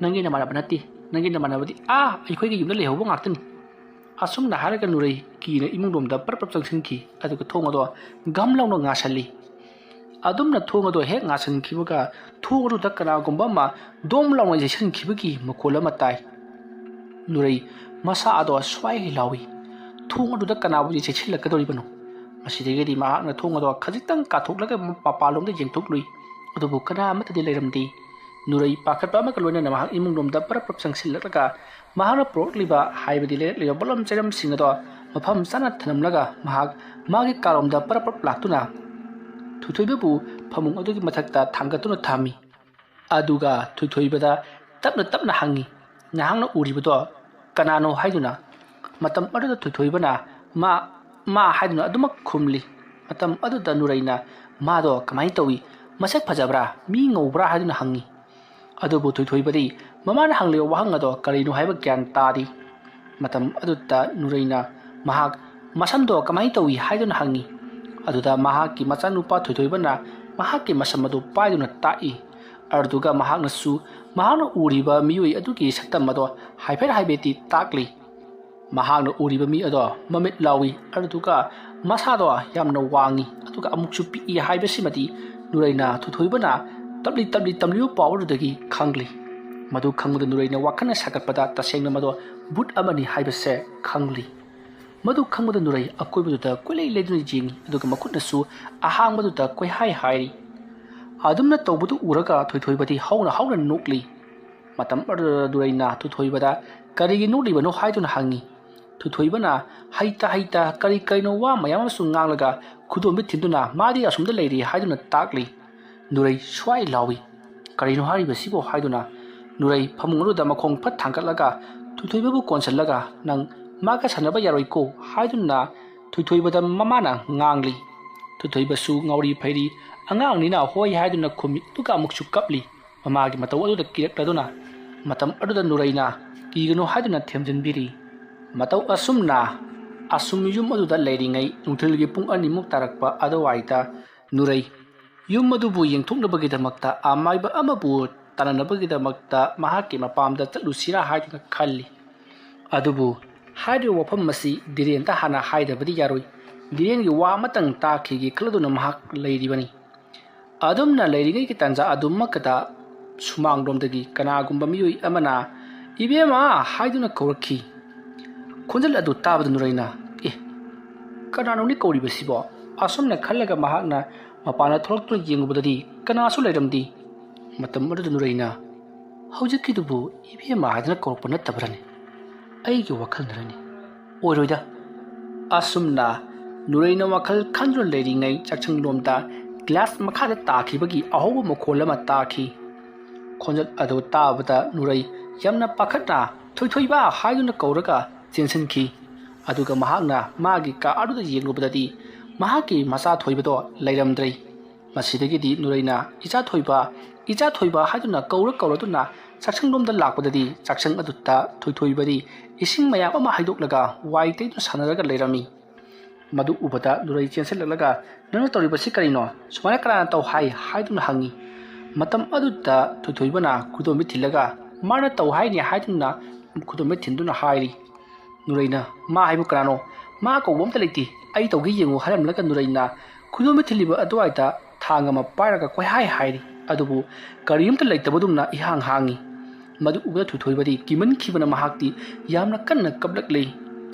ꯅꯪꯒꯤ ꯅꯃꯥꯟꯅꯕ ꯅꯠꯇꯦ, ꯅꯪꯒꯤ ꯅꯃꯥꯟꯅꯕꯗꯤ ꯑꯥ ꯑꯩꯈꯣꯏꯒꯤ ꯌꯨꯝꯗ ꯂꯩꯍꯧꯕ ꯉꯥꯛꯇꯅꯤ"꯫ ꯑꯁꯨꯝꯅ ꯍꯥꯏꯔꯒ ꯅꯨꯔꯩ ꯀꯤꯅ ꯏꯃꯨꯡꯂꯣꯝꯗ ꯄꯔꯞ ꯄꯔꯞ ꯆꯪꯁꯤꯟꯈꯤ꯫ ꯑꯗꯨꯒ ꯊꯣꯡ ꯑꯗꯣ ꯘꯝ ꯂꯥꯎꯅ ꯉꯥꯁꯜꯂꯤ꯫ ꯑꯗꯨꯝꯅ ꯊꯣꯡ ꯑꯗꯣ ꯍꯦꯛ ꯉꯥꯁꯟꯈꯤꯕꯒ ꯊꯣꯡ ꯑꯗꯨꯗ ꯀꯅꯥꯒꯨꯝꯕ ꯑꯃ ꯗꯣꯝ ꯂꯥꯎꯅ ꯌꯩꯁꯟꯈꯤꯕꯒꯤ ꯃꯈꯣꯜ ꯑꯃ ꯇꯥꯏ꯫ ꯅꯨꯔꯩ ꯃꯁꯥ ꯑꯗꯣ ꯁ꯭ꯋꯥꯏ ꯂꯥꯎꯏ꯫ ꯊꯣꯡ ꯑꯗꯨꯗ ꯀꯅꯥꯕꯨ ꯆꯩꯁꯤꯜꯂꯛꯀꯗꯧꯔꯤꯕꯅꯣ? ꯃꯁꯤꯗꯒꯤꯗꯤ ꯃꯍꯥꯛꯅ ꯊꯣꯡ ꯑꯗꯣ ꯈꯖꯤꯛꯇꯪ ꯀꯥꯊꯣꯛꯂꯒ ꯃꯄꯥꯟꯂꯣꯝꯗ ꯌꯦꯡꯊꯣꯛꯂꯨꯏ꯫ ꯑꯗꯨꯕꯨ ꯀꯅꯥ ꯑꯃꯠꯇꯗꯤ ꯂꯩꯔꯝꯗꯦ꯫ ꯅꯨꯔꯩ ꯄꯥꯈꯠꯄ ꯑꯃꯒ ꯂꯣꯏꯅꯅ ꯃꯍꯥꯛ ꯏꯃꯨꯡꯂꯣꯝꯗ ꯄꯔꯞ ꯄꯔꯞ ꯆꯪꯁꯤꯜꯂꯛꯂꯒ ꯃꯍꯥꯛꯅ ꯄꯨꯔꯛꯂꯤꯕ, ꯍꯥꯏꯕꯗꯤ ꯂꯩꯔꯛꯂꯤꯕ ꯄꯣꯠꯂꯝ ꯆꯩꯔꯝꯁꯤꯡ ꯑꯗꯣ ꯃꯐꯝ ꯆꯥꯅ ꯊꯝꯂꯝꯂꯒ ꯃꯍꯥꯛ ꯃꯥꯒꯤ ꯀꯥꯔꯣꯝꯗ ꯄꯔꯞ ꯄꯔꯞ ꯂꯥꯛꯇꯨꯅ ꯊꯣꯏꯊꯣꯏꯕꯕꯨ ꯐꯃꯨꯡ ꯑꯗꯨꯒꯤ ꯃꯊꯛꯇ ꯊꯥꯡꯒꯠꯇꯨꯅ ꯊꯝꯃꯤ꯫ ꯑꯗꯨꯒ ꯊꯣꯏꯊꯣꯏꯕꯗ ꯇꯞꯅ ꯇꯞꯅ ꯍꯪꯉꯤ, "ꯅꯍꯥꯛꯅ ꯎꯔꯤꯕꯗꯣ ꯀꯅꯥꯅꯣ?" ꯍꯥꯏꯗꯨꯅ꯫ ꯃꯇꯝ ꯑꯗꯨꯗ ꯊꯣꯏꯊꯣꯏꯕꯅ "ꯃꯥ, ꯃꯥ" ꯍꯥꯏꯗꯨꯅ ꯑꯗꯨꯃꯛ ꯈꯨꯝꯂꯤ꯫ ꯃꯇꯝ ꯑꯗꯨꯗ ꯅꯨꯔꯩꯅ, "ꯃꯥꯗꯣ ꯀꯃꯥꯏꯅ ꯇꯧꯏ? ꯃꯁꯛ ꯐꯖꯕ꯭ꯔꯥ? ꯃꯤ ꯉꯧꯕ꯭ꯔꯥ?" ꯍꯥꯏꯗꯨꯅ ꯍꯪꯉꯤ꯫ ꯑꯗꯨꯕꯨ ꯊꯣꯏꯊꯣꯏꯕꯗꯤ ꯃꯃꯥꯅ ꯍꯪꯂꯤꯕ ꯋꯥꯍꯪ ꯑꯗꯣ ꯀꯔꯤꯅꯣ ꯍꯥꯏꯕ ꯒ꯭ꯌꯥꯟ ꯇꯥꯗꯦ꯫ ꯃꯇꯝ ꯑꯗꯨꯗ ꯅꯨꯔꯩꯅ, "ꯃꯍꯥꯛ ꯃꯁꯝꯗꯣ ꯀꯃꯥꯏꯅ ꯇꯧꯏ?" ꯍꯥꯏꯗꯨꯅ ꯍꯪꯉꯤ꯫ ꯑꯗꯨꯗ ꯃꯍꯥꯛꯀꯤ ꯃꯆꯥꯅꯨꯄꯥ ꯊꯣꯏꯊꯣꯏꯕꯅ ꯃꯍꯥꯛꯀꯤ ꯃꯁꯝ ꯑꯗꯨ ꯄꯥꯏꯗꯨꯅ ꯇꯥꯛꯏ꯫ ꯑꯗꯨꯒ ꯃꯍꯥꯛꯅꯁꯨ ꯃꯍꯥꯛꯅ ꯎꯔꯤꯕ ꯃꯤꯑꯣꯏ ꯑꯗꯨꯒꯤ ꯁꯛꯇꯝ ꯑꯗꯣ ꯍꯥꯏꯐꯦꯠ ꯍꯥꯏꯐꯦꯠꯇꯤ ꯇꯥꯛꯂꯤ꯫ ꯃꯍꯥꯛꯅ ꯎꯔꯤꯕ ꯃꯤ ꯑꯗꯣ ꯃꯃꯤꯠ ꯂꯥꯎꯏ, ꯑꯗꯨꯒ ꯃꯁꯥꯗꯣ ꯌꯥꯝꯅ ꯋꯥꯡꯏ, ꯑꯗꯨꯒ ꯑꯃꯨꯛꯁꯨ ꯄꯤꯛꯏ ꯍꯥꯏꯕꯁꯤꯃꯗꯤ ꯅꯨꯔꯩꯅ ꯊꯣꯏꯊꯣꯏꯕꯅ ꯇꯞꯂꯤ ꯇꯞꯂꯤ ꯇꯝꯂꯤꯕ ꯄꯥꯎ ꯑꯗꯨꯗꯒꯤ ꯈꯪꯂꯤ꯫ ꯃꯗꯨ ꯈꯪꯕꯗ ꯅꯨꯔꯩꯅ ꯋꯥꯈꯜꯅ ꯁꯥꯒꯠꯄꯗ ꯇꯁꯦꯡꯅ ꯃꯗꯣ ꯚꯨꯠ ꯑꯃꯅꯤ ꯍꯥꯏꯕꯁꯦ ꯈꯪꯂꯤ꯫ ꯃꯗꯨ ꯈꯪꯕꯗ ꯅꯨꯔꯩ ꯑꯀꯣꯏꯕꯗꯨꯗ ꯀꯣꯏꯂꯩ ꯂꯩꯗꯨꯅ ꯌꯦꯡꯏ, ꯑꯗꯨꯒ ꯃꯈꯨꯠꯅꯁꯨ ꯑꯍꯥꯡꯕꯗꯨꯗ ꯀꯣꯏꯍꯥꯏ ꯍꯥꯏꯔꯤ꯫ ꯑꯗꯨꯝꯅ ꯇꯧꯕꯗꯨ ꯎꯔꯒ ꯊꯣꯏꯊꯣꯏꯕꯗꯤ ꯍꯧꯅ ꯍꯧꯅ ꯅꯣꯛꯂꯤ꯫ ꯃꯇꯝ ꯑꯗꯨꯗ ꯅꯨꯔꯩꯅ ꯊꯣꯏꯊꯣꯏꯕꯗ ꯀꯔꯤꯒꯤ ꯅꯣꯛꯂꯤꯕꯅꯣ ꯍꯥꯏꯗꯨꯅ ꯍꯪꯉꯤ꯫ ꯊꯣꯏꯊꯣꯏꯕꯅ ꯍꯩꯇ ꯍꯩꯇ ꯀꯔꯤ ꯀꯔꯤꯅꯣ ꯋꯥ ꯃꯌꯥꯝ ꯑꯃꯁꯨ ꯉꯥꯡꯂꯒ ꯈꯨꯗꯣꯝꯕꯤ ꯊꯤꯟꯗꯨꯅ ꯃꯥꯗꯤ ꯑꯁꯣꯝꯗ ꯂꯩꯔꯤ ꯍꯥꯏꯗꯨꯅ ꯇꯥꯛꯂꯤ꯫ ꯅꯨꯔꯩ ꯁ꯭ꯋꯥꯏ ꯂꯥꯎꯏ꯫ "ꯀꯔꯤꯅꯣ ꯍꯥꯏꯔꯤꯕꯁꯤꯕꯣ?" ꯍꯥꯏꯗꯨꯅ ꯅꯨꯔꯩ ꯐꯃꯨꯡ ꯑꯗꯨꯗ ꯃꯈꯣꯡ ꯐꯠ ꯊꯥꯡꯒꯠꯂꯒ ꯊꯣꯏꯊꯣꯏꯕꯕꯨ ꯀꯣꯟꯁꯤꯜꯂꯒ, "ꯅꯪ ꯃꯥꯒ ꯁꯥꯟꯅꯕ ꯌꯥꯔꯣꯏꯀꯣ" ꯍꯥꯏꯗꯨꯅ ꯊꯣꯏꯊꯣꯏꯕꯗ ꯃꯃꯥꯅ ꯉꯥꯡꯂꯤ꯫ ꯊꯣꯏꯊꯣꯏꯕꯁꯨ ꯉꯥꯎꯔꯤ ꯐꯩꯔꯤ ꯑꯉꯥꯡꯅꯤꯅ ꯍꯣꯏ ꯍꯥꯏꯗꯨꯅ ꯈꯨꯝꯃꯤ, ꯑꯗꯨꯒ ꯑꯃꯨꯛꯁꯨ ꯀꯞꯂꯤ꯫ ꯃꯃꯥꯒꯤ ꯃꯇꯧ ꯑꯗꯨꯗ ꯀꯤꯔꯛꯂꯗꯨꯅ ꯃꯇꯝ ꯑꯗꯨꯗ ꯅꯨꯔꯩꯅ ꯀꯤꯒꯅꯨ ꯍꯥꯏꯗꯨꯅ ꯊꯦꯝꯖꯤꯟꯕꯤꯔꯤ꯫ ꯃꯇꯧ ꯑꯁꯨꯝꯅ ꯑꯁꯨꯝ ꯌꯨꯝ ꯑꯗꯨꯗ ꯂꯩꯔꯤꯉꯩ ꯅꯨꯡꯊꯤꯜꯒꯤ ꯄꯨꯡ ꯑꯅꯤꯃꯨꯛ ꯇꯥꯔꯛꯄ ꯑꯗꯨꯋꯥꯏꯗ ꯅꯨꯔꯩ ꯌꯨꯝ ꯑꯗꯨꯕꯨ ꯌꯦꯡꯊꯣꯛꯅꯕꯒꯤꯗꯃꯛꯇ ꯑꯃꯥꯏꯕ ꯑꯃꯕꯨ ꯇꯥꯟꯅꯅꯕꯒꯤꯗꯃꯛꯇ ꯃꯍꯥꯛꯀꯤ ꯃꯄꯥꯝꯗ ꯆꯠꯂꯨꯁꯤꯔꯥ ꯍꯥꯏꯗꯨꯅ ꯈꯜꯂꯤ꯫ ꯑꯗꯨꯕꯨ ꯍꯥꯏꯔꯤꯕ ꯋꯥꯐꯝ ꯑꯁꯤ ꯗꯤꯔꯦꯟꯗ ꯍꯥꯟꯅ ꯍꯥꯏꯗꯕꯗꯤ ꯌꯥꯔꯣꯏ꯫ ꯗꯤꯔꯦꯟꯒꯤ ꯋꯥ ꯑꯃꯇꯪ ꯇꯥꯈꯤꯒꯦ ꯈꯜꯂꯗꯨꯅ ꯃꯍꯥꯛ ꯂꯩꯔꯤꯕꯅꯤ꯫ ꯑꯗꯨꯝꯅ ꯂꯩꯔꯤꯉꯩꯒꯤ ꯇꯥꯟꯖꯥ ꯑꯗꯨꯃꯛꯇꯗ ꯁꯨꯃꯥꯡꯂꯣꯝꯗꯒꯤ ꯀꯅꯥꯒꯨꯝꯕ ꯃꯤꯑꯣꯏ ꯑꯃꯅ, "ꯏꯕꯦꯝꯃ" ꯍꯥꯏꯗꯨꯅ ꯀꯧꯔꯛꯈꯤ꯫ ꯈꯣꯟꯖꯦꯜ ꯑꯗꯨ ꯇꯥꯕꯗ ꯅꯨꯔꯩꯅ, "ꯑꯦ, ꯀꯅꯥꯅꯣꯅꯦ ꯀꯧꯔꯤꯕꯁꯤꯕꯣ?" ꯑꯁꯨꯝꯅ ꯈꯜꯂꯒ ꯃꯍꯥꯛꯅ ꯃꯄꯥꯟꯗ ꯊꯣꯛꯂꯛꯇꯨꯅ ꯌꯦꯡꯉꯨꯕꯗꯗꯤ ꯀꯅꯥꯁꯨ ꯂꯩꯔꯝꯗꯦ꯫ ꯃꯇꯝ ꯑꯗꯨꯗ ꯅꯨꯔꯩꯅ, "ꯍꯧꯖꯤꯛꯀꯤꯗꯨꯕꯨ ꯏꯕꯦꯝꯃ ꯍꯥꯏꯗꯅ ꯀꯧꯔꯛꯄ ꯅꯠꯇꯕ꯭ꯔꯅꯦ? ꯑꯩꯒꯤ ꯋꯥꯈꯜꯅꯔꯅꯤ? ꯑꯣꯏꯔꯣꯏꯗ"꯫ ꯑꯁꯨꯝꯅ ꯅꯨꯔꯩꯅ ꯋꯥꯈꯜ ꯈꯟꯗꯨꯅ ꯂꯩꯔꯤꯉꯩ ꯆꯥꯛꯁꯪꯂꯣꯝꯗ ꯒ꯭ꯂꯥꯁ ꯃꯈꯥꯗ ꯇꯥꯈꯤꯕꯒꯤ ꯑꯍꯧꯕ ꯃꯈꯣꯜ ꯑꯃ ꯇꯥꯈꯤ꯫ ꯈꯣꯟꯖꯦꯜ ꯑꯗꯨ ꯇꯥꯕꯗ ꯅꯨꯔꯩ ꯌꯥꯝꯅ ꯄꯥꯈꯠꯅ "ꯊꯣꯏꯊꯣꯏꯕ" ꯍꯥꯏꯗꯨꯅ ꯀꯧꯔꯒ ꯆꯦꯟꯁꯤꯟꯈꯤ꯫ ꯑꯗꯨꯒ ꯃꯍꯥꯛꯅ ꯃꯥꯒꯤ ꯀꯥ ꯑꯗꯨꯗ ꯌꯦꯡꯂꯨꯕꯗꯗꯤ ꯃꯍꯥꯛꯀꯤ ꯃꯆꯥ ꯊꯣꯏꯕꯗꯣ ꯂꯩꯔꯝꯗ꯭ꯔꯦ꯫ ꯃꯁꯤꯗꯒꯤꯗꯤ ꯅꯨꯔꯩꯅ "ꯏꯆꯥ ꯊꯣꯏꯕ, ꯏꯆꯥ ꯊꯣꯏꯕ" ꯍꯥꯏꯗꯨꯅ ꯀꯧꯔ ꯀꯧꯔꯗꯨꯅ ꯆꯥꯛꯁꯪꯂꯣꯝꯗ ꯂꯥꯛꯄꯗꯗꯤ ꯆꯥꯛꯁꯪ ꯑꯗꯨꯗ ꯊꯣꯏꯊꯣꯏꯕꯗꯤ ꯏꯁꯤꯡ ꯃꯌꯥꯝ ꯑꯃ ꯍꯩꯗꯣꯛꯂꯒ ꯋꯥꯏ ꯇꯩꯗꯨꯅ ꯁꯥꯟꯅꯔꯒ ꯂꯩꯔꯝꯃꯤ꯫ ꯃꯗꯨ ꯎꯕꯗ ꯅꯨꯔꯩ ꯆꯦꯟꯁꯤꯜꯂꯛꯂꯒ, "ꯅꯪꯅ ꯇꯧꯔꯤꯕꯁꯤ ꯀꯔꯤꯅꯣ? ꯁꯨꯃꯥꯏꯅ ꯀꯅꯥꯅ ꯇꯧ ꯍꯥꯏ?" ꯍꯥꯏꯗꯨꯅ ꯍꯪꯉꯤ꯫ ꯃꯇꯝ ꯑꯗꯨꯗ ꯊꯣꯏꯊꯣꯏꯕꯅ ꯈꯨꯗꯣꯝꯕꯤ ꯊꯤꯜꯂꯒ, "ꯃꯥꯅ ꯇꯧ ꯍꯥꯏꯅꯤ" ꯍꯥꯏꯗꯨꯅ ꯈꯨꯗꯣꯝꯕꯤ ꯊꯤꯟꯗꯨꯅ ꯍꯥꯏꯔꯤ꯫ ꯅꯨꯔꯩꯅ, "ꯃꯥ ꯍꯥꯏꯕꯨ ꯀꯅꯥꯅꯣ? ꯃꯥ ꯀꯧꯕ ꯑꯝꯇ ꯂꯩꯇꯦ, ꯑꯩ ꯇꯧꯒꯦ ꯌꯦꯡꯉꯨ" ꯍꯥꯏꯔꯝꯂꯒ ꯅꯨꯔꯩꯅ ꯈꯨꯗꯣꯝꯕꯤ ꯊꯤꯜꯂꯤꯕ ꯑꯗꯨꯋꯥꯏꯗ ꯊꯥꯡ ꯑꯃ ꯄꯥꯏꯔꯒ ꯀꯣꯏꯍꯥꯏ ꯍꯥꯏꯔꯤ꯫ ꯑꯗꯨꯕꯨ ꯀꯔꯤꯝꯇ ꯂꯩꯇꯕꯗꯨꯝꯅ ꯏꯍꯥꯡ ꯍꯥꯡꯉꯤ꯫ ꯃꯗꯨ ꯎꯕꯗ ꯊꯣꯏꯊꯣꯏꯕꯗꯤ ꯀꯤꯃꯟꯈꯤꯕꯅ ꯃꯍꯥꯛꯇꯤ ꯌꯥꯝꯅ ꯀꯟꯅ ꯀꯞꯂꯛꯂꯤ꯫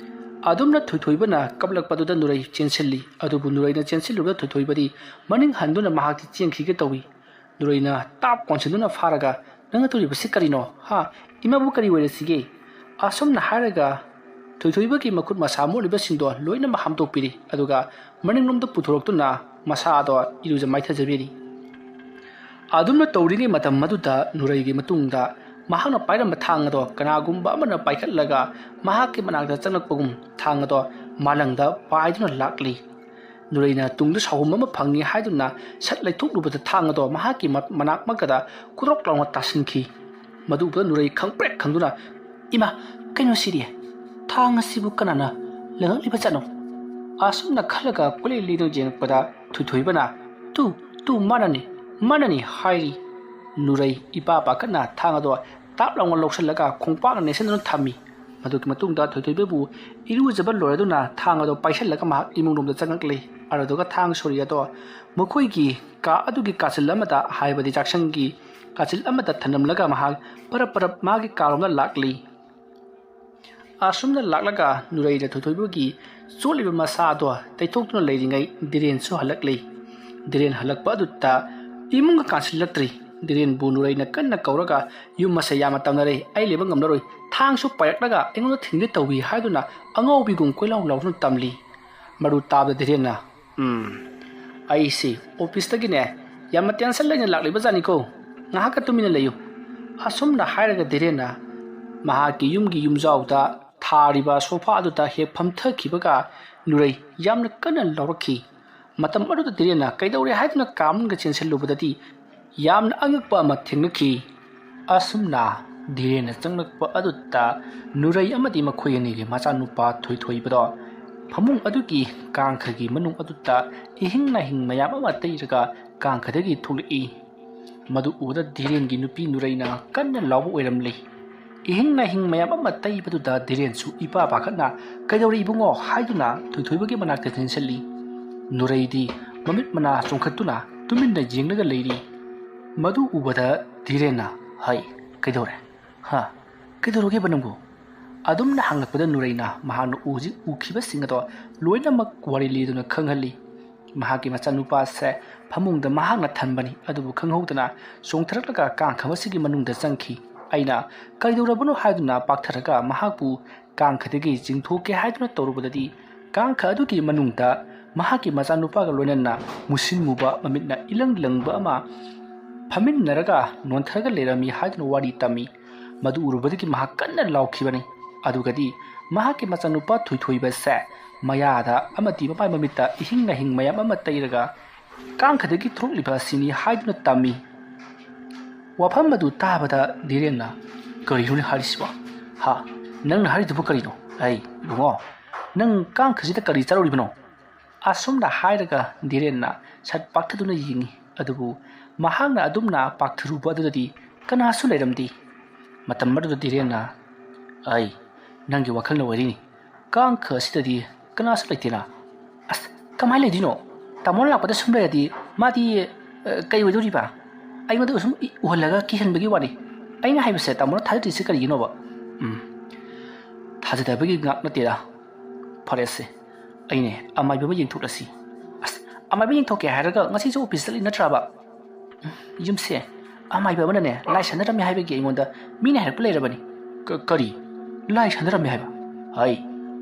ꯑꯗꯨꯝꯅ ꯊꯣꯏꯊꯣꯏꯕꯅ ꯀꯞꯂꯛꯄꯗꯨꯗ ꯅꯨꯔꯩ ꯆꯦꯟꯁꯤꯜꯂꯤ꯫ ꯑꯗꯨꯕꯨ ꯅꯨꯔꯩꯅ ꯆꯦꯟꯁꯤꯜꯂꯨꯕꯗ ꯊꯣꯏꯊꯣꯏꯕꯗꯤ ꯃꯅꯤꯡ ꯍꯟꯗꯨꯅ ꯃꯍꯥꯛꯇꯤ ꯆꯦꯟꯈꯤꯒꯦ ꯇꯧꯏ꯫ ꯅꯨꯔꯩꯅ ꯇꯥꯞ ꯀꯣꯟꯁꯤꯟꯗꯨꯅ ꯐꯥꯔꯒ, "ꯅꯪꯅ ꯇꯧꯔꯤꯕꯁꯤ ꯀꯔꯤꯅꯣ? ꯍꯥ? ꯏꯃꯥꯕꯨ ꯀꯔꯤ ꯑꯣꯏꯔꯁꯤꯒꯦ?" ꯑꯁꯨꯝꯅ ꯍꯥꯏꯔꯒ ꯊꯣꯏꯊꯣꯏꯕꯒꯤ ꯃꯈꯨꯠ ꯃꯁꯥ ꯃꯣꯠꯂꯤꯕꯁꯤꯡꯗꯣ ꯂꯣꯏꯅꯃꯛ ꯍꯥꯝꯗꯣꯛꯄꯤꯔꯤ꯫ ꯑꯗꯨꯒ ꯃꯅꯤꯡꯂꯣꯝꯗ ꯄꯨꯊꯣꯔꯛꯇꯨꯅ ꯃꯁꯥꯗꯣ ꯏꯔꯨꯖ ꯃꯥꯏꯊꯖꯕꯤꯔꯤ꯫ ꯑꯗꯨꯝꯅ ꯇꯧꯔꯤꯉꯩ ꯃꯇꯝ ꯑꯗꯨꯗ ꯅꯨꯔꯩꯒꯤ ꯃꯇꯨꯡꯗ ꯃꯍꯥꯛꯅ ꯄꯥꯏꯔꯝꯕ ꯊꯥꯡ ꯑꯗꯣ ꯀꯅꯥꯒꯨꯝꯕ ꯑꯃꯅ ꯄꯥꯏꯈꯠꯂꯒ ꯃꯍꯥꯛꯀꯤ ꯃꯅꯥꯛꯇ ꯆꯪꯂꯛꯄꯒꯨꯝ ꯊꯥꯡ ꯑꯗꯣ ꯃꯥꯂꯪꯗ ꯄꯥꯏꯗꯨꯅ ꯂꯥꯛꯂꯤ꯫ ꯅꯨꯔꯩꯅ ꯇꯨꯡꯗ ꯁꯥꯎꯍꯨꯝ ꯑꯃ ꯐꯪꯏ ꯍꯥꯏꯗꯨꯅ ꯁꯠ ꯂꯩꯊꯣꯛꯂꯨꯕꯗ ꯊꯥꯡ ꯑꯗꯣ ꯃꯍꯥꯛꯀꯤ ꯃ-, ꯃꯅꯥꯛ ꯃꯛꯀꯗ ꯀꯨꯔꯣꯛ ꯂꯥꯎꯅ ꯇꯥꯁꯤꯟꯈꯤ꯫ ꯃꯗꯨ ꯎꯕꯗ ꯅꯨꯔꯩ ꯈꯪꯄ꯭ꯔꯦꯛ ꯈꯪꯗꯨꯅ, "ꯏꯃꯥ, ꯀꯩꯅꯣ ꯁꯤꯗꯤ? ꯊꯥꯡ ꯑꯁꯤꯕꯨ ꯀꯅꯥꯅ ꯂꯪꯉꯛꯂꯤꯕꯖꯥꯠꯅꯣ?" ꯑꯁꯨꯝꯅ ꯈꯜꯂꯒ ꯀꯣꯏꯂꯦꯟ ꯂꯦꯟꯗꯨꯅ ꯌꯦꯡꯉꯛꯄꯗ ꯊꯣꯏꯊꯣꯏꯕꯅ, "ꯇꯨ, ꯇꯨ, ꯃꯥꯅꯅꯤ, ꯃꯥꯅꯅꯤ" ꯍꯥꯏꯔꯤ꯫ ꯅꯨꯔꯩ ꯏꯄꯥ ꯄꯥꯈꯠꯅ ꯊꯥꯡ ꯑꯗꯣ ꯇꯥꯞ ꯂꯥꯎꯅ ꯂꯧꯁꯤꯜꯂꯒ ꯈꯣꯡꯄꯥꯛꯅ ꯅꯦꯠꯁꯤꯟꯗꯨꯅ ꯊꯝꯃꯤ꯫ ꯃꯗꯨꯒꯤ ꯃꯇꯨꯡꯗ ꯊꯣꯏꯊꯣꯏꯕꯕꯨ ꯏꯔꯨꯖꯕ ꯂꯣꯏꯔꯗꯨꯅ ꯊꯥꯡ ꯑꯗꯣ ꯄꯥꯏꯁꯤꯜꯂꯒ ꯃꯍꯥꯛ ꯏꯃꯨꯡ ꯂꯣꯝꯗ ꯆꯪꯉꯛꯂꯤ꯫ ꯑꯗꯨꯗꯨꯒ ꯊꯥꯡ ꯁꯣꯔꯤ ꯑꯗꯣ ꯃꯈꯣꯏꯒꯤ ꯀꯥ ꯑꯗꯨꯒꯤ ꯀꯥꯆꯤꯜ ꯑꯃꯗ, ꯍꯥꯏꯕꯗꯤ ꯆꯥꯛꯁꯪꯒꯤ ꯀꯥꯆꯤꯜ ꯑꯃꯗ ꯊꯅꯝꯂꯒ ꯃꯍꯥꯛ ꯄꯔꯞ ꯄꯔꯞ ꯃꯥꯒꯤ ꯀꯥꯔꯣꯝꯗ ꯂꯥꯛꯂꯤ꯫ ꯑꯁꯨꯝꯅ ꯂꯥꯛꯂꯒ ꯅꯨꯔꯩꯅ ꯊꯣꯏꯊꯣꯏꯕꯒꯤ ꯆꯣꯠꯂꯤꯕ ꯃꯁꯥꯗꯣ ꯇꯩꯊꯣꯛꯇꯨꯅ ꯂꯩꯔꯤꯉꯩ ꯙꯤꯔꯦꯟꯁꯨ ꯍꯜꯂꯛꯂꯤ꯫ ꯙꯤꯔꯦꯟ ꯍꯜꯂꯛꯄ ꯑꯗꯨꯗ ꯏꯃꯨꯡꯒ ꯀꯥꯟꯁꯤꯜꯂꯛꯇ꯭ꯔꯤ꯫ ꯙꯤꯔꯦꯟꯕꯨ ꯅꯨꯔꯩꯅ ꯀꯟꯅ ꯀꯧꯔꯒ, "ꯌꯨꯝ ꯑꯁꯦ ꯌꯥꯝꯅ ꯇꯝꯅꯔꯦ, ꯑꯩ ꯂꯩꯕ ꯉꯝꯂꯔꯣꯏ, ꯊꯥꯡꯁꯨ ꯄꯥꯏꯔꯛꯂꯒ ꯑꯩꯉꯣꯟꯗ ꯊꯤꯡꯒꯦ ꯇꯧꯏ" ꯍꯥꯏꯗꯨꯅ ꯑꯉꯥꯎꯕꯤꯒꯨꯝ ꯀꯣꯏꯂꯥꯎ ꯂꯥꯎꯗꯨꯅ ꯇꯝꯂꯤ꯫ ꯃꯗꯨ ꯇꯥꯕꯗ ꯙꯤꯔꯦꯟꯅ, "ꯎꯝ, ꯑꯩꯁꯤ ꯑꯣꯐꯤꯁꯇꯒꯤꯅꯦ ꯌꯥꯝꯅ ꯇꯦꯟꯁꯟ ꯂꯩꯅ ꯂꯥꯛꯂꯤꯕ ꯖꯥꯠꯅꯤꯀꯣ꯫ ꯉꯥꯏꯍꯥꯛꯀ ꯇꯨꯃꯤꯟꯅ ꯂꯩꯌꯨ"꯫ ꯑꯁꯨꯝꯅ ꯍꯥꯏꯔꯒ ꯙꯤꯔꯦꯟꯅ ꯃꯍꯥꯛꯀꯤ ꯌꯨꯝꯒꯤ ꯌꯨꯝꯖꯥꯎꯗ ꯊꯥꯔꯤꯕ ꯁꯣꯐꯥ ꯑꯗꯨꯗ ꯍꯦꯛ ꯐꯝꯊꯈꯤꯕꯒ ꯅꯨꯔꯩ ꯌꯥꯝꯅ ꯀꯟꯅ ꯂꯥꯎꯔꯛꯈꯤ꯫ ꯃꯇꯝ ꯑꯗꯨꯗ ꯙꯤꯔꯦꯟꯅ ꯀꯩꯗꯧꯔꯦ ꯍꯥꯏꯗꯨꯅ ꯀꯥ ꯃꯅꯨꯡꯗ ꯆꯦꯟꯁꯤꯜꯂꯨꯕꯗꯗꯤ ꯌꯥꯝꯅ ꯑꯉꯛꯄ ꯑꯃ ꯊꯦꯡꯅꯈꯤ꯫ ꯑꯁꯨꯝꯅ ꯙꯤꯔꯦꯟꯅ ꯆꯪꯂꯛꯄ ꯑꯗꯨꯗ ꯅꯨꯔꯩ ꯑꯃꯗꯤ ꯃꯈꯣꯏ ꯑꯅꯤꯒꯤ ꯃꯆꯥꯅꯨꯄꯥ ꯊꯣꯏꯊꯣꯏꯕꯗꯣ ꯐꯃꯨꯡ ꯑꯗꯨꯒꯤ ꯀꯥꯡꯈꯒꯤ ꯃꯅꯨꯡ ꯑꯗꯨꯗ ꯏꯍꯤꯡ ꯅꯥꯍꯤꯡ ꯃꯌꯥꯝ ꯑꯃ ꯇꯩꯔꯒ ꯀꯥꯡꯈꯗꯒꯤ ꯊꯣꯛꯂꯛꯏ꯫ ꯃꯗꯨ ꯎꯕꯗ ꯙꯤꯔꯦꯟꯒꯤ ꯅꯨꯄꯤ ꯅꯨꯔꯩꯅ ꯀꯟꯅ ꯂꯥꯎꯕ ꯑꯣꯏꯔꯝꯂꯤ꯫ ꯏꯍꯤꯡ ꯅꯥꯍꯤꯡ ꯃꯌꯥꯝ ꯑꯃ ꯇꯩꯕꯗꯨꯗ ꯙꯤꯔꯦꯟꯁꯨ ꯏꯄꯥ ꯄꯥꯈꯠꯅ, "ꯀꯩꯗꯧꯔꯦ ꯏꯕꯨꯡꯉꯣ?" ꯍꯥꯏꯗꯨꯅ ꯊꯣꯏꯊꯣꯏꯕꯒꯤ ꯃꯅꯥꯛꯇ ꯆꯦꯟꯁꯤꯜꯂꯤ꯫ ꯅꯨꯔꯩꯗꯤ ꯃꯃꯤꯠ ꯃꯅꯥ ꯆꯣꯡꯈꯠꯇꯨꯅ ꯇꯨꯃꯤꯟꯅ ꯌꯦꯡꯂꯒ ꯂꯩꯔꯤ꯫ ꯃꯗꯨ ꯎꯕꯗ ꯙꯤꯔꯦꯟꯅ, "ꯍꯩ, ꯀꯩꯗꯧꯔꯦ? ꯍꯥ? ꯀꯩꯗꯧꯔꯒꯦꯕ ꯅꯪꯕꯨ?" ꯑꯗꯨꯝꯅ ꯍꯪꯂꯛꯄꯗ ꯅꯨꯔꯩꯅ ꯃꯍꯥꯛꯅ ꯍꯧꯖꯤꯛ ꯎꯈꯤꯕꯁꯤꯡ ꯑꯗꯣ ꯂꯣꯏꯅꯃꯛ ꯋꯥꯔꯤ ꯂꯤꯗꯨꯅ ꯈꯪꯍꯜꯂꯤ꯫ ꯃꯍꯥꯛꯀꯤ ꯃꯆꯥꯅꯨꯄꯥꯁꯦ ꯐꯃꯨꯡꯗ ꯃꯍꯥꯛꯅ ꯊꯝꯕꯅꯤ, ꯑꯗꯨꯕꯨ ꯈꯪꯍꯧꯗꯅ ꯆꯣꯡꯊꯔꯛꯂꯒ ꯀꯥꯡꯈ ꯑꯁꯤꯒꯤ ꯃꯅꯨꯡꯗ ꯆꯪꯈꯤ꯫ ꯑꯩꯅ ꯀꯩꯗꯧꯔꯕꯅꯣ ꯍꯥꯏꯗꯨꯅ ꯄꯥꯛꯊꯔꯒ ꯃꯍꯥꯛꯄꯨ ꯀꯥꯡꯈꯗꯒꯤ ꯆꯤꯡꯊꯣꯛꯀꯦ ꯍꯥꯏꯗꯨꯅ ꯇꯧꯔꯨꯕꯗꯗꯤ, ꯀꯥꯡꯈ ꯑꯗꯨꯒꯤ ꯃꯅꯨꯡꯗ ꯃꯍꯥꯛꯀꯤ ꯃꯆꯥꯅꯨꯄꯥꯒ ꯂꯣꯏꯅꯅ ꯃꯨꯁꯤꯟ ꯃꯨꯕ, ꯃꯃꯤꯠꯅ ꯏꯂꯪ ꯂꯪꯕ ꯑꯃ ꯐꯝꯃꯤꯟꯅꯔꯒ ꯅꯣꯟꯊꯔꯒ ꯂꯩꯔꯝꯃꯤ ꯍꯥꯏꯗꯨꯅ ꯋꯥꯔꯤ ꯇꯝꯃꯤ꯫ ꯃꯗꯨ ꯎꯔꯨꯕꯗꯒꯤ ꯃꯍꯥꯛ ꯀꯟꯅ ꯂꯥꯎꯈꯤꯕꯅꯤ꯫ ꯑꯗꯨꯒꯗꯤ ꯃꯍꯥꯛꯀꯤ ꯃꯆꯥꯅꯨꯄꯥ ꯊꯣꯏꯊꯣꯏꯕꯁꯦ ꯃꯌꯥꯗ ꯑꯃꯗꯤ ꯃꯃꯥꯏ ꯃꯃꯤꯠꯇ ꯏꯍꯤꯡ ꯅꯥꯍꯤꯡ ꯃꯌꯥꯝ ꯑꯃ ꯇꯩꯔꯒ ꯀꯥꯡꯈꯗꯒꯤ ꯊꯣꯛꯂꯤꯕ ꯑꯁꯤꯅꯤ ꯍꯥꯏꯗꯨꯅ ꯇꯝꯃꯤ꯫ ꯋꯥꯐꯝ ꯑꯗꯨ ꯇꯥꯕꯗ ꯙꯤꯔꯦꯟꯅ, "ꯀꯔꯤꯅꯣꯅꯦ ꯍꯥꯏꯔꯤꯁꯤꯕꯣ? ꯍꯥ? ꯅꯪꯅ ꯍꯥꯏꯔꯤꯗꯨꯕꯨ ꯀꯔꯤꯅꯣ? ꯑꯩ ꯏꯕꯨꯡꯉꯣ, ꯅꯪ ꯀꯥꯡꯈꯁꯤꯗ ꯀꯔꯤ ꯆꯥꯔꯨꯔꯤꯕꯅꯣ?" ꯑꯁꯨꯝꯅ ꯍꯥꯏꯔꯒ ꯙꯤꯔꯦꯟꯅ ꯁꯠ ꯄꯥꯛꯊꯗꯨꯅ ꯌꯦꯡꯉꯤ꯫ ꯑꯗꯨꯕꯨ ꯃꯍꯥꯛꯅ ꯑꯗꯨꯝꯅ ꯄꯥꯛꯊꯔꯨꯕ ꯑꯗꯨꯗꯗꯤ ꯀꯅꯥꯁꯨ ꯂꯩꯔꯝꯗꯦ꯫ ꯃꯇꯝ ꯑꯗꯨꯗ ꯙꯤꯔꯦꯟꯅ, "ꯑꯩ ꯅꯪꯒꯤ ꯋꯥꯈꯜꯅ ꯑꯣꯏꯔꯤꯅꯤ꯫ ꯀꯥꯡꯈ ꯑꯁꯤꯗꯗꯤ ꯀꯅꯥꯁꯨ ꯂꯩꯇꯦꯅ꯫" "ꯑꯁ, ꯀꯃꯥꯏꯅ ꯂꯩꯗꯣꯏꯅꯣ? ꯇꯥꯃꯣ ꯂꯥꯛꯄꯗ ꯁꯨꯝ ꯂꯩꯔꯗꯤ ꯃꯥꯗꯤ, ꯑ, ꯀꯩ ꯑꯣꯏꯗꯣꯔꯤꯕ? ꯑꯩꯉꯣꯟꯗ ꯁꯨꯝ ꯏ-, ꯎꯍꯜꯂꯒ ꯀꯤꯍꯟꯕꯒꯤ ꯋꯥꯅꯤ꯫ ꯑꯩꯅ ꯍꯥꯏꯕꯁꯦ ꯇꯥꯃꯣꯅ ꯊꯥꯖꯗ꯭ꯔꯤꯁꯦ ꯀꯔꯤꯒꯤꯅꯣꯕ?" "ꯎꯝ, ꯊꯥꯖꯗꯕꯒꯤ ꯉꯥꯛ ꯅꯠꯇꯦꯗ꯫ ꯐꯔꯦꯁꯦ, ꯑꯩꯅꯦ ꯑꯃꯥꯏꯕ ꯑꯃ ꯌꯦꯡꯊꯣꯛꯂꯁꯤ꯫" "ꯑꯁ, ꯑꯃꯥꯏꯕ ꯌꯦꯡꯊꯣꯛꯀꯦ ꯍꯥꯏꯔꯒ ꯉꯁꯤꯁꯨ ꯑꯣꯐꯤꯁ ꯆꯠꯂꯤ ꯅꯠꯇ꯭ꯔꯕ?" "ꯌꯨꯝꯁꯦ ꯑꯃꯥꯏꯕ ꯑꯃꯅꯅꯦ ꯂꯥꯏ ꯁꯥꯟꯅꯔꯝꯃꯦ ꯍꯥꯏꯕꯒꯤ ꯑꯩꯉꯣꯟꯗ ꯃꯤꯅ ꯍꯥꯏꯔꯛꯄ ꯂꯩꯔꯕꯅꯤ꯫" "ꯀ-, ꯀꯔꯤ? ꯂꯥꯏ ꯁꯥꯟꯅꯔꯝꯃꯦ ꯍꯥꯏꯕ? ꯍꯥꯏ,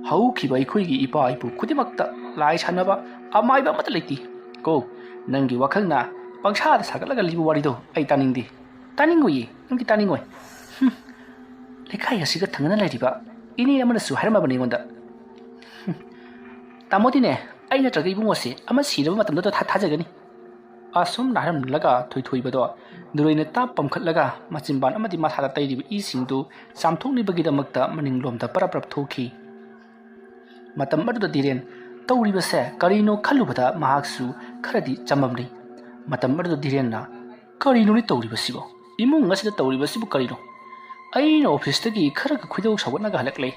ꯍꯧꯈꯤꯕ ꯑꯩꯈꯣꯏꯒꯤ ꯏꯄꯥ ꯏꯄꯨ ꯈꯨꯗꯤꯡꯃꯛꯇ ꯂꯥꯏ ꯁꯥꯟꯅꯕ ꯑꯃꯥꯏꯕ ꯑꯃꯠꯇ ꯂꯩꯇꯦ꯫ ꯀꯣ, ꯅꯪꯒꯤ ꯋꯥꯈꯜꯅ ꯄꯪꯁꯥꯗ ꯁꯥꯒꯠꯂꯒ ꯂꯤꯕ ꯋꯥꯔꯤꯗꯣ ꯑꯩ ꯇꯥꯅꯤꯡꯗꯦ꯫ ꯇꯥꯅꯤꯡꯉꯣꯏꯌꯦ, ꯅꯪꯗꯤ ꯇꯥꯅꯤꯡꯉꯣꯏ꯫ ꯍꯨꯝ, ꯂꯩꯀꯥꯏ ꯑꯁꯤꯒ ꯊꯪꯅꯅ ꯂꯩꯔꯤꯕ ꯏꯅꯦ ꯑꯃꯅꯁꯨ ꯍꯥꯏꯔꯝꯃꯕꯅꯤ ꯑꯩꯉꯣꯟꯗ꯫ ꯍꯨꯝ, ꯇꯥꯃꯣꯗꯤꯅꯦ, ꯑꯩ ꯅꯠꯇ꯭ꯔꯒ ꯏꯕꯨꯡꯉꯣꯁꯦ ꯑꯃ ꯁꯤꯔꯕ ꯃꯇꯝꯗꯨꯗ ꯊꯥ-, ꯊꯥꯖꯒꯅꯤ꯫" ꯑꯁꯨꯝꯅ ꯍꯥꯏꯔꯝꯂꯒ ꯊꯣꯏꯊꯣꯏꯕꯗꯣ ꯅꯨꯔꯩꯅ ꯇꯥꯞ ꯄꯝꯈꯠꯂꯒ ꯃꯆꯤꯟꯕꯥꯟ ꯑꯃꯗꯤ ꯃꯁꯥꯗ ꯇꯩꯔꯤꯕ ꯏꯁꯤꯡꯗꯨ ꯆꯥꯝꯊꯣꯛꯅꯕꯒꯤꯗꯃꯛꯇ ꯃꯅꯤꯡꯂꯣꯝꯗ ꯄꯔꯞ ꯄꯔꯞ ꯊꯣꯛꯈꯤ꯫ ꯃꯇꯝ ꯑꯗꯨꯗ ꯙꯤꯔꯦꯟ ꯇꯧꯔꯤꯕꯁꯦ ꯀꯔꯤꯅꯣ ꯈꯜꯂꯨꯕꯗ ꯃꯍꯥꯛꯁꯨ ꯈꯔꯗꯤ ꯆꯃꯝꯅꯩ꯫ ꯃꯇꯝ ꯑꯗꯨꯗ ꯙꯤꯔꯦꯟꯅ, "ꯀꯔꯤꯅꯣꯅꯦ ꯇꯧꯔꯤꯕꯁꯤꯕꯣ? ꯏꯃꯨꯡ ꯑꯁꯤꯗ ꯇꯧꯔꯤꯕꯁꯤꯕꯨ ꯀꯔꯤꯅꯣ? ꯑꯩꯅ ꯑꯣꯐꯤꯁꯇꯒꯤ ꯈꯔꯒ ꯈꯣꯏꯗꯧ ꯁꯥꯎꯒꯠꯅꯒ ꯍꯜꯂꯛꯂꯦ꯫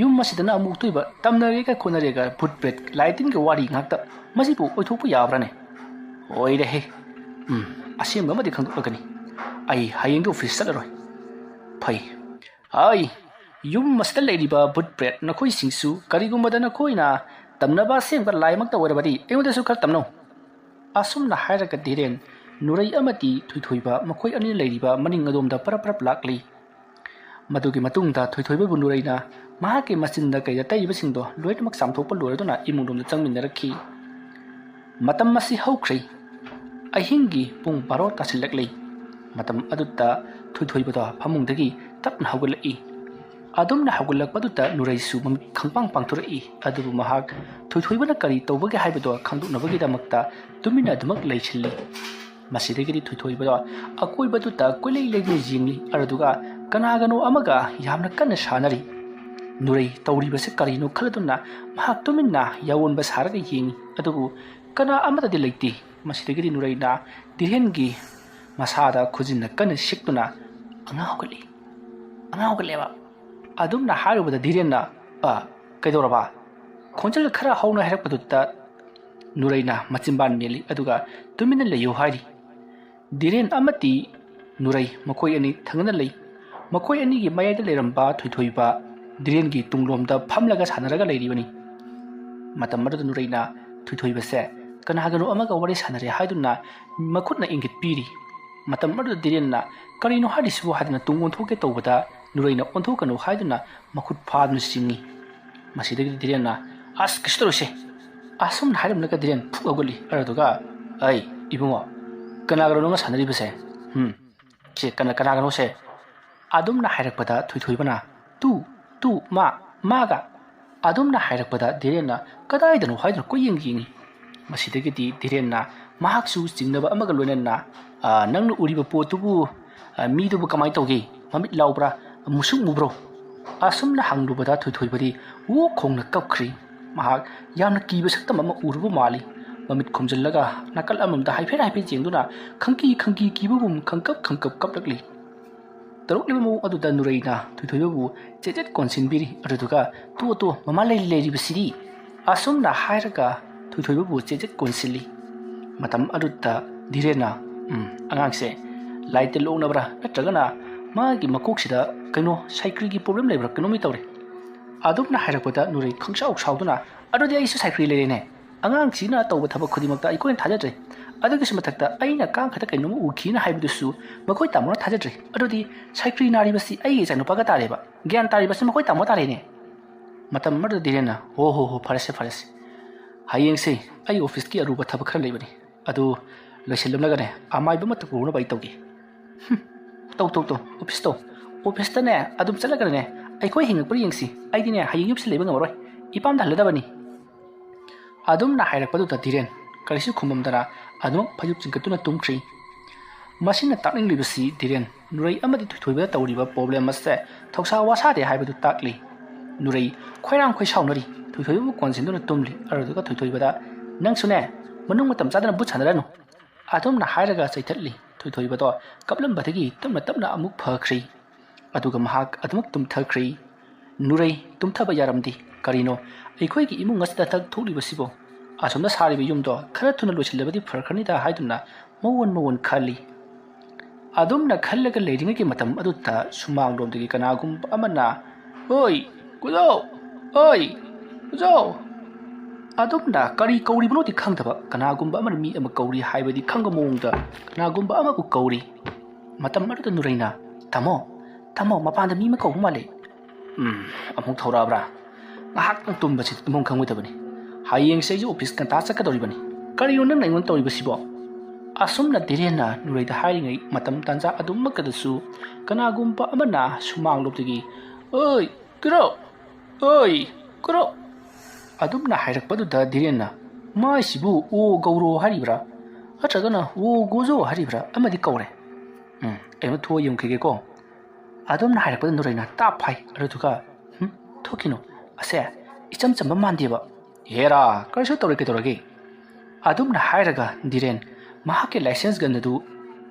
ꯌꯨꯝ ꯑꯁꯤꯗꯅ ꯑꯃꯨꯛ ꯇꯣꯏꯕ ꯇꯝꯅꯔꯦꯒ ꯈꯣꯠꯅꯔꯦꯒ ꯚꯨꯠ ꯄ꯭ꯔꯦꯠ ꯂꯥꯏ ꯇꯤꯟꯒꯤ ꯋꯥꯔꯤ ꯉꯥꯛꯇ꯫ ꯃꯁꯤꯕꯨ ꯑꯣꯏꯊꯣꯛꯄ ꯌꯥꯕ꯭ꯔꯥꯅꯦ? ꯑꯣꯏꯔꯦꯍꯦ꯫ ꯎꯝ, ꯑꯁꯦꯡꯕ ꯑꯃꯗꯤ ꯈꯪꯗꯣꯛꯂꯒꯅꯤ꯫ ꯑꯩ ꯍꯌꯦꯡꯗꯤ ꯑꯣꯐꯤꯁ ꯆꯠꯂꯔꯣꯏ꯫ ꯐꯩ꯫ ꯍꯥꯏ, ꯌꯨꯝ ꯑꯁꯤꯗ ꯂꯩꯔꯤꯕ ꯚꯨꯠ ꯄ꯭ꯔꯦꯠ ꯅꯈꯣꯏꯁꯤꯡꯁꯨ ꯀꯔꯤꯒꯨꯝꯕꯗ ꯅꯈꯣꯏꯅ ꯇꯝꯅꯕ ꯑꯁꯦꯡꯕ ꯂꯥꯏꯃꯛꯇ ꯑꯣꯏꯔꯕꯗꯤ ꯑꯩꯉꯣꯟꯗꯁꯨ ꯈꯔ ꯇꯝꯅꯧ꯫" ꯑꯁꯨꯝꯅ ꯍꯥꯏꯔꯒ ꯙꯤꯔꯦꯟ ꯅꯨꯔꯩ ꯑꯃꯗꯤ ꯊꯣꯏꯊꯣꯏꯕ ꯃꯈꯣꯏ ꯑꯅꯤ ꯂꯩꯔꯤꯕ ꯃꯅꯤꯡ ꯑꯗꯣꯝꯗ ꯄꯔꯞ ꯄꯔꯞ ꯂꯥꯛꯂꯤ꯫ ꯃꯗꯨꯒꯤ ꯃꯇꯨꯡꯗ ꯊꯣꯏꯊꯣꯏꯕꯕꯨ ꯅꯨꯔꯩꯅ ꯃꯍꯥꯛꯀꯤ ꯃꯆꯤꯟꯗ ꯀꯩꯗ ꯇꯩꯔꯤꯕꯁꯤꯡꯗꯣ ꯂꯣꯏꯅꯃꯛ ꯆꯥꯝꯊꯣꯛꯄ ꯂꯣꯏꯔꯗꯨꯅ ꯏꯃꯨꯡꯂꯣꯝꯗ ꯆꯪꯃꯤꯟꯅꯔꯛꯈꯤ꯫ ꯃꯇꯝ ꯑꯁꯤ ꯍꯧꯈ꯭ꯔꯦ꯫ ꯑꯍꯤꯡꯒꯤ ꯄꯨꯡ ꯕꯥꯔꯣ ꯇꯥꯁꯤꯜꯂꯛꯂꯦ꯫ ꯃꯇꯝ ꯑꯗꯨꯗ ꯊꯣꯏꯊꯣꯏꯕꯗꯣ ꯐꯃꯨꯡꯗꯒꯤ ꯇꯞꯅ ꯍꯧꯒꯠꯂꯛꯏ꯫ ꯑꯗꯨꯝꯅ ꯍꯧꯒꯠꯂꯛꯄꯗꯨꯗ ꯅꯨꯔꯩꯁꯨ ꯃꯃꯤꯠ ꯈꯪꯄꯥꯡ ꯄꯥꯡꯊꯣꯔꯛꯏ꯫ ꯑꯗꯨꯕꯨ ꯃꯍꯥꯛ ꯊꯣꯏꯊꯣꯏꯕꯅ ꯀꯔꯤ ꯇꯧꯕꯒꯦ ꯍꯥꯏꯕꯗꯣ ꯈꯪꯗꯣꯛꯅꯕꯒꯤꯗꯃꯛꯇ ꯇꯨꯃꯤꯟꯅ ꯑꯗꯨꯃꯛ ꯂꯩꯁꯤꯜꯂꯤ꯫ ꯃꯁꯤꯗꯒꯤꯗꯤ ꯊꯣꯏꯊꯣꯏꯕꯗꯣ ꯑꯀꯣꯏꯕꯗꯨꯗ ꯀꯣꯏꯂꯩ ꯂꯩꯗꯨꯅ ꯌꯦꯡꯂꯤ꯫ ꯑꯗꯨꯗꯨꯒ ꯀꯅꯥꯒꯅꯣ ꯑꯃꯒ ꯌꯥꯝꯅ ꯀꯟꯅ ꯁꯥꯟꯅꯔꯤ꯫ ꯅꯨꯔꯩ ꯇꯧꯔꯤꯕꯁꯤ ꯀꯔꯤꯅꯣ ꯈꯜꯂꯗꯨꯅ ꯃꯍꯥꯛ ꯇꯨꯃꯤꯟꯅ ꯌꯥꯑꯣꯟꯕ ꯁꯥꯔꯒ ꯌꯦꯡꯉꯤ꯫ ꯑꯗꯨꯕꯨ ꯀꯅꯥ ꯑꯃꯠꯇꯗꯤ ꯂꯩꯇꯦ꯫ ꯃꯁꯤꯗꯒꯤꯗꯤ ꯅꯨꯔꯩꯅ ꯙꯤꯔꯦꯟꯒꯤ ꯃꯁꯥꯗ ꯈꯨꯖꯤꯟꯅ ꯀꯟꯅ ꯁꯤꯛꯇꯨꯅ ꯑꯉꯥꯡ ꯍꯧꯒꯠꯂꯤ꯫ ꯑꯉꯥꯡ ꯍꯧꯒꯠꯂꯦꯕ꯫ ꯑꯗꯨꯝꯅ ꯍꯥꯏꯔꯨꯕꯗ ꯙꯤꯔꯦꯟꯅ, "ꯑ, ꯀꯩꯗꯧꯔꯕ?" ꯈꯣꯟꯖꯦꯜ ꯈꯔ ꯍꯧꯅ ꯍꯥꯏꯔꯛꯄꯗꯨꯗ ꯅꯨꯔꯩꯅ ꯃꯆꯤꯟꯕꯥꯟ ꯃꯦꯜꯂꯤ꯫ ꯑꯗꯨꯒ "ꯇꯨꯃꯤꯟꯅ ꯂꯩꯌꯨ" ꯍꯥꯏꯔꯤ꯫ ꯙꯤꯔꯦꯟ ꯑꯃꯗꯤ ꯅꯨꯔꯩ ꯃꯈꯣꯏ ꯑꯅꯤ ꯊꯪꯅꯅ ꯂꯩ꯫ ꯃꯈꯣꯏ ꯑꯅꯤꯒꯤ ꯃꯌꯥꯏꯗ ꯂꯩꯔꯝꯕ ꯊꯣꯏꯊꯣꯏꯕ ꯙꯤꯔꯦꯟꯒꯤ ꯇꯨꯡꯂꯣꯝꯗ ꯐꯝꯂꯒ ꯁꯥꯟꯅꯔꯒ ꯂꯩꯔꯤꯕꯅꯤ꯫ ꯃꯇꯝ ꯑꯗꯨꯗ ꯅꯨꯔꯩꯅ ꯊꯣꯏꯊꯣꯏꯕꯁꯦ ꯀꯅꯥꯒꯅꯣ ꯑꯃꯒ ꯋꯥꯔꯤ ꯁꯥꯟꯅꯔꯦ ꯍꯥꯏꯗꯨꯅ ꯃꯈꯨꯠꯅ ꯏꯪꯒꯤꯠ ꯄꯤꯔꯤ꯫ ꯃꯇꯝ ꯑꯗꯨꯗ ꯙꯤꯔꯦꯟꯅ "ꯀꯔꯤꯅꯣ ꯍꯥꯏꯔꯤꯁꯤꯕꯨ?" ꯍꯥꯏꯗꯨꯅ ꯇꯨꯡ ꯑꯣꯟꯊꯣꯛꯀꯦ ꯇꯧꯕꯗ ꯅꯨꯔꯩꯅ "ꯑꯣꯟꯊꯣꯛꯀꯅꯨ" ꯍꯥꯏꯗꯨꯅ ꯃꯈꯨꯠ ꯐꯥꯗꯨꯅ ꯆꯤꯡꯏ꯫ ꯃꯁꯤꯗꯒꯤꯗꯤ ꯙꯤꯔꯦꯟꯅ, "ꯑꯁ, ꯀꯩꯁꯨ ꯇꯧꯔꯣꯏꯁꯦ"꯫ ꯑꯁꯨꯝꯅ ꯍꯥꯏꯔꯝꯂꯒ ꯙꯤꯔꯦꯟ ꯐꯨꯛ ꯍꯧꯒꯠꯂꯤ꯫ ꯑꯗꯨꯗꯨꯒ, "ꯑꯩ ꯏꯕꯨꯡꯉꯣ, ꯀꯅꯥꯒꯅꯣ ꯅꯪꯅ ꯁꯥꯟꯅꯔꯤꯕꯁꯦ? ꯎꯝ, ꯁꯦ, ꯀꯅꯥ, ꯀꯅꯥꯒꯅꯣꯁꯦ?" ꯑꯗꯨꯝꯅ ꯍꯥꯏꯔꯛꯄꯗ ꯊꯣꯏꯊꯣꯏꯕꯅ, "ꯇꯨ, ꯇꯨ, ꯃꯥ, ꯃꯥꯒ"꯫ ꯑꯗꯨꯝꯅ ꯍꯥꯏꯔꯛꯄꯗ ꯙꯤꯔꯦꯟꯅ ꯀꯗꯥꯏꯗꯅꯣ ꯍꯥꯏꯗꯨꯅ ꯀꯣꯏꯌꯦꯡ ꯌꯦꯡꯉꯤ꯫ ꯃꯁꯤꯗꯒꯤꯗꯤ ꯙꯤꯔꯦꯟꯅ ꯃꯍꯥꯛꯁꯨ ꯆꯤꯡꯅꯕ ꯑꯃꯒ ꯂꯣꯏꯅꯅ, "ꯑ, ꯅꯪꯅ ꯎꯔꯤꯕ ꯄꯣꯠꯇꯨꯕꯨ, ꯑ, ꯃꯤꯗꯨꯕꯨ ꯀꯃꯥꯏꯅ ꯇꯧꯒꯦ? ꯃꯃꯤꯠ ꯂꯥꯎꯕ꯭ꯔꯥ? ꯃꯨꯁꯨꯛ ꯃꯨꯕ꯭ꯔꯣ?" ꯑꯁꯨꯝꯅ ꯍꯪꯂꯨꯕꯗ ꯊꯣꯏꯊꯣꯏꯕꯗꯤ ꯋꯣ ꯈꯣꯡꯅ ꯀꯞꯈ꯭ꯔꯤ꯫ ꯃꯍꯥꯛ ꯌꯥꯝꯅ ꯀꯤꯕ ꯁꯛꯇꯝ ꯑꯃ ꯎꯔꯨꯕ ꯃꯥꯜꯂꯤ꯫ ꯃꯃꯤꯠ ꯈꯨꯝꯖꯤꯜꯂꯒ ꯅꯥꯀꯜ ꯑꯃꯃꯝꯗ ꯍꯥꯏꯐꯦꯠ ꯍꯥꯏꯐꯦꯠ ꯌꯦꯡꯗꯨꯅ ꯈꯪꯀꯤ ꯈꯪꯀꯤ ꯀꯤꯕꯒꯨꯝ ꯈꯪꯀꯞ ꯈꯪꯀꯞ ꯀꯞꯂꯛꯂꯤ꯫ ꯇꯧꯔꯛꯂꯤꯕ ꯃꯑꯣꯡ ꯑꯗꯨꯗ ꯅꯨꯔꯩꯅ ꯊꯣꯏꯊꯣꯏꯕꯕꯨ ꯆꯦꯠ ꯆꯦꯠ ꯀꯣꯟꯁꯤꯟꯕꯤꯔꯤ꯫ ꯑꯗꯨꯗꯨꯒ, "ꯇꯣ, ꯇꯣ, ꯃꯃꯥ ꯂꯩꯔꯤ, ꯂꯩꯔꯤꯕꯁꯤꯗꯤ"꯫ ꯑꯁꯨꯝꯅ ꯍꯥꯏꯔꯒ ꯊꯣꯏꯊꯣꯏꯕꯕꯨ ꯆꯦꯠ ꯆꯦꯠ ꯀꯣꯟꯁꯤꯜꯂꯤ꯫ ꯃꯇꯝ ꯑꯗꯨꯗ ꯙꯤꯔꯦꯟꯅ, "ꯎꯝ, ꯑꯉꯥꯡꯁꯦ ꯂꯥꯏꯠꯇ ꯂꯣꯛꯅꯕ꯭ꯔꯥ, ꯅꯠꯇ꯭ꯔꯒꯅ ꯃꯥꯒꯤ ꯃꯀꯣꯛꯁꯤꯗ ꯀꯩꯅꯣ ꯁꯥꯏꯀ꯭ꯔꯤꯒꯤ ꯄ꯭ꯔꯣꯕ꯭ꯂꯦꯝ ꯂꯩꯕ꯭ꯔꯥ, ꯀꯩꯅꯣꯝ ꯇꯧꯔꯦ"꯫ ꯑꯗꯨꯝꯅ ꯍꯥꯏꯔꯛꯄꯗ ꯅꯨꯔꯩ ꯈꯪꯁꯥꯎ ꯁꯥꯎꯗꯨꯅ, "ꯑꯗꯨꯗꯤ ꯑꯩꯁꯨ ꯁꯥꯏꯀ꯭ꯔꯤ ꯂꯩꯔꯦꯅꯦ꯫ ꯑꯉꯥꯡꯁꯤꯅ ꯇꯧꯕ ꯊꯕꯛ ꯈꯨꯗꯤꯡꯃꯛꯇ ꯑꯩꯈꯣꯏꯅ ꯊꯥꯖꯗ꯭ꯔꯦ꯫ ꯑꯗꯨꯒꯤꯁꯨ ꯃꯊꯛꯇ ꯑꯩꯅ ꯀꯥꯡ ꯈꯛꯇ ꯀꯩꯅꯣꯝ ꯎꯈꯤꯅ ꯍꯥꯏꯕꯗꯨꯁꯨ ꯃꯈꯣꯏ ꯇꯥꯃꯣꯅ ꯊꯥꯖꯗ꯭ꯔꯦ꯫ ꯑꯗꯨꯗꯤ ꯁꯥꯏꯀ꯭ꯔꯤ ꯅꯥꯔꯤꯕꯁꯤ ꯑꯩꯒꯤ ꯏꯆꯥꯅꯨꯄꯥꯒ ꯇꯥꯔꯦꯕ꯫ ꯒ꯭ꯌꯥꯟ ꯇꯥꯔꯤꯕꯁꯤ ꯃꯈꯣꯏ ꯇꯥꯃꯣ ꯇꯥꯔꯦꯅꯦ"꯫ ꯃꯇꯝ ꯑꯗꯨꯗ ꯙꯤꯔꯦꯟꯅ, "ꯍꯣ, ꯍꯣ, ꯍꯣ, ꯐꯔꯦꯁꯦ, ꯐꯔꯦꯁꯦ꯫ ꯍꯌꯦꯡꯁꯦ ꯑꯩ ꯑꯣꯐꯤꯁꯀꯤ ꯑꯔꯨꯕ ꯊꯕꯛ ꯈꯔ ꯂꯩꯕꯅꯤ꯫ ꯑꯗꯨ ꯂꯣꯏꯁꯤꯜꯂꯝꯂꯒꯅꯦ, ꯑꯃꯥꯏꯕ ꯑꯃꯇ ꯄꯨꯔꯅꯕ ꯑꯩ ꯇꯧꯒꯦ"꯫ "ꯍꯨꯝ, ꯇꯧ, ꯇꯧ, ꯇꯧ, ꯑꯣꯐꯤꯁ ꯇꯧ꯫ ꯑꯣꯐꯤꯁꯇꯅꯦ ꯑꯗꯨꯝ ꯆꯠꯂꯒꯅꯦ, ꯑꯩꯈꯣꯏ ꯍꯤꯡꯉꯛꯄ꯭ꯔꯥ ꯌꯦꯡꯁꯤ꯫ ꯑꯩꯗꯤꯅꯦ, ꯍꯌꯦꯡ ꯌꯨꯝꯁꯤ ꯂꯩꯕ ꯉꯝꯃꯔꯣꯏ꯫ ꯏꯄꯥꯝꯗ ꯍꯜꯂꯗꯕꯅꯤ꯫ ꯑꯗꯨꯝꯅ ꯍꯥꯏꯔꯛꯄꯗꯨꯗ ꯙꯤꯔꯦꯟ ꯀꯔꯤꯁꯨ ꯈꯨꯝꯃꯝꯗꯅ ꯑꯗꯨꯃꯛ ꯐꯩꯖꯨꯞ ꯆꯤꯡꯈꯠꯇꯨꯅ ꯇꯨꯝꯈ꯭ꯔꯤ꯫ ꯃꯁꯤꯅ ꯇꯥꯛꯅꯤꯡꯂꯤꯕꯁꯤ ꯙꯤꯔꯦꯟ, ꯅꯨꯔꯩ ꯑꯃꯗꯤ ꯊꯣꯏꯊꯣꯏꯕꯗ ꯇꯧꯔꯤꯕ problem ꯑꯁꯦ ꯊꯧꯁꯥ ꯋꯥꯁꯥꯗꯦ ꯍꯥꯏꯕꯗꯨ ꯇꯥꯛꯂꯤ꯫ ꯅꯨꯔꯩ ꯈꯣꯏꯔꯥꯡ ꯈꯣꯏꯁꯥꯎꯅꯔꯤ꯫ ꯊꯣꯏꯊꯣꯏꯕꯕꯨ ꯀꯣꯟꯁꯤꯟꯗꯨꯅ ꯇꯨꯝꯂꯤ꯫ ꯑꯗꯨꯗꯨꯒ ꯊꯣꯏꯊꯣꯏꯕꯗ, "ꯅꯪꯁꯨꯅꯦ, ꯃꯅꯨꯡ ꯃꯇꯝ ꯆꯥꯗꯅ ꯕꯨꯠ ꯁꯥꯟꯅꯔꯅꯨ"꯫ ꯑꯗꯨꯝꯅ ꯍꯥꯏꯔꯒ ꯆꯩꯊꯠꯂꯤ꯫ ꯊꯣꯏꯊꯣꯏꯕꯗꯣ ꯀꯞꯂꯝꯕꯗꯒꯤ ꯇꯞꯅ ꯇꯞꯅ ꯑꯃꯨꯛ ꯐꯈ꯭ꯔꯤ꯫ ꯑꯗꯨꯒ ꯃꯍꯥꯛ ꯑꯗꯨꯃꯛ ꯇꯨꯝꯊꯈ꯭ꯔꯤ꯫ ꯅꯨꯔꯩ ꯇꯨꯝꯊꯕ ꯌꯥꯔꯝꯗꯦ꯫ ꯀꯔꯤꯅꯣ ꯑꯩꯈꯣꯏꯒꯤ ꯏꯃꯨꯡ ꯑꯁꯤꯗ ꯊꯛ ꯊꯣꯛꯂꯤꯕꯁꯤꯕꯣ? ꯑꯁꯣꯝꯗ ꯁꯥꯔꯤꯕ ꯌꯨꯝꯗꯣ ꯈꯔ ꯊꯨꯅ ꯂꯣꯏꯁꯤꯜꯂꯕꯗꯤ ꯐꯈ꯭ꯔꯅꯤꯗ ꯍꯥꯏꯗꯨꯅ ꯃꯋꯣꯟ ꯃꯋꯣꯟ ꯈꯜꯂꯤ꯫ ꯑꯗꯨꯝꯅ ꯈꯜꯂꯒ ꯂꯩꯔꯤꯉꯩꯒꯤ ꯃꯇꯝ ꯑꯗꯨꯗ ꯁꯨꯃꯥꯡꯂꯣꯝꯗꯒꯤ ꯀꯅꯥꯒꯨꯝꯕ ꯑꯃꯅ, "ꯑꯣꯏ, ꯀꯨꯖꯣ! ꯑꯣꯏ, ꯀꯨꯖꯣ!" ꯑꯗꯨꯝꯅ ꯀꯔꯤ ꯀꯧꯔꯤꯕꯅꯣꯗꯤ ꯈꯪꯗꯕ, ꯀꯅꯥꯒꯨꯝꯕ ꯑꯃꯅ ꯃꯤ ꯑꯃ ꯀꯧꯔꯤ ꯍꯥꯏꯕꯗꯤ ꯈꯪꯕ ꯃꯑꯣꯡꯗ ꯀꯅꯥꯒꯨꯝꯕ ꯑꯃꯕꯨ ꯀꯧꯔꯤ꯫ ꯃꯇꯝ ꯑꯗꯨꯗ ꯅꯨꯔꯩꯅ, "ꯇꯥꯃꯣ, ꯇꯥꯃꯣ, ꯃꯄꯥꯟꯗ ꯃꯤ ꯑꯃ ꯀꯧꯕ ꯃꯥꯜꯂꯦ꯫" "ꯎꯝ, ꯑꯃꯨꯛ ꯊꯧꯔꯛꯑꯕ꯭ꯔꯥ? ꯉꯥꯏꯍꯥꯛꯇꯪ ꯇꯨꯝꯕꯁꯤ ꯇꯨꯝꯐꯝ ꯈꯪꯉꯣꯏꯗꯕꯅꯤ꯫ ꯍꯌꯦꯡꯁꯦ ꯑꯩꯁꯨ office ꯉꯟꯇꯥ ꯆꯠꯀꯗꯧꯔꯤꯕꯅꯤ꯫ ꯀꯔꯤꯅꯣ ꯅꯪꯅ ꯑꯩꯉꯣꯟꯗ ꯇꯧꯔꯤꯕꯁꯤꯕꯣ?" ꯑꯁꯨꯝꯅ ꯙꯤꯔꯦꯟꯅ ꯅꯨꯔꯩꯗ ꯍꯥꯏꯔꯤꯉꯩ ꯃꯇꯝ ꯇꯥꯟꯖꯥ ꯑꯗꯨꯃꯛꯇꯗꯁꯨ ꯀꯅꯥꯒꯨꯝꯕ ꯑꯃꯅ ꯁꯨꯃꯥꯡꯂꯣꯝꯗꯒꯤ, "ꯑꯣꯏ, ꯀꯤꯔꯣ! ꯑꯣꯏ, ꯀꯤꯔꯣ!" ꯑꯗꯨꯝꯅ ꯍꯥꯏꯔꯛꯄꯗꯨꯗ ꯙꯤꯔꯦꯟꯅ, "ꯃꯥꯏꯁꯤꯕꯨ ꯑꯣ ꯒꯧꯔꯣ ꯍꯥꯏꯔꯤꯕ꯭ꯔꯥ? ꯅꯠꯇ꯭ꯔꯒꯅ ꯑꯣ ꯒꯣꯖꯣ ꯍꯥꯏꯔꯤꯕ꯭ꯔꯥ? ꯑꯃꯗꯤ ꯀꯧꯔꯦ꯫ ꯎꯝ, ꯑꯩ ꯑꯃ ꯊꯣꯛꯑ ꯌꯦꯡꯉꯨꯈꯤꯒꯦꯀꯣ꯫" ꯑꯗꯨꯝꯅ ꯍꯥꯏꯔꯛꯄꯗ ꯅꯨꯔꯩꯅ ꯇꯥꯞ ꯐꯥꯏ꯫ ꯑꯗꯨꯗꯨꯒ, "ꯍꯨꯝ, ꯊꯣꯛꯈꯤꯅꯨ꯫ ꯑꯁꯦ ꯏꯆꯝ ꯆꯝꯕ ꯃꯥꯟꯗꯦꯕ꯫" "ꯍꯦꯔꯥ, ꯀꯔꯤꯁꯨ ꯇꯧꯔꯣꯏ, ꯀꯩꯗꯧꯔꯒꯦ?" ꯑꯗꯨꯝꯅ ꯍꯥꯏꯔꯒ ꯙꯤꯔꯦꯟ ꯃꯍꯥꯛꯀꯤ license gun ꯑꯗꯨ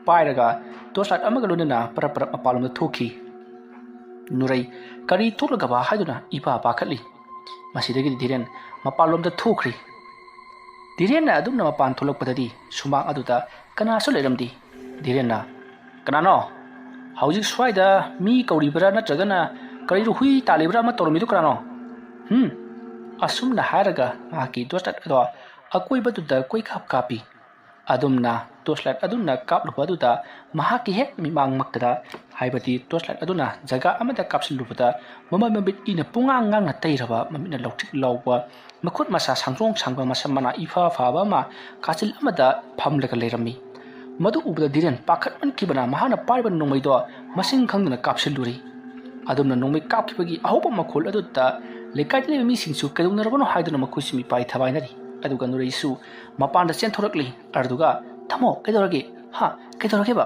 ꯄꯥꯏꯔꯒ torch light ꯑꯃꯒ ꯂꯣꯏꯅꯅ ꯄꯔꯞ ꯄꯔꯞ ꯃꯄꯥꯟꯂꯣꯝꯗ ꯊꯣꯛꯈꯤ꯫ ꯅꯨꯔꯩ ꯀꯔꯤ ꯊꯣꯛꯂꯒꯕ ꯍꯥꯏꯗꯨꯅ ꯏꯄꯥ ꯄꯥꯈꯠꯂꯤ꯫ ꯃꯁꯤꯗꯒꯤꯗꯤ ꯙꯤꯔꯦꯟ ꯃꯄꯥꯟꯂꯣꯝꯗ ꯊꯣꯛꯈ꯭ꯔꯤ꯫ ꯙꯤꯔꯦꯟꯅ ꯑꯗꯨꯝꯅ ꯃꯄꯥꯟ ꯊꯣꯛꯂꯛꯄꯗꯗꯤ ꯁꯨꯃꯥꯡ ꯑꯗꯨꯗ ꯀꯅꯥꯁꯨ ꯂꯩꯔꯝꯗꯦ꯫ ꯙꯤꯔꯦꯟꯅ, "ꯀꯅꯥꯅꯣ? ꯍꯧꯖꯤꯛ ꯁ꯭ꯋꯥꯏꯗ ꯃꯤ ꯀꯧꯔꯤꯕ꯭ꯔꯥ ꯅꯠꯇ꯭ꯔꯒꯅ ꯀꯔꯤꯔꯣ ꯍꯨꯏ ꯇꯥꯜꯂꯤꯕ꯭ꯔꯥ ꯑꯃ ꯇꯧꯔꯝꯃꯤꯗꯨ ꯀꯅꯥꯅꯣ? ꯍꯨꯝ?" ꯑꯁꯨꯝꯅ ꯍꯥꯏꯔꯒ ꯃꯍꯥꯛꯀꯤ torch light ꯑꯗꯣ ꯑꯀꯣꯏꯕꯗꯨꯗ ꯀꯣꯏꯀꯥꯞ ꯀꯥꯞꯄꯤ꯫ ꯑꯗꯨꯝꯅ torch light ꯑꯗꯨꯅ ꯀꯥꯞꯂꯨꯕ ꯑꯗꯨꯗ ꯃꯍꯥꯛꯀꯤ ꯍꯦꯛ ꯃꯤꯠꯃꯥꯡꯃꯛꯇꯗ, ꯍꯥꯏꯕꯗꯤ torch light ꯑꯗꯨꯅ ꯖꯒꯥ ꯑꯃꯗ ꯀꯥꯞꯁꯤꯜꯂꯨꯕꯗ, ꯃꯃꯥꯏ ꯃꯃꯤꯠ ꯏꯅ ꯄꯨꯡꯉꯥꯡ ꯉꯥꯡꯅ ꯇꯩꯔꯕ, ꯃꯃꯤꯠꯅ ꯂꯧꯇ꯭ꯔꯤꯛ ꯂꯥꯎꯕ, ꯃꯈꯨꯠ ꯃꯁꯥ ꯁꯥꯡꯗ꯭ꯔꯣꯡ ꯁꯥꯡꯕ, ꯃꯁꯝ ꯃꯅꯥ ꯏꯐ ꯐꯕ ꯑꯃ ꯀꯥꯆꯤꯜ ꯑꯃꯗ ꯐꯝꯂꯒ ꯂꯩꯔꯝꯃꯤ꯫ ꯃꯗꯨ ꯎꯕꯗ ꯙꯤꯔꯦꯟ ꯄꯥꯈꯠꯃꯟꯈꯤꯕꯅ ꯃꯍꯥꯛꯅ ꯄꯥꯏꯔꯤꯕ ꯅꯣꯡꯃꯩꯗꯣ ꯃꯁꯤꯡ ꯈꯪꯗꯅ ꯀꯥꯞꯁꯤꯜꯂꯨꯔꯤ꯫ ꯑꯗꯨꯝꯅ ꯅꯣꯡꯃꯩ ꯀꯥꯞꯈꯤꯕꯒꯤ ꯑꯍꯧꯕ ꯃꯈꯣꯜ ꯑꯗꯨꯗ ꯂꯩꯀꯥꯏꯗ ꯂꯩꯕ ꯃꯤꯁꯤꯡꯁꯨ ꯀꯩꯗꯧꯅꯔꯕꯅꯣ ꯍꯥꯏꯗꯨꯅ ꯃꯈꯣꯏꯁꯨ ꯃꯤꯄꯥꯏ ꯊꯕꯥꯏꯅꯔꯤ꯫ ꯑꯗꯨꯒ ꯅꯨꯔꯩꯁꯨ ꯃꯄꯥꯟꯗ ꯆꯦꯟꯊꯣꯔꯛꯂꯤ꯫ ꯑꯗꯨꯗꯨꯒ, "ꯊꯝꯃꯣ, ꯀꯩꯗꯧꯔꯒꯦ? ꯍꯥ, ꯀꯩꯗꯧꯔꯒꯦꯕ?"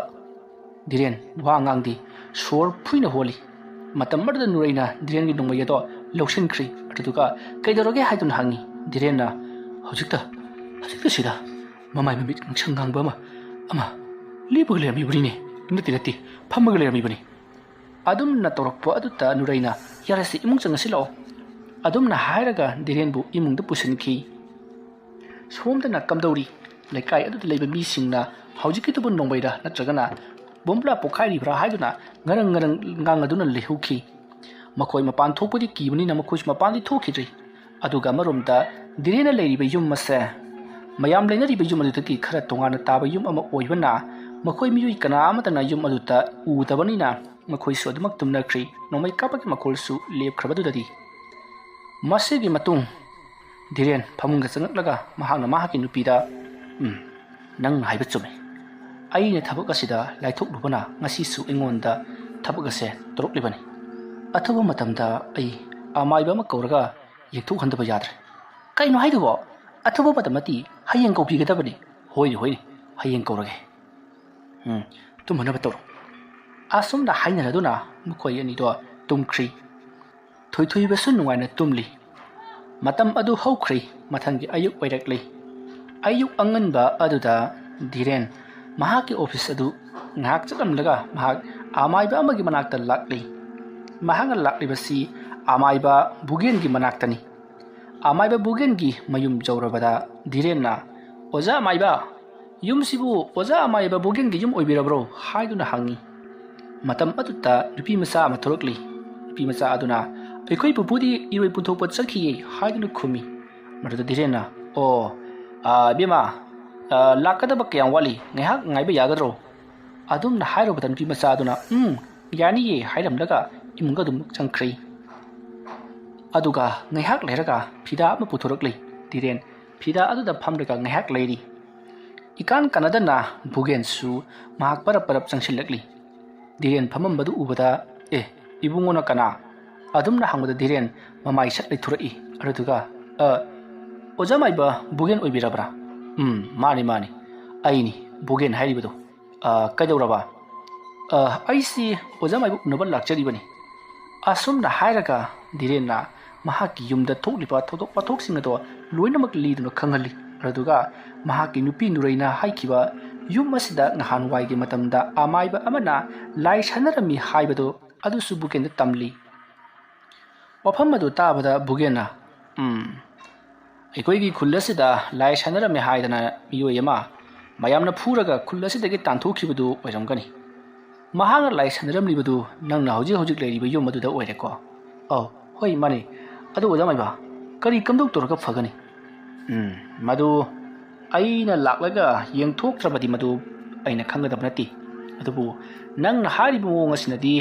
ꯙꯤꯔꯦꯟ ꯋꯥ ꯉꯥꯡꯗꯦ, ꯁꯣꯔ ꯐꯨꯏꯅ ꯍꯣꯜꯂꯤ꯫ ꯃꯇꯝ ꯑꯃꯗꯨꯗ ꯅꯨꯔꯩꯅ ꯙꯤꯔꯦꯟꯒꯤ ꯅꯣꯡꯃꯩ ꯑꯗꯣ ꯂꯧꯁꯤꯟꯈ꯭ꯔꯤ꯫ ꯑꯗꯨꯗꯨꯒ, "ꯀꯩꯗꯧꯔꯒꯦ?" ꯍꯥꯏꯗꯨꯅ ꯍꯪꯉꯤ꯫ ꯙꯤꯔꯦꯟꯅ, "ꯍꯧꯖꯤꯛꯇ, ꯍꯧꯖꯤꯛꯇ ꯁꯤꯗ ꯃꯃꯥꯏ ꯃꯃꯤꯠ ꯉꯥꯡꯁꯪ ꯉꯥꯡꯕ ꯑꯃ, ꯑꯃ ꯂꯦꯞꯄꯒ ꯂꯩꯔꯝꯃꯤꯕꯅꯤꯅꯦ꯫ ꯅꯠꯇꯦ, ꯅꯠꯇꯦ, ꯐꯝꯃꯒ ꯂꯩꯔꯝꯃꯤꯕꯅꯤ꯫" ꯑꯗꯨꯝꯅ ꯇꯧꯔꯛꯄ ꯑꯗꯨꯗ ꯅꯨꯔꯩꯅ, "ꯌꯥꯔꯦꯁꯦ, ꯏꯃꯨꯡ ꯆꯪꯉꯁꯤ ꯂꯥꯛꯑꯣ꯫" ꯑꯗꯨꯝꯅ ꯍꯥꯏꯔꯒ ꯙꯤꯔꯦꯟꯕꯨ ꯏꯃꯨꯡꯗ ꯄꯨꯁꯤꯟꯈꯤ꯫ ꯁꯣꯝꯗꯅ ꯀꯝꯗꯧꯔꯤ? ꯂꯩꯀꯥꯏ ꯑꯗꯨꯗ ꯂꯩꯕ ꯃꯤꯁꯤꯡꯅ ꯍꯧꯖꯤꯛꯀꯤꯗꯨꯕꯨ ꯅꯣꯡꯃꯩꯔꯥ ꯅꯠꯇ꯭ꯔꯒꯅ ꯕꯣꯝꯕꯨꯂꯥ ꯄꯣꯈꯥꯏꯔꯤꯕ꯭ꯔꯥ ꯍꯥꯏꯗꯨꯅ ꯉꯔꯪ ꯉꯔꯪ ꯉꯥꯡꯅꯗꯨꯅ ꯂꯩꯍꯧꯈꯤ꯫ ꯃꯈꯣꯏ ꯃꯄꯥꯟ ꯊꯣꯛꯄꯗꯤ ꯀꯤꯕꯅꯤꯅ ꯃꯈꯣꯏꯁꯨ ꯃꯄꯥꯟꯗꯤ ꯊꯣꯛꯈꯤꯗ꯭ꯔꯤ꯫ ꯑꯗꯨꯒ ꯑꯃꯔꯣꯝꯗ ꯙꯤꯔꯦꯟꯅ ꯂꯩꯔꯤꯕ ꯌꯨꯝ ꯑꯁꯦ ꯃꯌꯥꯝ ꯂꯩꯅꯔꯤꯕ ꯌꯨꯝ ꯑꯗꯨꯗꯒꯤ ꯈꯔ ꯇꯣꯉꯥꯟꯅ ꯇꯥꯕ ꯌꯨꯝ ꯑꯃ ꯑꯣꯏꯕꯅ ꯃꯈꯣꯏ ꯃꯤꯑꯣꯏ ꯀꯅꯥ ꯑꯃꯠꯇꯅ ꯌꯨꯝ ꯑꯗꯨꯗ ꯎꯗꯕꯅꯤꯅ ꯃꯈꯣꯏꯁꯨ ꯑꯗꯨꯃꯛ ꯇꯨꯝꯅꯈ꯭ꯔꯤ꯫ ꯅꯣꯡꯃꯩ ꯀꯥꯞꯄꯒꯤ ꯃꯈꯣꯜꯁꯨ ꯂꯦꯞꯈ꯭ꯔꯕꯗꯨꯗꯗꯤ꯫ ꯃꯁꯤꯒꯤ ꯃꯇꯨꯡ ꯙꯤꯔꯦꯟ ꯐꯃꯨꯡꯗ ꯆꯪꯂꯛꯂꯒ ꯃꯍꯥꯛꯅ ꯃꯍꯥꯛꯀꯤ ꯅꯨꯄꯤꯗ, "ꯎꯝ, ꯅꯪ ꯍꯥꯏꯕ ꯆꯨꯝꯃꯤ꯫ ꯑꯩꯅ ꯊꯕꯛ ꯑꯁꯤꯗ ꯂꯥꯏꯊꯣꯛꯂꯨꯕꯅ ꯉꯁꯤꯁꯨ ꯑꯩꯉꯣꯟꯗ ꯊꯕꯛ ꯑꯁꯦ ꯇꯧꯔꯛꯂꯤꯕꯅꯤ꯫ ꯑꯊꯨꯕ ꯃꯇꯝꯗ ꯑꯩ ꯑꯃꯥꯏꯕ ꯑꯃ ꯀꯧꯔꯒ ꯌꯦꯡꯊꯣꯛꯍꯟꯗꯕ ꯌꯥꯗ꯭ꯔꯦ꯫" "ꯀꯩꯅꯣ ꯍꯥꯏꯗꯨꯕꯣ? ꯑꯊꯨꯕ ꯃꯇꯝ ꯅꯠꯇꯦ, ꯍꯌꯦꯡ ꯀꯧꯕꯤꯒꯗꯕꯅꯤ꯫" "ꯍꯣꯏꯅꯦ, ꯍꯣꯏꯅꯦ, ꯍꯌꯦꯡ ꯀꯧꯔꯒꯦ꯫ ꯎꯝ, ꯇꯨꯝꯍꯟꯅꯕ ꯇꯧꯔꯣ꯫" ꯑꯁꯨꯝꯅ ꯍꯥꯏꯅꯔꯗꯨꯅ ꯃꯈꯣꯏ ꯑꯅꯤꯗꯣ ꯇꯨꯝꯈ꯭ꯔꯤ꯫ ꯊꯣꯏꯊꯣꯏꯕꯁꯨ ꯅꯨꯡꯉꯥꯏꯅ ꯇꯨꯝꯂꯤ꯫ ꯃꯇꯝ ꯑꯗꯨ ꯍꯧꯈ꯭ꯔꯦ꯫ ꯃꯊꯪꯒꯤ ꯑꯌꯨꯛ ꯑꯣꯏꯔꯛꯂꯦ꯫ ꯑꯌꯨꯛ ꯑꯉꯟꯕ ꯑꯗꯨꯗ ꯙꯤꯔꯦꯟ ꯃꯍꯥꯛꯀꯤ ꯑꯣꯐꯤꯁ ꯑꯗꯨ ꯉꯥꯏꯍꯥꯛ ꯆꯠꯂꯝꯂꯒ ꯃꯍꯥꯛ ꯑꯃꯥꯏꯕ ꯑꯃꯒꯤ ꯃꯅꯥꯛꯇ ꯂꯥꯛꯂꯤ꯫ ꯃꯍꯥꯛꯅ ꯂꯥꯛꯂꯤꯕꯁꯤ ꯑꯃꯥꯏꯕ ꯕꯨꯒꯦꯟꯒꯤ ꯃꯅꯥꯛꯇꯅꯤ꯫ ꯑꯃꯥꯏꯕ ꯕꯨꯒꯦꯟꯒꯤ ꯃꯌꯨꯝ ꯌꯧꯔꯕꯗ ꯙꯤꯔꯦꯟꯅ, "ꯑꯣꯖꯥ ꯑꯃꯥꯏꯕ, ꯌꯨꯝꯁꯤꯕꯨ ꯑꯣꯖꯥ ꯑꯃꯥꯏꯕ ꯕꯨꯒꯦꯟꯒꯤ ꯌꯨꯝ ꯑꯣꯏꯕꯤꯔꯕ꯭ꯔꯣ?" ꯍꯥꯏꯗꯨꯅ ꯍꯪꯉꯤ꯫ ꯃꯇꯝ ꯑꯗꯨꯗ ꯅꯨꯄꯤ ꯃꯆꯥ ꯑꯃ ꯊꯣꯛꯂꯛꯂꯤ꯫ ꯅꯨꯄꯤ ꯃꯆꯥ ꯑꯗꯨꯅ, "ꯑꯩꯈꯣꯏ ꯄꯨꯄꯨꯗꯤ ꯏꯔꯣꯏ ꯄꯨꯊꯣꯛꯄ ꯆꯠꯈꯤꯌꯦ" ꯍꯥꯏꯗꯨꯅ ꯈꯨꯝꯃꯤ꯫ ꯃꯗꯨꯗ ꯙꯤꯔꯦꯟꯅ, "ꯑꯣ, ꯑ, ꯏꯕꯦꯝꯃ, ꯑ, ꯂꯥꯛꯀꯗꯕ ꯀꯌꯥꯝ ꯋꯥꯠꯂꯤ? ꯉꯥꯏꯍꯥꯛ ꯉꯥꯏꯕ ꯌꯥꯒꯗ꯭ꯔꯣ?" ꯑꯗꯨꯝꯅ ꯍꯥꯏꯔꯨꯕꯗ ꯅꯨꯄꯤ ꯃꯆꯥ ꯑꯗꯨꯅ, "ꯎꯝ, ꯌꯥꯅꯤꯌꯦ" ꯍꯥꯏꯔꯝꯂꯒ ꯏꯃꯨꯡꯗ ꯑꯗꯨꯝ ꯆꯪꯈ꯭ꯔꯦ꯫ ꯑꯗꯨꯒ ꯉꯥꯏꯍꯥꯛ ꯂꯩꯔꯒ ꯐꯤꯗꯥ ꯑꯃ ꯄꯨꯊꯣꯔꯛꯂꯤ꯫ ꯙꯤꯔꯦꯟ ꯐꯤꯗꯥ ꯑꯗꯨꯗ ꯐꯝꯂꯒ ꯉꯥꯏꯍꯥꯛ ꯂꯩꯔꯤ꯫ ꯏꯀꯥꯟ ꯀꯥꯟꯅꯗꯅ ꯕꯨꯒꯦꯟꯁꯨ ꯃꯍꯥꯛ ꯄꯔꯞ ꯄꯔꯞ ꯆꯪꯁꯤꯜꯂꯛꯂꯤ꯫ ꯙꯤꯔꯦꯟ ꯐꯝꯃꯝꯕꯗꯨ ꯎꯕꯗ, "ꯑꯦ, "ꯏꯕꯨꯡꯉꯣꯅ ꯀꯅꯥ?" ꯑꯗꯨꯝꯅ ꯍꯪꯕꯗ ꯙꯤꯔꯦꯟ ꯃꯃꯥꯏ ꯁꯠ ꯂꯩꯊꯣꯔꯛꯏ꯫ ꯑꯗꯨꯗꯨꯒ, "ꯑ, ꯑꯣꯖꯥ ꯃꯥꯏꯕ ꯕꯨꯒꯦꯟ ꯑꯣꯏꯕꯤꯔꯕ꯭ꯔꯥ?" "ꯎꯝ, ꯃꯥꯅꯤ, ꯃꯥꯅꯤ, ꯑꯩꯅꯤ, ꯕꯨꯒꯦꯟ ꯍꯥꯏꯔꯤꯕꯗꯣ꯫ ꯑ, ꯀꯩꯗꯧꯔꯕ?" "ꯑ, ꯑꯩꯁꯤ ꯑꯣꯖꯥ ꯃꯥꯏꯕ ꯎꯅꯕ ꯂꯥꯛꯆꯔꯤꯕꯅꯤ꯫" ꯑꯁꯨꯝꯅ ꯍꯥꯏꯔꯒ ꯙꯤꯔꯦꯟꯅ ꯃꯍꯥꯛꯀꯤ ꯌꯨꯝꯗ ꯊꯣꯛꯂꯤꯕ ꯊꯧꯗꯣꯛ ꯋꯥꯊꯣꯛꯁꯤꯡ ꯑꯗꯣ ꯂꯣꯏꯅꯃꯛ ꯂꯤꯗꯨꯅ ꯈꯪꯍꯜꯂꯤ꯫ ꯑꯗꯨꯒ ꯃꯍꯥꯛꯀꯤ ꯅꯨꯄꯤ ꯅꯨꯔꯩꯅ ꯍꯥꯏꯈꯤꯕ ꯌꯨꯝ ꯑꯁꯤꯗ ꯅꯍꯥꯟꯋꯥꯏꯒꯤ ꯃꯇꯝꯗ ꯑꯃꯥꯏꯕ ꯑꯃꯅ ꯂꯥꯏ ꯁꯥꯟꯅꯔꯝꯃꯤ ꯍꯥꯏꯕꯗꯨ ꯑꯗꯨꯁꯨ ꯕꯨꯒꯦꯟꯗ ꯇꯝꯂꯤ꯫ ꯋꯥꯐꯝ ꯑꯗꯨ ꯇꯥꯕꯗ ꯕꯨꯒꯦꯟꯅ, "ꯎꯝ, ꯑꯩꯈꯣꯏꯒꯤ ꯈꯨꯜ ꯑꯁꯤꯗ ꯂꯥꯏ ꯁꯥꯟꯅꯔꯝꯃꯤ ꯍꯥꯏꯗꯅ ꯃꯤꯑꯣꯏ ꯑꯃ ꯃꯌꯥꯝꯅ ꯐꯨꯔꯒ ꯈꯨꯜ ꯑꯁꯤꯗꯒꯤ ꯇꯥꯟꯊꯣꯛꯈꯤꯕꯗꯨ ꯑꯣꯏꯔꯝꯒꯅꯤ꯫ ꯃꯍꯥꯛꯅ ꯂꯥꯏ ꯁꯥꯟꯅꯔꯝꯂꯤꯕꯗꯨ ꯅꯪꯅ ꯍꯧꯖꯤꯛ ꯍꯧꯖꯤꯛ ꯂꯩꯔꯤꯕ ꯌꯨꯝ ꯑꯗꯨꯗ ꯑꯣꯏꯔꯦꯀꯣ?" "ꯑꯧ, ꯍꯣꯏ, ꯃꯥꯅꯤ꯫ ꯑꯗꯨ ꯑꯣꯖꯥ ꯃꯥꯏꯕ, ꯀꯔꯤ ꯀꯝꯗꯧ ꯇꯧꯔꯒ ꯐꯒꯅꯤ?" "ꯎꯝ, ꯃꯗꯨ ꯑꯩꯅ ꯂꯥꯛꯂꯒ ꯌꯦꯡꯊꯣꯛꯇ꯭ꯔꯕꯗꯤ ꯃꯗꯨ ꯑꯩꯅ ꯈꯪꯒꯗꯕ ꯅꯠꯇꯦ꯫ ꯑꯗꯨꯕꯨ ꯅꯪꯅ ꯍꯥꯏꯔꯤꯕ ꯃꯑꯣꯡ ꯑꯁꯤꯅꯗꯤ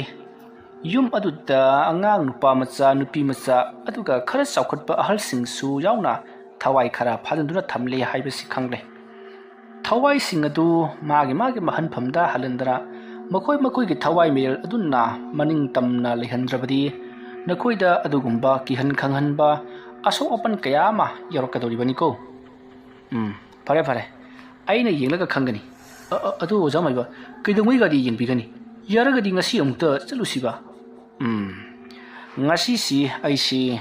ꯌꯨꯝ ꯑꯗꯨꯗ ꯑꯉꯥꯡ ꯅꯨꯄꯥ ꯃꯆꯥ, ꯅꯨꯄꯤ ꯃꯆꯥ, ꯑꯗꯨꯒ ꯈꯔ ꯆꯥꯎꯈꯠꯄ ꯑꯍꯜꯁꯤꯡꯁꯨ ꯌꯥꯎꯅ ꯊꯋꯥꯏ ꯈꯔ ꯐꯥꯖꯤꯟꯗꯨꯅ ꯊꯝꯂꯦ ꯍꯥꯏꯕꯁꯤ ꯈꯪꯂꯦ꯫ ꯊꯋꯥꯏꯁꯤꯡ ꯑꯗꯨ ꯃꯥꯒꯤ ꯃꯥꯒꯤ ꯃꯍꯟꯐꯝꯗ ꯍꯜꯍꯟꯗꯅ ꯃꯈꯣꯏ ꯃꯈꯣꯏꯒꯤ ꯊꯋꯥꯏ ꯃꯤꯔꯦꯜ ꯑꯗꯨꯅ ꯃꯅꯤꯡ ꯇꯝꯅ ꯂꯩꯍꯟꯗ꯭ꯔꯕꯗꯤ ꯅꯈꯣꯏꯗ ꯑꯗꯨꯒꯨꯝꯕ ꯀꯤꯍꯟ ꯈꯪꯍꯟꯕ ꯑꯁꯣꯛ ꯑꯄꯟ ꯀꯌꯥ ꯑꯃ ꯌꯥꯎꯔꯛꯀꯗꯧꯔꯤꯕꯅꯤꯀꯣ꯫" "ꯎꯝ, ꯐꯔꯦ, ꯐꯔꯦ꯫ ꯑꯩꯅ ꯌꯦꯡꯂꯒ ꯈꯪꯒꯅꯤ꯫ ꯑ, ꯑ, ꯑꯗꯨ ꯑꯣꯖꯥ ꯃꯥꯏꯕ, ꯀꯩꯗꯧꯉꯩꯒꯗꯤ ꯌꯦꯡꯕꯤꯒꯅꯤ? ꯌꯥꯔꯒꯗꯤ ꯉꯁꯤ ꯑꯃꯨꯛꯇ ꯆꯠꯂꯨꯁꯤꯕ?" "ꯎꯝ, ꯉꯁꯤꯁꯤ ꯑꯩꯁꯤ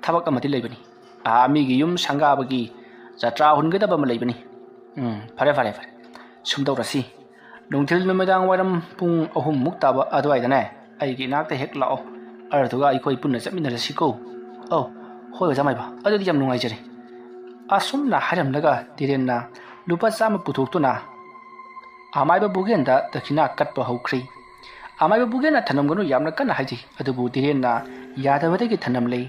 ꯊꯕꯛ ꯑꯃꯗꯤ ꯂꯩꯕꯅꯤ꯫ ꯑꯥ, ꯃꯤꯒꯤ ꯌꯨꯝ ꯁꯪꯒꯥꯕꯒꯤ ꯖꯇ꯭ꯔꯥ ꯍꯨꯟꯒꯗꯕ ꯑꯃ ꯂꯩꯕꯅꯤ꯫ ꯎꯝ, ꯐꯔꯦ, ꯐꯔꯦ, ꯐꯔꯦ꯫ ꯁꯨꯝ ꯇꯧꯔꯁꯤ꯫ ꯅꯨꯡꯊꯤꯜ ꯅꯨꯃꯤꯗꯥꯡ ꯋꯥꯏꯔꯝ ꯄꯨꯡ ꯑꯍꯨꯝꯃꯨꯛ ꯇꯥꯕ ꯑꯗꯨꯋꯥꯏꯗꯅꯦ, ꯑꯩꯒꯤ ꯏꯅꯥꯛꯇ ꯍꯦꯛ ꯂꯥꯛꯑꯣ꯫ ꯑꯗꯨꯗꯨꯒ ꯑꯩꯈꯣꯏ ꯄꯨꯟꯅ ꯆꯠꯃꯤꯟꯅꯔꯁꯤꯀꯣ꯫" "ꯑꯧ, ꯍꯣꯏ ꯑꯣꯖꯥ ꯃꯥꯏꯕ, ꯑꯗꯨꯗꯤ ꯌꯥꯝ ꯅꯨꯡꯉꯥꯏꯖꯔꯦ꯫" ꯑꯁꯨꯝꯅ ꯍꯥꯏꯔꯝꯂꯒ ꯙꯤꯔꯦꯟꯅ ꯂꯨꯄꯥ ꯆꯥꯝꯃ ꯄꯨꯊꯣꯛꯇꯨꯅ ꯑꯃꯥꯏꯕ ꯕꯨꯒꯦꯟꯗ ꯗꯈꯤꯅꯥ ꯀꯠꯄ ꯍꯧꯈ꯭ꯔꯦ꯫ ꯑꯃꯥꯏꯕ ꯕꯨꯒꯦꯟꯅ "ꯊꯅꯝꯒꯅꯨ, ꯌꯥꯝꯅ ꯀꯟꯅ ꯍꯥꯏꯖꯩ꯫" ꯑꯗꯨꯕꯨ ꯙꯤꯔꯦꯟꯅ ꯌꯥꯗꯕꯗꯒꯤ ꯊꯅꯝꯂꯦ꯫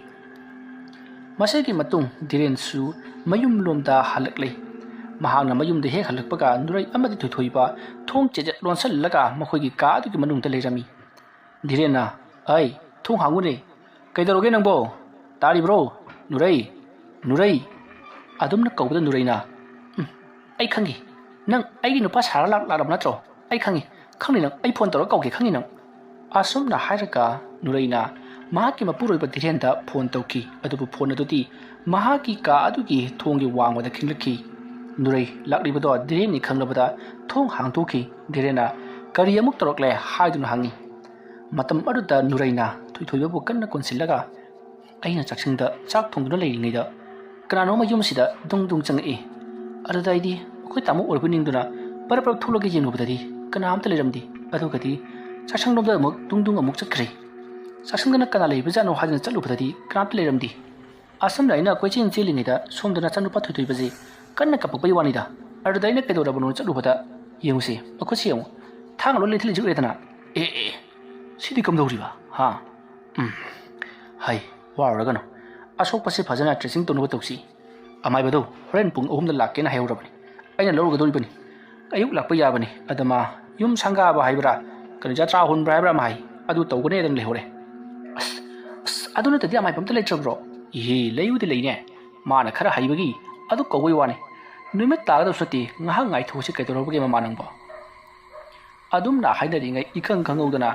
ꯃꯁꯤꯒꯤ ꯃꯇꯨꯡ ꯙꯤꯔꯦꯟꯁꯨ ꯃꯌꯨꯝꯂꯣꯝꯗ ꯍꯜꯂꯛꯂꯦ꯫ ꯃꯍꯥꯛꯅ ꯃꯌꯨꯝꯗ ꯍꯦꯛ ꯍꯜꯂꯛꯄꯒ ꯅꯨꯔꯩ ꯑꯃꯗꯤ ꯊꯣꯏꯊꯣꯏꯕ ꯊꯣꯡ ꯆꯦꯖꯠ ꯂꯣꯟꯁꯤꯜꯂꯒ ꯃꯈꯣꯏꯒꯤ ꯀꯥ ꯑꯗꯨꯒꯤ ꯃꯅꯨꯡꯗ ꯂꯩꯔꯝꯃꯤ꯫ ꯙꯤꯔꯦꯟꯅ, "ꯑꯩ, ꯊꯣꯡ ꯍꯥꯡꯉꯨꯅꯦ꯫ ꯀꯩꯗꯧꯔꯒꯦ ꯅꯪꯕꯣ? ꯇꯥꯔꯤꯕ꯭ꯔꯣ? ꯅꯨꯔꯩ, ꯅꯨꯔꯩ!" ꯑꯗꯨꯝꯅ ꯀꯧꯕꯗ ꯅꯨꯔꯩꯅ, "ꯎꯝ, ꯑꯩ ꯈꯪꯉꯤ꯫ ꯅꯪ ꯑꯩꯒꯤ ꯅꯨꯄꯥ ꯁꯥꯔ ꯂꯥꯛ-, ꯂꯥꯛꯂꯕ ꯅꯠꯇ꯭ꯔꯣ? ꯑꯩ ꯈꯪꯉꯤ꯫ ꯈꯪꯅꯤ ꯅꯪ꯫ ꯑꯩ ꯐꯣꯟ ꯇꯧꯔꯒ ꯀꯧꯒꯦ, ꯈꯪꯅꯤ ꯅꯪ꯫" ꯑꯁꯨꯝꯅ ꯍꯥꯏꯔꯒ ꯅꯨꯔꯩꯅ ꯃꯍꯥꯛꯀꯤ ꯃꯄꯨꯔꯣꯏꯕ ꯙꯤꯔꯦꯟꯗ ꯐꯣꯟ ꯇꯧꯈꯤ꯫ ꯑꯗꯨꯕꯨ ꯐꯣꯟ ꯑꯗꯨꯗꯤ ꯃꯍꯥꯛꯀꯤ ꯀꯥ ꯑꯗꯨꯒꯤ ꯊꯣꯡꯒꯤ ꯋꯥꯡꯃꯗ ꯈꯤꯡꯂꯛꯈꯤ꯫ ꯅꯨꯔꯩ ꯂꯥꯛꯂꯤꯕꯗꯣ ꯙꯤꯔꯦꯟꯅꯤ ꯈꯪꯂꯕꯗ ꯊꯣꯡ ꯍꯥꯡꯗꯣꯛꯈꯤ꯫ ꯙꯤꯔꯦꯟꯅ "ꯀꯔꯤ ꯑꯃꯨꯛ ꯇꯧꯔꯛꯂꯦ?" ꯍꯥꯏꯗꯨꯅ ꯍꯪꯉꯤ꯫ ꯃꯇꯝ ꯑꯗꯨꯗ ꯅꯨꯔꯩꯅ ꯊꯣꯏꯊꯣꯏꯕꯕꯨ ꯀꯟꯅ ꯀꯣꯟꯁꯤꯜꯂꯒ, "ꯑꯩꯅ ꯆꯥꯛꯁꯪꯗ ꯆꯥꯛ ꯊꯣꯡꯗꯨꯅ ꯂꯩꯔꯤꯉꯩꯗ ꯀꯅꯥꯅꯣꯝꯃ ꯌꯨꯝꯁꯤꯗ ꯗꯨꯡ ꯗꯨꯡ ꯆꯪꯉꯛꯏ꯫ ꯑꯗꯨꯗ ꯑꯩꯗꯤ ꯑꯩꯈꯣꯏ ꯇꯥꯃꯣ ꯑꯣꯏꯔꯕꯣꯏ ꯅꯤꯡꯗꯨꯅ ꯄꯔꯞ ꯄꯔꯞ ꯊꯣꯛꯂꯒ ꯌꯦꯡꯂꯨꯕꯗꯗꯤ ꯀꯅꯥꯝꯇ ꯂꯩꯔꯝꯗꯦ꯫ ꯑꯗꯨꯒꯗꯤ ꯆꯥꯛꯁꯪꯂꯣꯝꯗ ꯑꯃꯨꯛ ꯗꯨꯡ ꯗꯨꯡ ꯑꯃꯨꯛ ꯆꯠꯈ꯭ꯔꯦ꯫ ꯆꯥꯛꯁꯪꯗꯅ ꯀꯅꯥ ꯂꯩꯕꯖꯥꯠꯅꯣ ꯍꯥꯏꯗꯨꯅ ꯆꯠꯂꯨꯕꯗꯗꯤ ꯀꯅꯥꯝꯇ ꯂꯩꯔꯝꯗꯦ꯫ ꯑꯁꯨꯝꯅ ꯑꯩꯅ ꯀꯣꯏꯆꯦꯟ ꯆꯦꯜꯂꯤꯉꯩꯗ ꯁꯣꯝꯗ ꯅꯆꯥꯅꯨꯄꯥ ꯊꯣꯏꯊꯣꯏꯕꯁꯦ ꯀꯟꯅ ꯀꯞꯄꯛꯄꯒꯤ ꯋꯥꯅꯤꯗ꯫ ꯑꯗꯨꯗ ꯑꯩꯅ ꯀꯩꯗꯧꯔꯕꯅꯣ ꯆꯠꯂꯨꯕꯗ ꯌꯦꯡꯉꯨꯁꯦ, ꯃꯈꯨꯠꯁꯦ ꯌꯦꯡꯉꯨ, ꯊꯥꯡ ꯂꯣꯏ ꯂꯩꯊꯠ ꯂꯩꯊꯠ ꯎꯔꯦꯗꯅ꯫ ꯑꯦ ꯑꯦ, ꯁꯤꯗꯤ ꯀꯝꯗꯧꯔꯤꯕ? ꯍꯥ? ꯎꯝ, ꯍꯩ, ꯋꯥꯔꯨꯔꯒꯅꯨ꯫ ꯑꯁꯣꯛꯄꯁꯤ ꯐꯖꯅ dressing ꯇꯧꯅꯕ ꯇꯧꯁꯤ꯫ ꯑꯃꯥꯏꯕꯗꯣ ꯍꯣꯔꯦꯟ ꯄꯨꯡ ꯑꯍꯨꯝꯗ ꯂꯥꯛꯀꯦꯅ ꯍꯥꯏꯍꯧꯔꯕꯅꯤ꯫ ꯑꯩꯅ ꯂꯧꯔꯨꯒꯗꯧꯔꯤꯕꯅꯤ꯫ ꯑꯌꯨꯛ ꯂꯥꯛꯄ ꯌꯥꯕꯅꯤ꯫ ꯑꯗ ꯃꯥ ꯌꯨꯝ ꯁꯪꯒꯥꯕ ꯍꯥꯏꯕ꯭ꯔꯥ, ꯀꯩꯅꯣ, ꯖꯇ꯭ꯔꯥ ꯍꯨꯟꯕ꯭ꯔꯥ ꯍꯥꯏꯕ꯭ꯔꯥ ꯑꯃ ꯍꯥꯏ, ꯑꯗꯨ ꯇꯧꯒꯅꯤ ꯍꯥꯏꯗꯅ ꯂꯩꯍꯧꯔꯦ꯫ ꯑꯁ, ꯑꯁ, ꯑꯗꯨ ꯅꯠꯇꯗꯤ ꯑꯃꯥꯏꯕ ꯑꯝꯇ ꯂꯩꯇ꯭ꯔꯕ꯭ꯔꯣ? ꯏꯍꯦ, ꯂꯩꯕꯨꯗꯤ ꯂꯩꯅꯦ꯫ ꯃꯥꯅ ꯈꯔ ꯍꯩꯕꯒꯤ ꯑꯗꯨ ꯀꯧꯕꯩ ꯋꯥꯅꯤ꯫ ꯅꯨꯃꯤꯠ ꯇꯥꯒꯗꯕꯁꯨ ꯅꯠꯇꯦ, ꯉꯥꯏꯍꯥꯛ ꯉꯥꯏꯊꯣꯛꯁꯤ, ꯀꯩꯗꯧꯔꯕꯒꯦ ꯃꯃꯥ ꯅꯪꯕꯣ? ꯑꯗꯨꯝꯅ ꯍꯥꯏꯅꯔꯤꯉꯩ ꯏꯈꯪ ꯈꯪꯍꯧꯗꯅ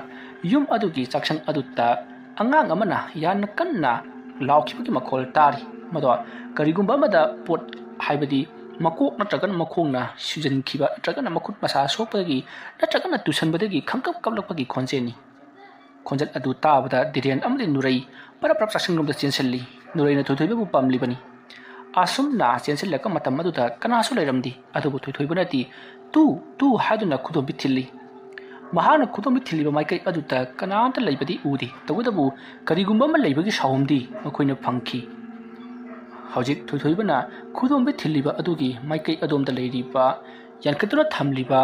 ꯌꯨꯝ ꯑꯗꯨꯒꯤ ꯆꯥꯛꯁꯪ ꯑꯗꯨꯗ ꯑꯉꯥꯡ ꯑꯃꯅ ꯌꯥꯝꯅ ꯀꯟꯅ ꯂꯥꯎꯈꯤꯕꯒꯤ ꯃꯈꯣꯜ ꯇꯥꯔꯤ꯫ ꯃꯗꯣ ꯀꯔꯤꯒꯨꯝꯕ ꯑꯃꯗ ꯄꯣꯠ, ꯍꯥꯏꯕꯗꯤ ꯃꯀꯣꯛ ꯅꯠꯇ꯭ꯔꯒꯅ ꯃꯈꯣꯡꯅ ꯁꯤꯖꯤꯟꯈꯤꯕ ꯅꯠꯇ꯭ꯔꯒꯅ ꯃꯈꯨꯠ ꯃꯁꯥ ꯁꯣꯛꯄꯗꯒꯤ ꯅꯠꯇ꯭ꯔꯒꯅ ꯇꯨꯁꯟꯕꯗꯒꯤ ꯈꯪꯀꯞ ꯀꯞꯂꯛꯄꯒꯤ ꯈꯣꯟꯖꯦꯜꯅꯤ꯫ ꯈꯣꯟꯖꯦꯜ ꯑꯗꯨ ꯇꯥꯕꯗ ꯙꯤꯔꯦꯟ ꯑꯃꯗꯤ ꯅꯨꯔꯩ ꯄꯔꯞ ꯄꯔꯞ ꯆꯥꯛꯁꯪꯂꯣꯝꯗ ꯆꯦꯟꯁꯤꯜꯂꯤ꯫ ꯅꯨꯔꯩꯅ ꯊꯣꯏꯊꯣꯏꯕꯕꯨ ꯄꯥꯝꯂꯤꯕꯅꯤ꯫ ꯑꯁꯨꯝꯅ ꯆꯦꯟꯁꯤꯜꯂꯛꯄ ꯃꯇꯝ ꯑꯗꯨꯗ ꯀꯅꯥꯁꯨ ꯂꯩꯔꯝꯗꯦ꯫ ꯑꯗꯨꯕꯨ ꯊꯣꯏꯊꯣꯏꯕꯅꯗꯤ "ꯇꯨ, ꯇꯨ" ꯍꯥꯏꯗꯨꯅ ꯈꯨꯗꯣꯝꯕꯤ ꯊꯤꯜꯂꯤ꯫ ꯃꯍꯥꯛꯅ ꯈꯨꯗꯣꯝꯕꯤ ꯊꯤꯜꯂꯤꯕ ꯃꯥꯏꯀꯩ ꯑꯗꯨꯗ ꯀꯅꯥꯝꯇ ꯂꯩꯕꯗꯤ ꯎꯗꯦ꯫ ꯇꯧꯕꯇꯕꯨ ꯀꯔꯤꯒꯨꯝꯕ ꯑꯃ ꯂꯩꯕꯒꯤ ꯁꯥꯎꯍꯨꯝꯗꯤ ꯃꯈꯣꯏꯅ ꯐꯪꯈꯤ꯫ ꯍꯧꯖꯤꯛ ꯊꯣꯏꯊꯣꯏꯕꯅ ꯈꯨꯗꯣꯝꯕꯤ ꯊꯤꯜꯂꯤꯕ ꯑꯗꯨꯒꯤ ꯃꯥꯏꯀꯩ ꯑꯗꯣꯝꯗ ꯂꯩꯔꯤꯕ, ꯌꯥꯟꯈꯠꯇꯨꯅ ꯊꯝꯂꯤꯕ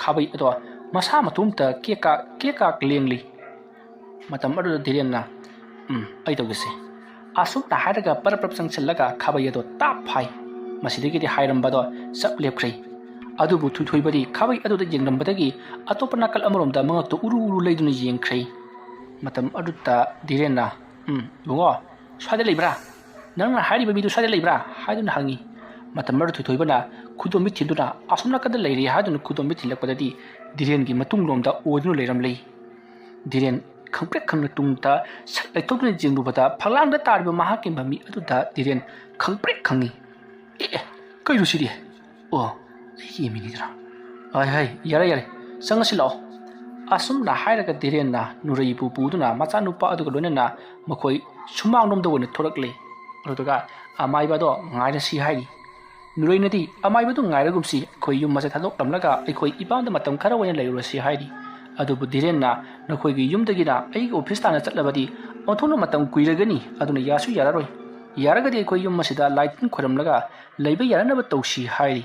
ꯈꯥꯕꯩ ꯑꯗꯣ ꯃꯁꯥ ꯃꯇꯣꯝꯇ ꯀꯦꯛ ꯀꯥꯛ, ꯀꯦꯛ ꯀꯥꯛ ꯂꯦꯡꯂꯤ꯫ ꯃꯇꯝ ꯑꯗꯨꯗ ꯙꯤꯔꯦꯟꯅ, "ꯎꯝ, ꯑꯩ ꯇꯧꯒꯦꯁꯦ"꯫ ꯑꯁꯨꯝꯅ ꯍꯥꯏꯔꯒ ꯄꯔꯞ ꯄꯔꯞ ꯆꯪꯁꯤꯜꯂꯒ ꯈꯥꯕꯩ ꯑꯗꯣ ꯇꯥꯞ ꯐꯥꯏ꯫ ꯃꯁꯤꯗꯒꯤꯗꯤ ꯍꯥꯏꯔꯝꯕꯗꯣ ꯆꯞ ꯂꯦꯞꯈ꯭ꯔꯦ꯫ ꯑꯗꯨꯕꯨ ꯊꯣꯏꯊꯣꯏꯕꯗꯤ ꯈꯥꯕꯩ ꯑꯗꯨꯗ ꯌꯦꯡꯂꯝꯕꯗꯒꯤ ꯑꯇꯣꯞꯄ ꯅꯥꯀꯜ ꯑꯃꯔꯣꯝꯗ ꯃꯉꯛꯇꯣ ꯎꯔꯨ ꯎꯔꯨ ꯂꯩꯗꯨꯅ ꯌꯦꯡꯈ꯭ꯔꯦ꯫ ꯃꯇꯝ ꯑꯗꯨꯗ ꯙꯤꯔꯦꯟꯅ, "ꯎꯝ, ꯏꯕꯨꯡꯉꯣ, ꯁ꯭ꯋꯥꯏꯗ ꯂꯩꯕ꯭ꯔꯥ? ꯅꯪꯅ ꯍꯥꯏꯔꯤꯕ ꯃꯤꯗꯨ ꯁ꯭ꯋꯥꯏꯗ ꯂꯩꯕ꯭ꯔꯥ?" ꯍꯥꯏꯗꯨꯅ ꯍꯪꯉꯤ꯫ ꯃꯇꯝ ꯑꯗꯨꯗ ꯊꯣꯏꯊꯣꯏꯕꯅ ꯈꯨꯗꯣꯝꯕꯤ ꯊꯤꯟꯗꯨꯅ ꯑꯁꯣꯝ ꯅꯥꯀꯟꯗ ꯂꯩꯔꯦ ꯍꯥꯏꯗꯨꯅ ꯈꯨꯗꯣꯝꯕꯤ ꯊꯤꯜꯂꯛꯄꯗꯗꯤ ꯙꯤꯔꯦꯟꯒꯤ ꯃꯇꯨꯡꯂꯣꯝꯗ ꯑꯣꯏꯗꯨꯅ ꯂꯩꯔꯝꯂꯦ꯫ ꯙꯤꯔꯦꯟ ꯈꯪꯄ꯭ꯔꯦꯛ ꯈꯪꯅ ꯇꯨꯡꯗ ꯁꯠ ꯂꯩꯊꯣꯛꯇꯨꯅ ꯌꯦꯡꯂꯨꯕꯗ ꯐꯛꯂꯥꯡꯗ ꯇꯥꯔꯤꯕ ꯃꯍꯥꯛꯀꯤ ꯃꯃꯤ ꯑꯗꯨꯗ ꯙꯤꯔꯦꯟ ꯈꯪꯄ꯭ꯔꯦꯛ ꯈꯪꯉꯤ꯫ "ꯑꯦ, ꯑꯦ, ꯀꯩꯅꯣ ꯁꯤꯗꯤ? ꯑꯣ, ꯑꯩꯒꯤ ꯏꯃꯤꯅꯤꯗꯅ꯫ ꯍꯥꯏ, ꯍꯥꯏ, ꯌꯥꯔꯦ, ꯌꯥꯔꯦ, ꯆꯪꯉꯁꯤ ꯂꯥꯛꯑꯣ"꯫ ꯑꯁꯨꯝꯅ ꯍꯥꯏꯔꯒ ꯙꯤꯔꯦꯟꯅ ꯅꯨꯔꯩꯕꯨ ꯄꯨꯗꯨꯅ ꯃꯆꯥꯅꯨꯄꯥ ꯑꯗꯨꯒ ꯂꯣꯏꯅꯅ ꯃꯈꯣꯏ ꯁꯨꯃꯥꯡꯂꯣꯝꯗ ꯑꯣꯏꯅ ꯊꯣꯛꯂꯛꯂꯦ꯫ ꯑꯗꯨꯗꯨꯒ ꯑꯃꯥꯏꯕꯗꯣ ꯉꯥꯏꯔꯁꯤ ꯍꯥꯏꯔꯤ꯫ ꯅꯨꯔꯩꯅꯗꯤ ꯑꯃꯥꯏꯕꯗꯨ ꯉꯥꯏꯔꯒꯨꯝꯁꯤ, ꯑꯩꯈꯣꯏ ꯌꯨꯝ ꯑꯁꯦ ꯊꯥꯗꯣꯛꯂꯝꯂꯒ ꯑꯩꯈꯣꯏ ꯏꯄꯥꯝꯗ ꯃꯇꯝ ꯈꯔ ꯑꯣꯏꯅ ꯂꯩꯔꯨꯔꯁꯤ ꯍꯥꯏꯔꯤ꯫ ꯑꯗꯨꯕꯨ ꯙꯤꯔꯦꯟꯅ "ꯅꯈꯣꯏꯒꯤ ꯌꯨꯝꯗꯒꯤꯅ ꯑꯩꯒꯤ ꯑꯣꯐꯤꯁ ꯇꯥꯟꯅ ꯆꯠꯂꯕꯗꯤ ꯑꯣꯟꯊꯣꯛꯅ ꯃꯇꯝ ꯀꯨꯏꯔꯒꯅꯤ, ꯑꯗꯨꯅ ꯌꯥꯁꯨ ꯌꯥꯔꯔꯣꯏ꯫ ꯌꯥꯔꯒꯗꯤ ꯑꯩꯈꯣꯏ ꯌꯨꯝ ꯑꯁꯤꯗ ꯂꯥꯏ ꯇꯤꯟ ꯈꯣꯏꯔꯝꯂꯒ ꯂꯩꯕ ꯌꯥꯅꯅꯕ ꯇꯧꯁꯤ" ꯍꯥꯏꯔꯤ꯫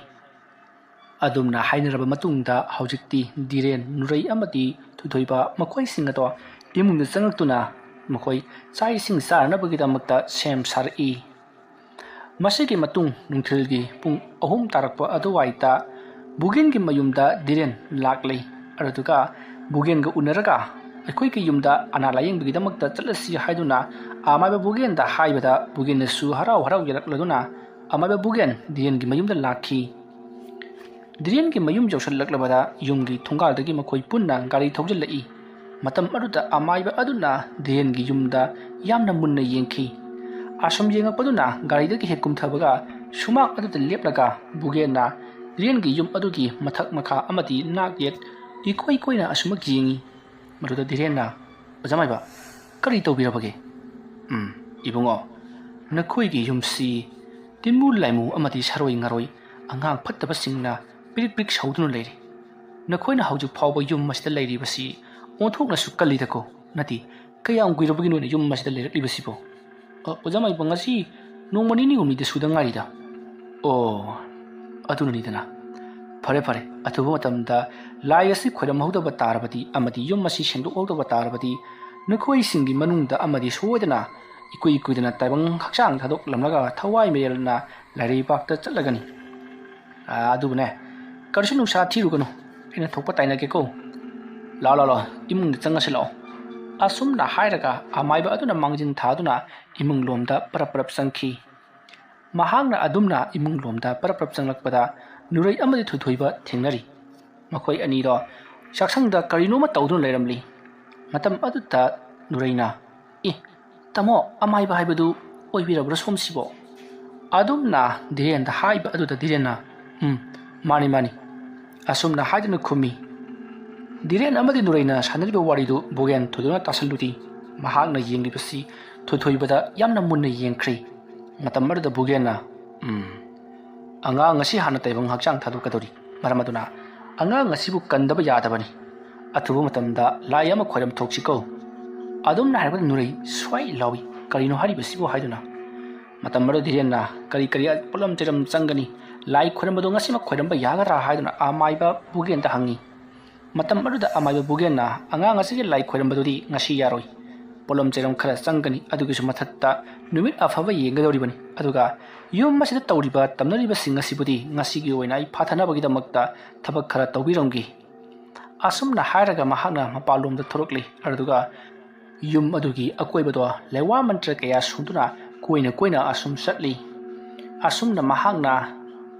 ꯑꯗꯨꯝꯅ ꯍꯥꯏꯅꯔꯕ ꯃꯇꯨꯡꯗ ꯍꯧꯖꯤꯛꯇꯤ ꯙꯤꯔꯦꯟ, ꯅꯨꯔꯩ ꯑꯃꯗꯤ ꯊꯣꯏꯊꯣꯏꯕ ꯃꯈꯣꯏꯁꯤꯡ ꯑꯗꯣ ꯏꯃꯨꯡꯗ ꯆꯪꯂꯛꯇꯨꯅ ꯃꯈꯣꯏ ꯆꯥꯛ ꯏꯁꯤꯡ ꯆꯥꯅꯅꯕꯒꯤꯗꯃꯛꯇ ꯁꯦꯝ ꯁꯥꯔꯛꯏ꯫ ꯃꯁꯤꯒꯤ ꯃꯇꯨꯡ ꯅꯨꯡꯊꯤꯜꯒꯤ ꯄꯨꯡ ꯑꯍꯨꯝ ꯇꯥꯔꯛꯄ ꯑꯗꯨꯋꯥꯏꯗ ꯕꯨꯒꯦꯟꯒꯤ ꯃꯌꯨꯝꯗ ꯙꯤꯔꯦꯟ ꯂꯥꯛꯂꯦ꯫ ꯑꯗꯨꯗꯨꯒ ꯕꯨꯒꯦꯟꯒ ꯎꯅꯔꯒ ꯑꯩꯈꯣꯏꯒꯤ ꯌꯨꯝꯗ ꯑꯅꯥ ꯂꯥꯌꯦꯡꯕꯒꯤꯗꯃꯛꯇ ꯆꯠꯂꯁꯤ ꯍꯥꯏꯗꯨꯅ ꯑꯃꯥꯏꯕ ꯕꯨꯒꯦꯟꯗ ꯍꯥꯏꯕꯗ ꯕꯨꯒꯦꯟꯅꯁꯨ ꯍꯔꯥꯎ ꯍꯔꯥꯎ ꯌꯥꯔꯛꯂꯗꯨꯅ ꯑꯃꯥꯏꯕ ꯕꯨꯒꯦꯟ ꯙꯤꯔꯦꯟꯒꯤ ꯃꯌꯨꯝꯗ ꯂꯥꯛꯈꯤ꯫ ꯙꯤꯔꯦꯟꯒꯤ ꯃꯌꯨꯝ ꯌꯧꯁꯤꯜꯂꯛꯂꯕꯗ ꯌꯨꯝꯒꯤ ꯊꯣꯡꯒꯥꯜꯗꯒꯤ ꯃꯈꯣꯏ ꯄꯨꯟꯅ ꯒꯥꯔꯤ ꯊꯧꯖꯤꯜꯂꯛꯏ꯫ ꯃꯇꯝ ꯑꯗꯨꯗ ꯑꯃꯥꯏꯕ ꯑꯗꯨꯅ ꯙꯤꯔꯦꯟꯒꯤ ꯌꯨꯝꯗ ꯌꯥꯝꯅ ꯃꯨꯟꯅ ꯌꯦꯡꯈꯤ꯫ ꯑꯁꯨꯝ ꯌꯦꯡꯉꯛꯄꯗꯨꯅ ꯒꯥꯔꯤꯗꯒꯤ ꯍꯦꯛ ꯀꯨꯝꯊꯕꯒ ꯁꯨꯃꯥꯡ ꯑꯗꯨꯗ ꯂꯦꯞꯂꯒ ꯕꯨꯒꯦꯟꯅ ꯙꯤꯔꯦꯟꯒꯤ ꯌꯨꯝ ꯑꯗꯨꯒꯤ ꯃꯊꯛ ꯃꯈꯥ ꯑꯃꯗꯤ ꯅꯥꯛ ꯌꯦꯠ ꯏꯀꯣꯏ ꯀꯣꯏꯅ ꯑꯁꯨꯃꯛ ꯌꯦꯡꯉꯤ꯫ ꯃꯗꯨꯗ ꯙꯤꯔꯦꯟꯅ, "ꯑꯣꯖꯥ ꯃꯥꯏꯕ, ꯀꯔꯤ ꯇꯧꯕꯤꯔꯕꯒꯦ?" "ꯎꯝ, ꯏꯕꯨꯡꯉꯣ, ꯅꯈꯣꯏꯒꯤ ꯌꯨꯝꯁꯤ ꯇꯤꯟꯃꯨ ꯂꯥꯏꯃꯨ ꯑꯃꯗꯤ ꯁꯥꯔꯣꯏ ꯉꯥꯔꯣꯏ ꯑꯉꯥꯡ ꯐꯠꯇꯕꯁꯤꯡꯅ ꯄꯤꯔꯤꯛ ꯄꯤꯔꯤꯛ ꯁꯧꯗꯨꯅ ꯂꯩꯔꯤ꯫ ꯅꯈꯣꯏꯅ ꯍꯧꯖꯤꯛ ꯐꯥꯎꯕ ꯌꯨꯝ ꯑꯁꯤꯗ ꯂꯩꯔꯤꯕꯁꯤ ꯑꯣꯟꯊꯣꯛꯅꯁꯨ ꯀꯜꯂꯤꯗꯀꯣ꯫ ꯅꯠꯇꯦ, ꯀꯌꯥꯝ ꯀꯨꯏꯔꯕꯒꯤ ꯅꯣꯏꯅ ꯌꯨꯝ ꯑꯁꯤꯗ ꯂꯩꯔꯛꯂꯤꯕꯁꯤꯕꯣ?" "ꯑ, ꯑꯣꯖꯥ ꯃꯥꯏꯕ, ꯉꯁꯤ ꯅꯣꯡꯃ ꯅꯤꯅꯤ ꯍꯨꯝꯅꯤꯗ ꯁꯨꯗ ꯉꯥꯏꯔꯤꯗ"꯫ "ꯑꯣ, ꯑꯗꯨꯅꯅꯤꯗꯅ꯫ ꯐꯔꯦ, ꯐꯔꯦ, ꯑꯊꯨꯕ ꯃꯇꯝꯗ ꯂꯥꯏ ꯑꯁꯤ ꯈꯣꯏꯔꯝꯍꯧꯗꯕ ꯇꯥꯔꯕꯗꯤ ꯑꯃꯗꯤ ꯌꯨꯝ ꯑꯁꯤ ꯁꯦꯡꯗꯣꯛꯍꯧꯗꯕ ꯇꯥꯔꯕꯗꯤ ꯅꯈꯣꯏꯁꯤꯡꯒꯤ ꯃꯅꯨꯡꯗ ꯑꯃꯗꯤ ꯁꯣꯏꯗꯅ ꯏꯀꯨꯏ ꯀꯨꯏꯗꯅ ꯇꯥꯏꯕꯪ ꯍꯛꯆꯥꯡ ꯊꯥꯗꯣꯛꯂꯝꯂꯒ ꯊꯋꯥꯏ ꯃꯔꯦꯜꯅ ꯂꯥꯏꯔꯩꯕꯥꯛꯇ ꯆꯠꯂꯒꯅꯤ꯫ ꯑ, ꯑꯗꯨꯕꯨꯅꯦ, ꯀꯔꯤꯁꯨ ꯅꯨꯡꯁꯥ ꯊꯤꯔꯨꯒꯅꯨ, ꯑꯩꯅ ꯊꯣꯛꯄ ꯇꯥꯏꯅꯒꯦꯀꯣ꯫ ꯂꯥꯛꯑꯣ, ꯂꯥꯛꯑꯣ, ꯂꯥꯛꯑꯣ, ꯏꯃꯨꯡꯗ ꯆꯪꯉꯁꯤ ꯂꯥꯛꯑꯣ"꯫ ꯑꯁꯨꯝꯅ ꯍꯥꯏꯔꯒ ꯑꯃꯥꯏꯕ ꯑꯗꯨꯅ ꯃꯥꯡꯖꯤꯟ ꯊꯥꯗꯨꯅ ꯏꯃꯨꯡ ꯂꯣꯝꯗ ꯄꯔꯞ ꯄꯔꯞ ꯆꯪꯈꯤ꯫ ꯃꯍꯥꯛꯅ ꯑꯗꯨꯝꯅ ꯏꯃꯨꯡ ꯂꯣꯝꯗ ꯄꯔꯞ ꯄꯔꯞ ꯆꯪꯂꯛꯄꯗ ꯅꯨꯔꯩ ꯑꯃꯗꯤ ꯊꯣꯏꯊꯣꯏꯕ ꯊꯦꯡꯅꯔꯤ꯫ ꯃꯈꯣꯏ ꯑꯅꯤꯗꯣ ꯆꯥꯛꯁꯪꯗ ꯀꯔꯤꯅꯣꯃ ꯇꯧꯗꯨꯅ ꯂꯩꯔꯝꯂꯤ꯫ ꯃꯇꯝ ꯑꯗꯨꯗ ꯅꯨꯔꯩꯅ, "ꯏ, ꯇꯥꯃꯣ, ꯑꯃꯥꯏꯕ ꯍꯥꯏꯕꯗꯨ ꯑꯣꯏꯕꯤꯔꯕ꯭ꯔꯥ ꯁꯣꯝꯁꯤꯕꯣ?" ꯑꯗꯨꯝꯅ ꯙꯤꯔꯦꯟꯗ ꯍꯥꯏꯕ ꯑꯗꯨꯗ ꯙꯤꯔꯦꯟꯅ, "ꯎꯝ, ꯃꯥꯅꯤ, ꯃꯥꯅꯤ," ꯑꯁꯨꯝꯅ ꯍꯥꯏꯗꯨꯅ ꯈꯨꯝꯃꯤ꯫ ꯙꯤꯔꯦꯟ ꯑꯃꯗꯤ ꯅꯨꯔꯩꯅ ꯁꯥꯟꯅꯔꯤꯕ ꯋꯥꯔꯤꯗꯨ ꯕꯨꯒꯦꯟ ꯊꯣꯏꯗꯣꯛꯅ ꯇꯥꯁꯜꯂꯨꯗꯦ꯫ ꯃꯍꯥꯛꯅ ꯌꯦꯡꯂꯤꯕꯁꯤ ꯊꯣꯏꯊꯣꯏꯕꯗ ꯌꯥꯝꯅ ꯃꯨꯟꯅ ꯌꯦꯡꯈ꯭ꯔꯦ꯫ ꯃꯇꯝ ꯑꯗꯨꯗ ꯕꯨꯒꯦꯟꯅ, "ꯎꯝ, ꯑꯉꯥꯡ ꯑꯁꯤ ꯍꯥꯟꯅ ꯇꯥꯏꯕꯪ ꯍꯛꯆꯥꯡ ꯊꯥꯗꯣꯛꯀꯗꯧꯔꯤ꯫ ꯃꯔꯝ ꯑꯗꯨꯅ ꯑꯉꯥꯡ ꯑꯁꯤꯕꯨ ꯀꯟꯗꯕ ꯌꯥꯗꯕꯅꯤ꯫ ꯑꯊꯨꯕ ꯃꯇꯝꯗ ꯂꯥꯏ ꯑꯃ ꯈꯣꯏꯔꯝ ꯊꯣꯛꯁꯤꯀꯣ?" ꯑꯗꯨꯝꯅ ꯍꯥꯏꯔꯛꯄꯗ ꯅꯨꯔꯩ ꯁ꯭ꯋꯥꯏ ꯂꯥꯎꯏ, "ꯀꯔꯤꯅꯣ ꯍꯥꯏꯔꯤꯕꯁꯤꯕꯨ?" ꯍꯥꯏꯗꯨꯅ꯫ ꯃꯇꯝ ꯑꯗꯨꯗ ꯙꯤꯔꯦꯟꯅ, "ꯀꯔꯤ ꯀꯔꯤ ꯄꯣꯠꯂꯝ ꯆꯩꯔꯝ ꯆꯪꯒꯅꯤ? ꯂꯥꯏ ꯈꯣꯏꯔꯝꯕꯗꯣ ꯉꯁꯤꯃꯛ ꯈꯣꯏꯔꯝꯕ ꯌꯥꯒꯗ꯭ꯔꯥ?" ꯍꯥꯏꯗꯨꯅ ꯑꯃꯥꯏꯕ ꯕꯨꯒꯦꯟꯗ ꯍꯪꯉꯤ꯫ ꯃꯇꯝ ꯑꯗꯨꯗ ꯑꯃꯥꯏꯕ ꯕꯨꯒꯦꯟꯅ, "ꯑꯉꯥꯡ ꯑꯁꯤꯒꯤ ꯂꯥꯏ ꯈꯣꯏꯔꯝꯕꯗꯨꯗꯤ ꯉꯁꯤ ꯌꯥꯔꯣꯏ꯫ ꯄꯣꯠꯂꯝ ꯆꯩꯔꯝ ꯈꯔ ꯆꯪꯒꯅꯤ꯫ ꯑꯗꯨꯒꯤꯁꯨ ꯃꯊꯛꯇ ꯅꯨꯃꯤꯠ ꯑꯐꯕ ꯌꯦꯡꯒꯗꯧꯔꯤꯕꯅꯤ꯫ ꯑꯗꯨꯒ ꯌꯨꯝ ꯑꯁꯤꯗ ꯇꯧꯔꯤꯕ ꯇꯝꯅꯔꯤꯕꯁꯤꯡ ꯑꯁꯤꯕꯨꯗꯤ ꯉꯁꯤꯒꯤ ꯑꯣꯏꯅ ꯑꯩ ꯐꯥꯊꯅꯕꯒꯤꯗꯃꯛꯇ ꯊꯕꯛ ꯈꯔ ꯇꯧꯕꯤꯔꯝꯒꯦ꯫" ꯑꯁꯨꯝꯅ ꯍꯥꯏꯔꯒ ꯃꯍꯥꯛꯅ ꯃꯄꯥꯟꯂꯣꯝꯗ ꯊꯣꯔꯛꯂꯤ꯫ ꯑꯗꯨꯒ ꯌꯨꯝ ꯑꯗꯨꯒꯤ ꯑꯀꯣꯏꯕꯗꯣ ꯂꯩꯋꯥ ꯃꯟꯇ꯭ꯔ ꯀꯌꯥ ꯁꯨꯡꯗꯨꯅ ꯀꯣꯏꯅ ꯀꯣꯏꯅ ꯑꯁꯨꯝ ꯆꯠꯂꯤ꯫ ꯑꯁꯨꯝꯅ ꯃꯍꯥꯛꯅ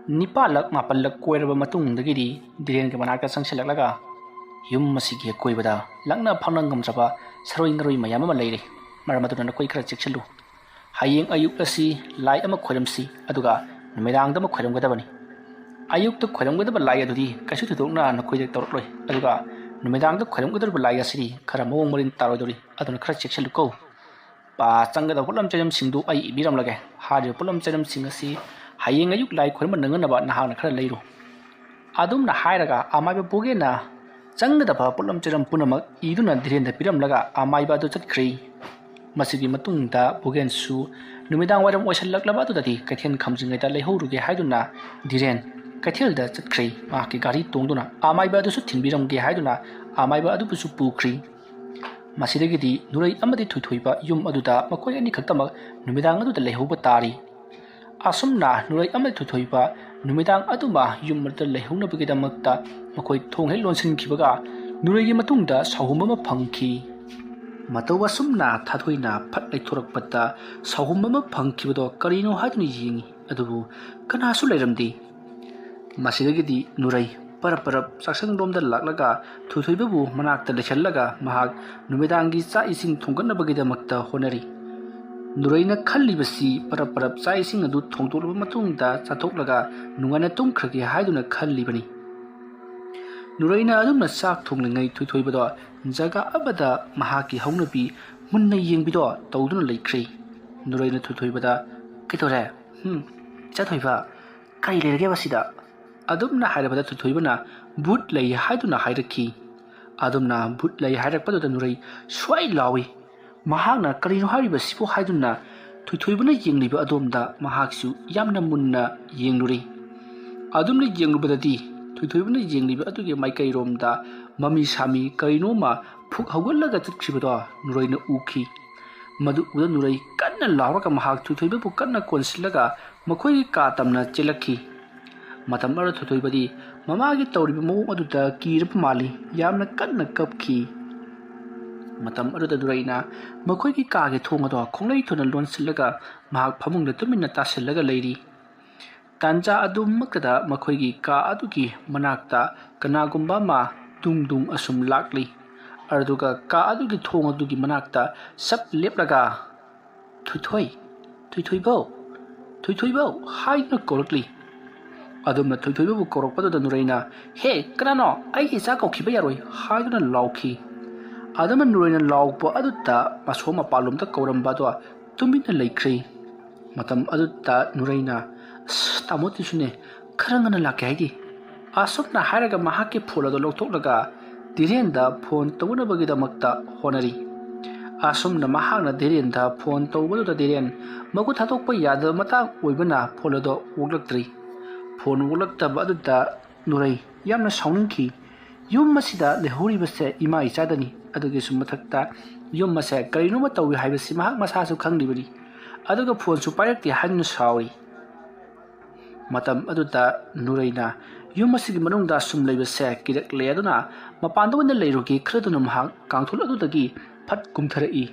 ꯅꯤꯄꯥꯜꯂꯛ ꯃꯥꯄꯜꯂꯛ ꯀꯣꯏꯔꯕ ꯃꯇꯨꯡꯗꯒꯤꯗꯤ ꯙꯤꯔꯦꯟꯒꯤ ꯃꯅꯥꯛꯇ ꯆꯪꯁꯤꯜꯂꯛꯂꯒ, "ꯌꯨꯝ ꯑꯁꯤꯒꯤ ꯑꯀꯣꯏꯕꯗ ꯂꯛꯅ ꯐꯥꯎꯅ ꯉꯝꯗ꯭ꯔꯕ ꯁꯔꯣꯏ ꯉꯔꯣꯏ ꯃꯌꯥꯝ ꯑꯃ ꯂꯩꯔꯦ꯫ ꯃꯔꯝ ꯑꯗꯨꯅ ꯅꯈꯣꯏ ꯈꯔ ꯆꯦꯛꯁꯤꯜꯂꯨ꯫ ꯍꯌꯦꯡ ꯑꯌꯨꯛ ꯑꯁꯤ ꯂꯥꯏ ꯑꯃ ꯈꯣꯏꯔꯝꯁꯤ, ꯑꯗꯨꯒ ꯅꯨꯃꯤꯗꯥꯡꯗ ꯑꯃ ꯈꯣꯏꯔꯝꯒꯗꯕꯅꯤ꯫ ꯑꯌꯨꯛꯇ ꯈꯣꯏꯔꯝꯒꯗꯕ ꯂꯥꯏ ꯑꯗꯨꯗꯤ ꯀꯩꯁꯨ ꯊꯣꯏꯗꯣꯛꯅ ꯅꯈꯣꯏꯗ ꯇꯧꯔꯛꯂꯣꯏ, ꯑꯗꯨꯒ ꯅꯨꯃꯤꯗꯥꯡꯗ ꯈꯣꯏꯔꯝꯒꯗꯧꯔꯤꯕ ꯂꯥꯏ ꯑꯁꯤꯗꯤ ꯈꯔ ꯃꯑꯣꯡ ꯃꯔꯤꯟ ꯇꯥꯔꯣꯏꯗꯧꯔꯤ꯫ ꯑꯗꯨꯅ ꯈꯔ ꯆꯦꯛꯁꯤꯜꯂꯨꯀꯣ꯫ ꯄꯥ ꯆꯪꯒꯗꯕ ꯄꯣꯠꯂꯝ ꯆꯩꯔꯝꯁꯤꯡꯗꯨ ꯑꯩ ꯏꯕꯤꯔꯝꯂꯒꯦ꯫ ꯍꯥꯏꯔꯤꯕ ꯄꯣꯠꯂꯝ ꯆꯩꯔꯝꯁꯤꯡ ꯑꯁꯤ ꯍꯌꯦꯡ ꯑꯌꯨꯛ ꯂꯥꯏ ꯈꯣꯏꯔꯝꯕ ꯅꯪꯅꯅꯕ ꯅꯍꯥꯛꯅ ꯈꯔ ꯂꯩꯔꯨ꯫" ꯑꯗꯨꯝꯅ ꯍꯥꯏꯔꯒ ꯑꯃꯥꯏꯕ ꯕꯨꯒꯦꯟꯅ ꯆꯪꯒꯗꯕ ꯄꯣꯠꯂꯝ ꯆꯩꯔꯝ ꯄꯨꯝꯅꯃꯛ ꯏꯗꯨꯅ ꯙꯤꯔꯦꯟꯗ ꯄꯤꯔꯝꯂꯒ ꯑꯃꯥꯏꯕ ꯑꯗꯨ ꯆꯠꯈ꯭ꯔꯤ꯫ ꯃꯁꯤꯒꯤ ꯃꯇꯨꯡꯗ ꯕꯨꯒꯦꯟꯁꯨ ꯅꯨꯃꯤꯗꯥꯡ ꯋꯥꯏꯔꯝ ꯑꯣꯏꯁꯜꯂꯛꯂꯕ ꯑꯗꯨꯗꯗꯤ ꯀꯩꯊꯦꯜ ꯈꯝꯖꯤꯡꯉꯩꯗ ꯂꯩꯍꯧꯔꯨꯒꯦ ꯍꯥꯏꯗꯨꯅ ꯙꯤꯔꯦꯟ ꯀꯩꯊꯦꯜꯗ ꯆꯠꯈ꯭ꯔꯤ꯫ ꯃꯍꯥꯛꯀꯤ ꯒꯥꯔꯤ ꯇꯣꯡꯗꯨꯅ ꯑꯃꯥꯏꯕ ꯑꯗꯨꯁꯨ ꯊꯤꯟꯕꯤꯔꯝꯒꯦ ꯍꯥꯏꯗꯨꯅ ꯑꯃꯥꯏꯕ ꯑꯗꯨꯕꯨꯁꯨ ꯄꯨꯈ꯭ꯔꯤ꯫ ꯃꯁꯤꯗꯒꯤꯗꯤ ꯅꯨꯔꯩ ꯑꯃꯗꯤ ꯊꯣꯏꯊꯣꯏꯕ ꯌꯨꯝ ꯑꯗꯨꯗ ꯃꯈꯣꯏ ꯑꯅꯤꯈꯛꯇꯃꯛ ꯅꯨꯃꯤꯗꯥꯡ ꯑꯗꯨꯗ ꯂꯩꯍꯧꯕ ꯇꯥꯔꯤ꯫ ꯑꯁꯨꯝꯅ ꯅꯨꯔꯩ ꯑꯃꯗꯤ ꯊꯣꯏꯊꯣꯏꯕ ꯅꯨꯃꯤꯗꯥꯡ ꯑꯗꯨꯃ ꯌꯨꯝ ꯑꯗꯨꯗ ꯂꯩꯍꯧꯅꯕꯒꯤꯗꯃꯛꯇ ꯃꯈꯣꯏ ꯊꯣꯡ ꯍꯦꯛ ꯂꯣꯟꯁꯤꯟꯈꯤꯕꯒ ꯅꯨꯔꯩꯒꯤ ꯃꯇꯨꯡꯗ ꯁꯥꯍꯨꯝ ꯑꯃ ꯐꯪꯈꯤ꯫ ꯃꯇꯧ ꯑꯁꯨꯝꯅ ꯊꯥꯊꯣꯏꯅ ꯐꯠ ꯂꯩꯊꯣꯔꯛꯄꯗ ꯁꯥꯍꯨꯝ ꯑꯃ ꯐꯪꯈꯤꯕꯗꯣ ꯀꯔꯤꯅꯣ ꯍꯥꯏꯗꯨꯅ ꯌꯦꯡꯉꯤ, ꯑꯗꯨꯕꯨ ꯀꯅꯥꯁꯨ ꯂꯩꯔꯝꯗꯦ꯫ ꯃꯁꯤꯗꯒꯤꯗꯤ ꯅꯨꯔꯩ ꯄꯔꯞ ꯄꯔꯞ ꯆꯥꯛꯁꯪꯂꯣꯝꯗ ꯂꯥꯛꯂꯒ ꯊꯣꯏꯊꯣꯏꯕꯕꯨ ꯃꯅꯥꯛꯇ ꯂꯩꯁꯜꯂꯒ ꯃꯍꯥꯛ ꯅꯨꯃꯤꯗꯥꯡꯒꯤ ꯆꯥꯛ ꯏꯁꯤꯡ ꯊꯣꯡꯒꯠꯅꯕꯒꯤꯗꯃꯛꯇ ꯍꯣꯠꯅꯔꯤ꯫ ꯅꯨꯔꯩꯅ ꯈꯜꯂꯤꯕꯁꯤ ꯄꯔꯞ ꯄꯔꯞ ꯆꯥꯛ ꯏꯁꯤꯡ ꯑꯗꯨ ꯊꯣꯡꯗꯣꯛꯂꯕ ꯃꯇꯨꯡꯗ ꯆꯥꯊꯣꯛꯂꯒ ꯅꯨꯡꯉꯥꯏꯅ ꯇꯨꯝꯈ꯭ꯔꯒꯦ ꯍꯥꯏꯗꯨꯅ ꯈꯜꯂꯤꯕꯅꯤ꯫ ꯅꯨꯔꯩꯅ ꯑꯗꯨꯝꯅ ꯆꯥꯛ ꯊꯣꯡꯂꯤꯉꯩ ꯊꯣꯏꯊꯣꯏꯕꯗꯣ ꯖꯒꯥ ꯑꯃꯗ ꯃꯍꯥꯛꯀꯤ ꯍꯧꯅꯕꯤ ꯃꯨꯟꯅ ꯌꯦꯡꯕꯤꯗꯣ ꯇꯧꯗꯨꯅ ꯂꯩꯈ꯭ꯔꯦ꯫ ꯅꯨꯔꯩꯅ ꯊꯣꯏꯊꯣꯏꯕꯗ, "ꯀꯩꯗꯧꯔꯦ? ꯍꯨꯝ, ꯏꯆꯥ ꯊꯣꯏꯕ, ꯀꯔꯤ ꯂꯩꯔꯒꯦ ꯃꯁꯤꯗ?" ꯑꯗꯨꯝꯅ ꯍꯥꯏꯔꯕꯗ ꯊꯣꯏꯊꯣꯏꯕꯅ ꯚꯨꯠ ꯂꯩ ꯍꯥꯏꯗꯨꯅ ꯍꯥꯏꯔꯛꯈꯤ꯫ ꯑꯗꯨꯝꯅ ꯚꯨꯠ ꯂꯩ ꯍꯥꯏꯔꯛꯄꯗꯨꯗ ꯅꯨꯔꯩ ꯁ꯭ꯋꯥꯏ ꯂꯥꯎꯏ꯫ ꯃꯍꯥꯛꯅ "ꯀꯔꯤꯅꯣ ꯍꯥꯏꯔꯤꯕꯁꯤꯕꯨ?" ꯍꯥꯏꯗꯨꯅ ꯊꯣꯏꯊꯣꯏꯕꯅ ꯌꯦꯡꯂꯤꯕ ꯑꯗꯣꯝꯗ ꯃꯍꯥꯛꯁꯨ ꯌꯥꯝꯅ ꯃꯨꯟꯅ ꯌꯦꯡꯂꯨꯔꯦ꯫ ꯑꯗꯨꯝꯅ ꯌꯦꯡꯂꯨꯕꯗꯗꯤ ꯊꯣꯏꯊꯣꯏꯕꯅ ꯌꯦꯡꯂꯤꯕ ꯑꯗꯨꯒꯤ ꯃꯥꯏꯀꯩꯔꯣꯝꯗ ꯃꯃꯤ ꯁꯥꯃꯤ ꯀꯔꯤꯅꯣꯃ ꯐꯨꯛ ꯍꯧꯒꯠꯂꯒ ꯆꯠꯈꯤꯕꯗꯣ ꯅꯨꯔꯩꯅ ꯎꯈꯤ꯫ ꯃꯗꯨ ꯎꯕꯗ ꯅꯨꯔꯩ ꯀꯟꯅ ꯂꯥꯎꯔꯒ ꯃꯍꯥꯛ ꯊꯣꯏꯊꯣꯏꯕꯕꯨ ꯀꯟꯅ ꯀꯣꯟꯁꯤꯜꯂꯒ ꯃꯈꯣꯏꯒꯤ ꯀꯥ ꯇꯝꯅ ꯆꯦꯜꯂꯛꯈꯤ꯫ ꯃꯇꯝ ꯑꯗꯨꯗ ꯊꯣꯏꯊꯣꯏꯕꯗꯤ ꯃꯃꯥꯒꯤ ꯇꯧꯔꯤꯕ ꯃꯑꯣꯡ ꯑꯗꯨꯗ ꯀꯤꯔꯕ ꯃꯥꯜꯂꯤ꯫ ꯌꯥꯝꯅ ꯀꯟꯅ ꯀꯞꯈꯤ꯫ ꯃꯇꯝ ꯑꯗꯨꯗ ꯅꯨꯔꯩꯅ ꯃꯈꯣꯏꯒꯤ ꯀꯥꯒꯤ ꯊꯣꯡ ꯑꯗꯣ ꯈꯣꯡꯂꯩ ꯊꯨꯅ ꯂꯣꯟꯁꯤꯜꯂꯒ ꯃꯍꯥꯛ ꯐꯃꯨꯡꯗ ꯇꯨꯃꯤꯟꯅ ꯇꯥꯁꯤꯜꯂꯒ ꯂꯩꯔꯤ꯫ ꯇꯥꯟꯖꯥ ꯑꯗꯨꯃꯛꯇꯗ ꯃꯈꯣꯏꯒꯤ ꯀꯥ ꯑꯗꯨꯒꯤ ꯃꯅꯥꯛꯇ ꯀꯅꯥꯒꯨꯝꯕ ꯑꯃ ꯗꯨꯡ ꯗꯨꯡ ꯑꯁꯨꯝ ꯂꯥꯛꯂꯤ꯫ ꯑꯗꯨꯒ ꯀꯥ ꯑꯗꯨꯒꯤ ꯊꯣꯡ ꯑꯗꯨꯒꯤ ꯃꯅꯥꯛꯇ ꯁꯞ ꯂꯦꯞꯂꯒ, "ꯊꯣꯏꯊꯣꯏ, ꯊꯣꯏꯊꯣꯏꯕꯧ, ꯊꯣꯏꯊꯣꯏꯕꯧ" ꯍꯥꯏꯗꯨꯅ ꯀꯧꯔꯛꯂꯤ꯫ ꯑꯗꯨꯝꯅ ꯊꯣꯏꯊꯣꯏꯕꯕꯨ ꯀꯧꯔꯛꯄꯗꯨꯗ ꯅꯨꯔꯩꯅ, "ꯍꯦ, ꯀꯅꯥꯅꯣ? ꯑꯩꯒꯤ ꯏꯆꯥ ꯀꯧꯈꯤꯕ ꯌꯥꯔꯣꯏ" ꯍꯥꯏꯗꯨꯅ ꯂꯥꯎꯈꯤ꯫ ꯑꯗꯨꯝꯅ ꯅꯨꯔꯩꯅ ꯂꯥꯎꯕ ꯑꯗꯨꯗ ꯃꯁꯣꯝ ꯃꯄꯥꯟꯂꯣꯝꯗ ꯀꯧꯔꯝꯕ ꯑꯗꯣ ꯇꯨꯃꯤꯟꯅ ꯂꯩꯈ꯭ꯔꯦ꯫ ꯃꯇꯝ ꯑꯗꯨꯗ ꯅꯨꯔꯩꯅ, "ꯑꯁ, ꯇꯥꯃꯣ ꯇꯤꯁꯨꯅꯦ, ꯈꯔ ꯉꯟꯅ ꯂꯥꯛꯀꯦ ꯍꯥꯏꯗꯤ?" ꯑꯁꯨꯝꯅ ꯍꯥꯏꯔꯒ ꯃꯍꯥꯛꯀꯤ ꯐꯣꯟ ꯑꯗꯨ ꯂꯧꯊꯣꯛꯂꯒ ꯙꯤꯔꯦꯟꯗ ꯐꯣꯟ ꯇꯧꯅꯕꯒꯤꯗꯃꯛꯇ ꯍꯣꯠꯅꯔꯤ꯫ ꯑꯁꯨꯝꯅ ꯃꯍꯥꯛꯅ ꯙꯤꯔꯦꯟꯗ ꯐꯣꯟ ꯇꯧꯕꯗꯨꯗ ꯙꯤꯔꯦꯟ ꯃꯈꯨꯠ ꯊꯥꯗꯣꯛꯄ ꯌꯥꯗꯕ ꯃꯇꯥꯡ ꯑꯣꯏꯕꯅ ꯐꯣꯟ ꯑꯗꯨ ꯑꯣꯛꯂꯛꯇ꯭ꯔꯤ꯫ ꯐꯣꯟ ꯑꯣꯛꯂꯛꯇꯕ ꯑꯗꯨꯗ ꯅꯨꯔꯩ ꯌꯥꯝꯅ ꯁꯥꯎꯅꯤꯡꯈꯤ꯫ ꯌꯨꯝ ꯑꯁꯤꯗ ꯂꯩꯍꯧꯔꯤꯕꯁꯦ ꯏꯃꯥ ꯏꯆꯥꯗꯅꯤ꯫ ꯑꯗꯨꯒꯤꯁꯨ ꯃꯊꯛꯇ ꯌꯨꯝ ꯑꯁꯦ ꯀꯔꯤꯅꯣꯃ ꯇꯧꯏ ꯍꯥꯏꯕꯁꯤ ꯃꯍꯥꯛ ꯃꯁꯥꯁꯨ ꯈꯪꯂꯤꯕꯅꯤ꯫ ꯑꯗꯨꯒ ꯐꯣꯟꯁꯨ ꯄꯥꯏꯔꯛꯇꯦ ꯍꯥꯏꯗꯨꯅ ꯁꯥꯎꯔꯤ꯫ ꯃꯇꯝ ꯑꯗꯨꯗ ꯅꯨꯔꯩꯅ ꯌꯨꯝ ꯑꯁꯤꯒꯤ ꯃꯅꯨꯡꯗ ꯁꯨꯝ ꯂꯩꯕꯁꯦ ꯀꯤꯔꯛꯂꯦ, ꯑꯗꯨꯅ ꯃꯄꯥꯟꯗ ꯑꯣꯏꯅ ꯂꯩꯔꯨꯒꯦ ꯈꯜꯂꯗꯨꯅ ꯃꯍꯥꯛ ꯀꯥꯡꯊꯣꯜ ꯑꯗꯨꯗꯒꯤ ꯐꯠ ꯀꯨꯝꯊꯔꯛꯏ꯫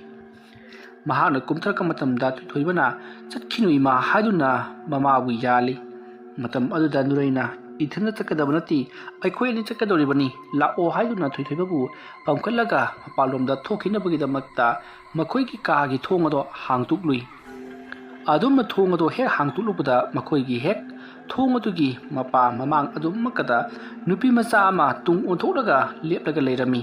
ꯃꯍꯥꯛꯅ ꯀꯨꯝꯊꯔꯛꯄ ꯃꯇꯝꯗ ꯊꯣꯏꯊꯣꯏꯕꯅ, "ꯆꯠꯈꯤꯅꯨ ꯏꯃꯥ" ꯍꯥꯏꯗꯨꯅ ꯃꯃꯥꯕꯨ ꯌꯥꯜꯂꯤ꯫ ꯃꯇꯝ ꯑꯗꯨꯗ ꯅꯨꯔꯩꯅ, "ꯏꯊꯟꯗ ꯆꯠꯀꯗꯕ ꯅꯠꯇꯦ, ꯑꯩꯈꯣꯏ ꯑꯅꯤ ꯆꯠꯀꯗꯧꯔꯤꯕꯅꯤ, ꯂꯥꯛꯑꯣ" ꯍꯥꯏꯗꯨꯅ ꯊꯣꯏꯊꯣꯏꯕꯕꯨ ꯄꯝꯈꯠꯂꯒ ꯃꯄꯥꯟꯂꯣꯝꯗ ꯊꯣꯛꯈꯤꯅꯕꯒꯤꯗꯃꯛꯇ ꯃꯈꯣꯏꯒꯤ ꯀꯥꯒꯤ ꯊꯣꯡ ꯑꯗꯣ ꯍꯥꯡꯗꯣꯛꯂꯨꯏ꯫ ꯑꯗꯨꯝꯅ ꯊꯣꯡ ꯑꯗꯨ ꯍꯦꯛ ꯍꯥꯡꯗꯣꯛꯂꯨꯕꯗ ꯃꯈꯣꯏꯒꯤ ꯍꯦꯛ ꯊꯣꯡ ꯑꯗꯨꯒꯤ ꯃꯄꯥ ꯃꯃꯥꯡ ꯑꯗꯨꯃꯛꯀꯗ ꯅꯨꯄꯤ ꯃꯆꯥ ꯑꯃ ꯇꯨꯡ ꯑꯣꯟꯊꯣꯛꯂꯒ ꯂꯦꯞꯂꯒ ꯂꯩꯔꯝꯃꯤ꯫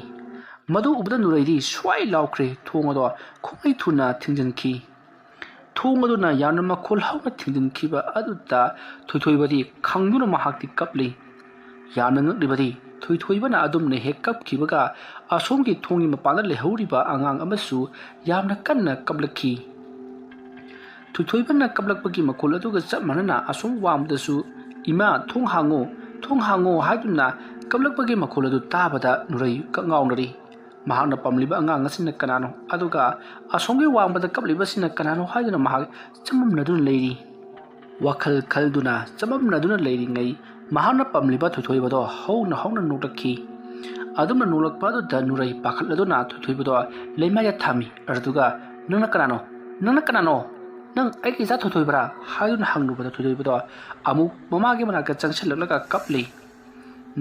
ꯃꯗꯨ ꯎꯕꯗ ꯅꯨꯔꯩꯗꯤ ꯁ꯭ꯋꯥꯏ ꯂꯥꯎꯈ꯭ꯔꯦ, ꯊꯣꯡ ꯑꯗꯣ ꯈꯨꯃꯩ ꯊꯨꯅ ꯊꯤꯡꯖꯤꯟꯈꯤ꯫ ꯊꯣꯡ ꯑꯗꯨꯅ ꯌꯥꯝꯅ ꯃꯈꯣꯜ ꯍꯧꯅ ꯊꯤꯡꯖꯤꯟꯈꯤꯕ ꯑꯗꯨꯗ ꯊꯣꯏꯊꯣꯏꯕꯗꯤ ꯈꯪꯗꯨꯅ ꯃꯍꯥꯛꯇꯤ ꯀꯞꯂꯤ꯫ ꯌꯥꯝꯅ ꯉꯛꯂꯤꯕꯗꯤ ꯊꯣꯏꯊꯣꯏꯕꯅ ꯑꯗꯨꯝꯅ ꯍꯦꯛ ꯀꯞꯈꯤꯕꯒ ꯑꯁꯣꯝꯒꯤ ꯊꯣꯡꯒꯤ ꯃꯄꯥꯟꯗ ꯂꯩꯍꯧꯔꯤꯕ ꯑꯉꯥꯡ ꯑꯃꯁꯨ ꯌꯥꯝꯅ ꯀꯟꯅ ꯀꯞꯂꯛꯈꯤ꯫ ꯊꯣꯏꯊꯣꯏꯕꯅ ꯀꯞꯂꯛꯄꯒꯤ ꯃꯈꯣꯜ ꯑꯗꯨꯒ ꯆꯞ ꯃꯥꯟꯅꯅ ꯑꯁꯣꯝ ꯋꯥꯡꯃꯗꯁꯨ "ꯏꯃꯥ, ꯊꯣꯡ ꯍꯥꯡꯉꯣ, ꯊꯣꯡ ꯍꯥꯡꯉꯣ" ꯍꯥꯏꯗꯨꯅ ꯀꯞꯂꯛꯄꯒꯤ ꯃꯈꯣꯜ ꯑꯗꯨ ꯇꯥꯕꯗ ꯅꯨꯔꯩ ꯀꯛꯉꯥꯎꯅꯔꯤ꯫ ꯃꯍꯥꯛꯅ ꯄꯝꯂꯤꯕ ꯑꯉꯥꯡ ꯑꯁꯤꯅ ꯀꯅꯥꯅꯣ, ꯑꯗꯨꯒ ꯑꯁꯣꯝꯒꯤ ꯋꯥꯡꯃꯗ ꯀꯞꯂꯤꯕꯁꯤꯅ ꯀꯅꯥꯅꯣ ꯍꯥꯏꯗꯨꯅ ꯃꯍꯥꯛ ꯆꯃꯝꯅꯗꯨꯅ ꯂꯩꯔꯤ꯫ ꯋꯥꯈꯜ ꯈꯜꯗꯨꯅ ꯆꯃꯝꯅꯗꯨꯅ ꯂꯩꯔꯤꯉꯩ ꯃꯍꯥꯛꯅ ꯄꯝꯂꯤꯕ ꯊꯣꯏꯊꯣꯏꯕꯗꯣ ꯍꯧꯅ ꯍꯧꯅ ꯅꯣꯛꯂꯛꯈꯤ꯫ ꯑꯗꯨꯝꯅ ꯅꯣꯛꯂꯛꯄ ꯑꯗꯨꯗ ꯅꯨꯔꯩ ꯄꯥꯈꯠꯂꯗꯨꯅ ꯊꯣꯏꯊꯣꯏꯕꯗꯣ ꯂꯩꯃꯥꯏꯗ ꯊꯝꯃꯤ꯫ ꯑꯗꯨꯒ "ꯅꯪꯅ ꯀꯅꯥꯅꯣ? ꯅꯪꯅ ꯀꯅꯥꯅꯣ? ꯅꯪ ꯑꯩꯒꯤ ꯏꯆꯥ ꯊꯣꯏꯊꯣꯏꯕ꯭ꯔꯥ?" ꯍꯥꯏꯗꯨꯅ ꯍꯪꯂꯨꯕꯗ ꯊꯣꯏꯊꯣꯏꯕꯗꯣ ꯑꯃꯨꯛ ꯃꯃꯥꯒꯤ ꯃꯅꯥꯛꯇ ꯆꯪꯁꯤꯜꯂꯛꯂꯒ ꯀꯞꯂꯤ꯫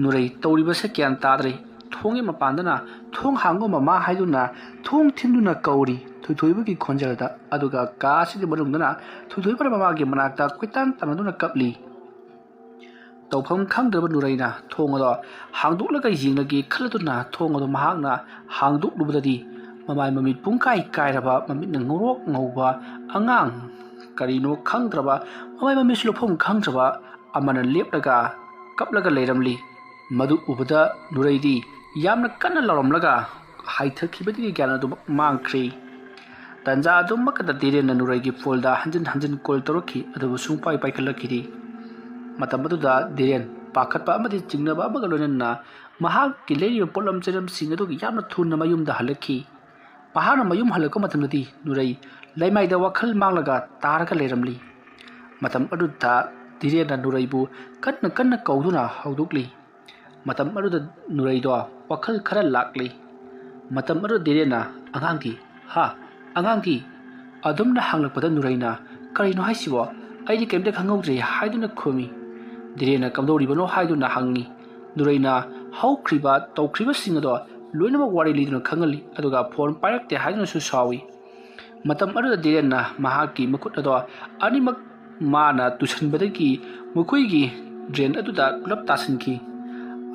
ꯅꯨꯔꯩ ꯇꯧꯔꯤꯕꯁꯦ ꯒ꯭ꯌꯥꯟ ꯇꯥꯗ꯭ꯔꯦ꯫ ꯊꯣꯡꯒꯤ ꯃꯄꯥꯟꯗꯅ "ꯊꯣꯡ ꯍꯥꯡꯉꯣ ꯃꯃꯥ" ꯍꯥꯏꯗꯨꯅ ꯊꯣꯡ ꯊꯤꯟꯗꯨꯅ ꯀꯧꯔꯤ ꯊꯣꯏꯊꯣꯏꯕꯒꯤ ꯈꯣꯟꯖꯦꯜꯗ꯫ ꯑꯗꯨꯒ ꯀꯥ ꯑꯁꯤꯒꯤ ꯃꯅꯨꯡꯗꯅ ꯊꯣꯏꯊꯣꯏꯕꯅ ꯃꯃꯥꯒꯤ ꯃꯅꯥꯛꯇ ꯀꯣꯏꯇꯥꯟ ꯇꯥꯟꯅꯗꯨꯅ ꯀꯞꯂꯤ꯫ ꯇꯧꯐꯝ ꯈꯪꯗ꯭ꯔꯕ ꯅꯨꯔꯩꯅ ꯊꯣꯡ ꯑꯗꯣ ꯍꯥꯡꯗꯣꯛꯂꯒ ꯌꯦꯡꯂꯒꯦ ꯈꯜꯂꯗꯨꯅ ꯊꯣꯡ ꯑꯗꯣ ꯃꯍꯥꯛꯅ ꯍꯥꯡꯗꯣꯛꯂꯨꯕꯗꯗꯤ ꯃꯃꯥꯏ ꯃꯃꯤꯠ ꯄꯨꯡꯀꯥꯏ ꯀꯥꯏꯔꯕ, ꯃꯃꯤꯠꯅ ꯉꯧꯔꯣꯛ ꯉꯧꯕ ꯑꯉꯥꯡ, ꯀꯔꯤꯅꯣ ꯈꯪꯗ꯭ꯔꯕ, ꯃꯃꯥꯏ ꯃꯃꯤꯠꯁꯨ ꯂꯧꯐꯝ ꯈꯪꯗ꯭ꯔꯕ ꯑꯃꯅ ꯂꯦꯞꯂꯒ ꯀꯞꯂꯒ ꯂꯩꯔꯝꯂꯤ꯫ ꯃꯗꯨ ꯎꯕꯗ ꯅꯨꯔꯩꯗꯤ ꯌꯥꯝꯅ ꯀꯟꯅ ꯂꯥꯎꯔꯝꯂꯒ ꯍꯥꯏꯊꯈꯤꯕꯗꯒꯤ ꯒ꯭ꯌꯥꯟ ꯑꯗꯨꯃꯛ ꯃꯥꯡꯈ꯭ꯔꯦ꯫ ꯇꯟꯖꯥ ꯑꯗꯨꯃꯛꯇꯗ ꯙꯤꯔꯦꯟꯅ ꯅꯨꯔꯩꯒꯤ ꯐꯣꯟꯗ ꯍꯟꯖꯤꯟ ꯍꯟꯖꯤꯟ ꯀꯣꯜ ꯇꯧꯔꯛꯈꯤ, ꯑꯗꯨꯕꯨ ꯁꯨꯡꯄꯥꯏ ꯄꯥꯏꯈꯠꯂꯛꯈꯤꯗꯦ꯫ ꯃꯇꯝ ꯑꯗꯨꯗ ꯙꯤꯔꯦꯟ ꯄꯥꯈꯠꯄ ꯑꯃꯗꯤ ꯆꯤꯡꯅꯕ ꯑꯃꯒ ꯂꯣꯏꯅꯅ ꯃꯍꯥꯛꯀꯤ ꯂꯩꯔꯤꯕ ꯄꯣꯠꯂꯝ ꯆꯩꯂꯝꯁꯤꯡ ꯑꯗꯨꯒꯤ ꯌꯥꯝꯅ ꯊꯨꯅ ꯃꯌꯨꯝꯗ ꯍꯜꯂꯛꯈꯤ꯫ ꯃꯍꯥꯛꯅ ꯃꯌꯨꯝ ꯍꯜꯂꯛꯄ ꯃꯇꯝꯗꯗꯤ ꯅꯨꯔꯩ ꯂꯩꯃꯥꯏꯗ ꯋꯥꯈꯜ ꯃꯥꯡꯂꯒ ꯇꯥꯔꯒ ꯂꯩꯔꯝꯂꯤ꯫ ꯃꯇꯝ ꯑꯗꯨꯗ ꯙꯤꯔꯦꯟꯅ ꯅꯨꯔꯩꯕꯨ ꯀꯟꯅ ꯀꯟꯅ ꯀꯧꯗꯨꯅ ꯍꯧꯗꯣꯛꯂꯤ꯫ ꯃꯇꯝ ꯑꯗꯨꯗ ꯅꯨꯔꯩꯗꯣ ꯋꯥꯈꯜ ꯈꯔ ꯂꯥꯛꯂꯤ꯫ ꯃꯇꯝ ꯑꯗꯨꯗ ꯙꯤꯔꯦꯟꯅ "ꯑꯉꯥꯡꯗꯤ? ꯍꯥ? ꯑꯉꯥꯡꯗꯤ?" ꯑꯗꯨꯝꯅ ꯍꯪꯂꯛꯄꯗ ꯅꯨꯔꯩꯅ "ꯀꯔꯤꯅꯣ ꯍꯥꯏꯁꯤꯕꯣ? ꯑꯩꯗꯤ ꯀꯔꯤꯝꯇ ꯈꯪꯍꯧꯗ꯭ꯔꯦ" ꯍꯥꯏꯗꯨꯅ ꯈꯨꯝꯃꯤ꯫ ꯙꯤꯔꯦꯟꯅ "ꯀꯝꯗꯧꯔꯤꯕꯅꯣ?" ꯍꯥꯏꯗꯨꯅ ꯍꯪꯉꯤ꯫ ꯅꯨꯔꯩꯅ ꯍꯧꯈ꯭ꯔꯤꯕ ꯇꯧꯈ꯭ꯔꯤꯕꯁꯤꯡ ꯑꯗꯣ ꯂꯣꯏꯅꯃꯛ ꯋꯥꯔꯤ ꯂꯤꯗꯨꯅ ꯈꯪꯍꯜꯂꯤ, ꯑꯗꯨꯒ ꯐꯣꯟ ꯄꯥꯏꯔꯛꯇꯦ ꯍꯥꯏꯗꯨꯅꯁꯨ ꯁꯥꯎꯏ꯫ ꯃꯇꯝ ꯑꯗꯨꯗ ꯙꯤꯔꯦꯟꯅ ꯃꯍꯥꯛꯀꯤ ꯃꯈꯨꯠ ꯑꯗꯣ ꯑꯅꯤꯃꯛ ꯃꯥꯅ ꯇꯨꯁꯟꯕꯗꯒꯤ ꯃꯈꯣꯏꯒꯤ ꯗ꯭ꯔꯦꯟ ꯑꯗꯨꯗ ꯄꯨꯂꯞ ꯇꯥꯁꯤꯟꯈꯤ꯫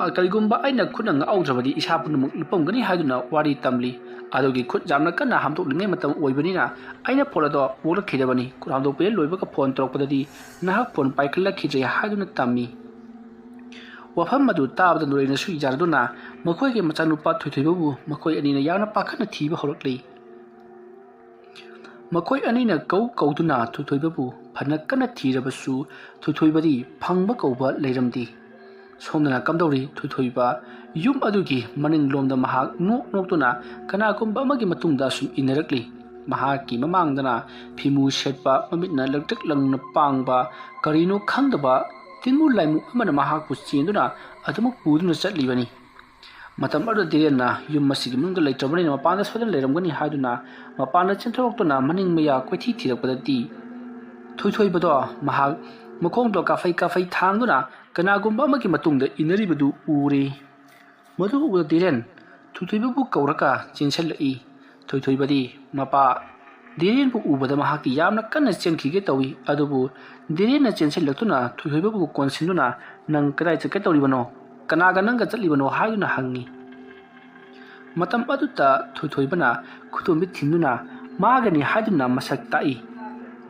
"ꯑ, ꯀꯔꯤꯒꯨꯝꯕ ꯑꯩꯅ ꯈꯨꯠꯅ ꯉꯥꯛꯍꯧꯗ꯭ꯔꯕꯗꯤ ꯏꯁꯥ ꯄꯨꯝꯅꯃꯛ ꯂꯨꯞꯄꯝꯒꯅꯤ" ꯍꯥꯏꯗꯨꯅ ꯋꯥꯔꯤ ꯇꯝꯂꯤ꯫ ꯑꯗꯨꯒꯤ ꯈꯨꯠ ꯌꯥꯝꯅ ꯀꯟꯅ ꯍꯥꯝꯗꯣꯛꯂꯤꯉꯩ ꯃꯇꯝ ꯑꯣꯏꯕꯅꯤꯅ ꯑꯩꯅ ꯐꯣꯟ ꯑꯗꯣ ꯑꯣꯛꯂꯛꯈꯤꯗꯕꯅꯤ꯫ ꯈꯨꯠ ꯍꯥꯝꯗꯣꯛꯄ ꯍꯦꯛ ꯂꯣꯏꯕꯒ ꯐꯣꯟ ꯇꯧꯔꯛꯄꯗꯗꯤ ꯅꯍꯥꯛ ꯐꯣꯟ ꯄꯥꯏꯈꯠꯂꯛꯈꯤꯗ꯭ꯔꯦ ꯍꯥꯏꯗꯨꯅ ꯇꯝꯃꯤ꯫ ꯋꯥꯐꯝ ꯑꯗꯨ ꯇꯥꯕꯗ ꯅꯨꯔꯩꯅꯁꯨ ꯌꯥꯖꯗꯨꯅ ꯃꯈꯣꯏꯒꯤ ꯃꯆꯥꯅꯨꯄꯥ ꯊꯣꯏꯊꯣꯏꯕꯕꯨ ꯃꯈꯣꯏ ꯑꯅꯤꯅ ꯌꯥꯝꯅ ꯄꯥꯈꯠꯅ ꯊꯤꯕ ꯍꯧꯔꯛꯂꯤ꯫ ꯃꯈꯣꯏ ꯑꯅꯤꯅ ꯀꯧ ꯀꯧꯗꯨꯅ ꯊꯣꯏꯊꯣꯏꯕꯕꯨ ꯐꯅ ꯀꯟꯅ ꯊꯤꯔꯕꯁꯨ ꯊꯣꯏꯊꯣꯏꯕꯗꯤ ꯐꯪꯕ ꯀꯧꯕ ꯂꯩꯔꯝꯗꯦ꯫ ꯁꯣꯝꯗꯅ ꯀꯝꯗꯧꯔꯤ? ꯊꯣꯏꯊꯣꯏꯕ ꯌꯨꯝ ꯑꯗꯨꯒꯤ ꯃꯅꯤꯡꯂꯣꯝꯗ ꯃꯍꯥꯛ ꯅꯣꯛ ꯅꯣꯛꯇꯨꯅ ꯀꯅꯥꯒꯨꯝꯕ ꯑꯃꯒꯤ ꯃꯇꯨꯡꯗ ꯁꯨꯝ ꯏꯟꯅꯔꯛꯂꯤ꯫ ꯃꯍꯥꯛꯀꯤ ꯃꯃꯥꯡꯗꯅ ꯐꯤꯃꯨ ꯁꯦꯠꯄ, ꯃꯃꯤꯠꯅ ꯂꯪꯇ꯭ꯔꯤꯛ ꯂꯪꯅ ꯄꯥꯡꯕ, ꯀꯔꯤꯅꯣ ꯈꯪꯗꯕ ꯇꯤꯟꯃꯨ ꯂꯥꯏꯃꯨ ꯑꯃꯅ ꯃꯍꯥꯛꯄꯨ ꯆꯦꯟꯗꯨꯅ ꯑꯗꯨꯃꯛ ꯄꯨꯗꯨꯅ ꯆꯠꯂꯤꯕꯅꯤ꯫ ꯃꯇꯝ ꯑꯗꯨꯗ ꯙꯤꯔꯦꯟꯅ ꯌꯨꯝ ꯑꯁꯤꯒꯤ ꯃꯅꯨꯡꯗ ꯂꯩꯇ꯭ꯔꯕꯅꯤꯅ ꯃꯄꯥꯟꯗ ꯁꯣꯏꯗꯅ ꯂꯩꯔꯝꯒꯅꯤ ꯍꯥꯏꯗꯨꯅ ꯃꯄꯥꯟꯗ ꯆꯦꯟꯊꯣꯔꯛꯇꯨꯅ ꯃꯅꯤꯡ ꯃꯌꯥ ꯀꯣꯏꯊꯤ ꯊꯤꯔꯛꯄꯗꯗꯤ ꯊꯣꯏꯊꯣꯏꯕꯗꯣ ꯃꯍꯥꯛ ꯃꯈꯣꯡꯗꯣ ꯀꯥꯐꯩ ꯀꯥꯐꯩ ꯊꯥꯡꯗꯨꯅ ꯀꯅꯥꯒꯨꯝꯕ ꯑꯃꯒꯤ ꯃꯇꯨꯡꯗ ꯏꯟꯅꯔꯤꯕꯗꯨ ꯎꯔꯦ꯫ ꯃꯗꯨ ꯎꯕꯗ ꯙꯤꯔꯦꯟ ꯊꯣꯏꯊꯣꯏꯕꯕꯨ ꯀꯧꯔꯒ ꯆꯦꯟꯁꯤꯜꯂꯛꯏ꯫ ꯊꯣꯏꯊꯣꯏꯕꯗꯤ ꯃꯄꯥ ꯙꯤꯔꯦꯟꯕꯨ ꯎꯕꯗ ꯃꯍꯥꯛꯀꯤ ꯌꯥꯝꯅ ꯀꯟꯅ ꯆꯦꯟꯈꯤꯒꯦ ꯇꯧꯏ, ꯑꯗꯨꯕꯨ ꯙꯤꯔꯦꯟꯅ ꯆꯦꯟꯁꯤꯜꯂꯛꯇꯨꯅ ꯊꯣꯏꯊꯣꯏꯕꯕꯨ ꯀꯣꯟꯁꯤꯟꯗꯨꯅ, "ꯅꯪ ꯀꯗꯥꯏ ꯆꯠꯀꯦ ꯇꯧꯔꯤꯕꯅꯣ? ꯀꯅꯥꯒ ꯅꯪꯒ ꯆꯠꯂꯤꯕꯅꯣ?" ꯍꯥꯏꯗꯨꯅ ꯍꯪꯉꯤ꯫ ꯃꯇꯝ ꯑꯗꯨꯗ ꯊꯣꯏꯊꯣꯏꯕꯅ ꯈꯨꯗꯣꯝꯕꯤꯠ ꯊꯤꯟꯗꯨꯅ ꯃꯥꯒꯅꯤ ꯍꯥꯏꯗꯨꯅ ꯃꯁꯛ ꯇꯥꯛꯏ꯫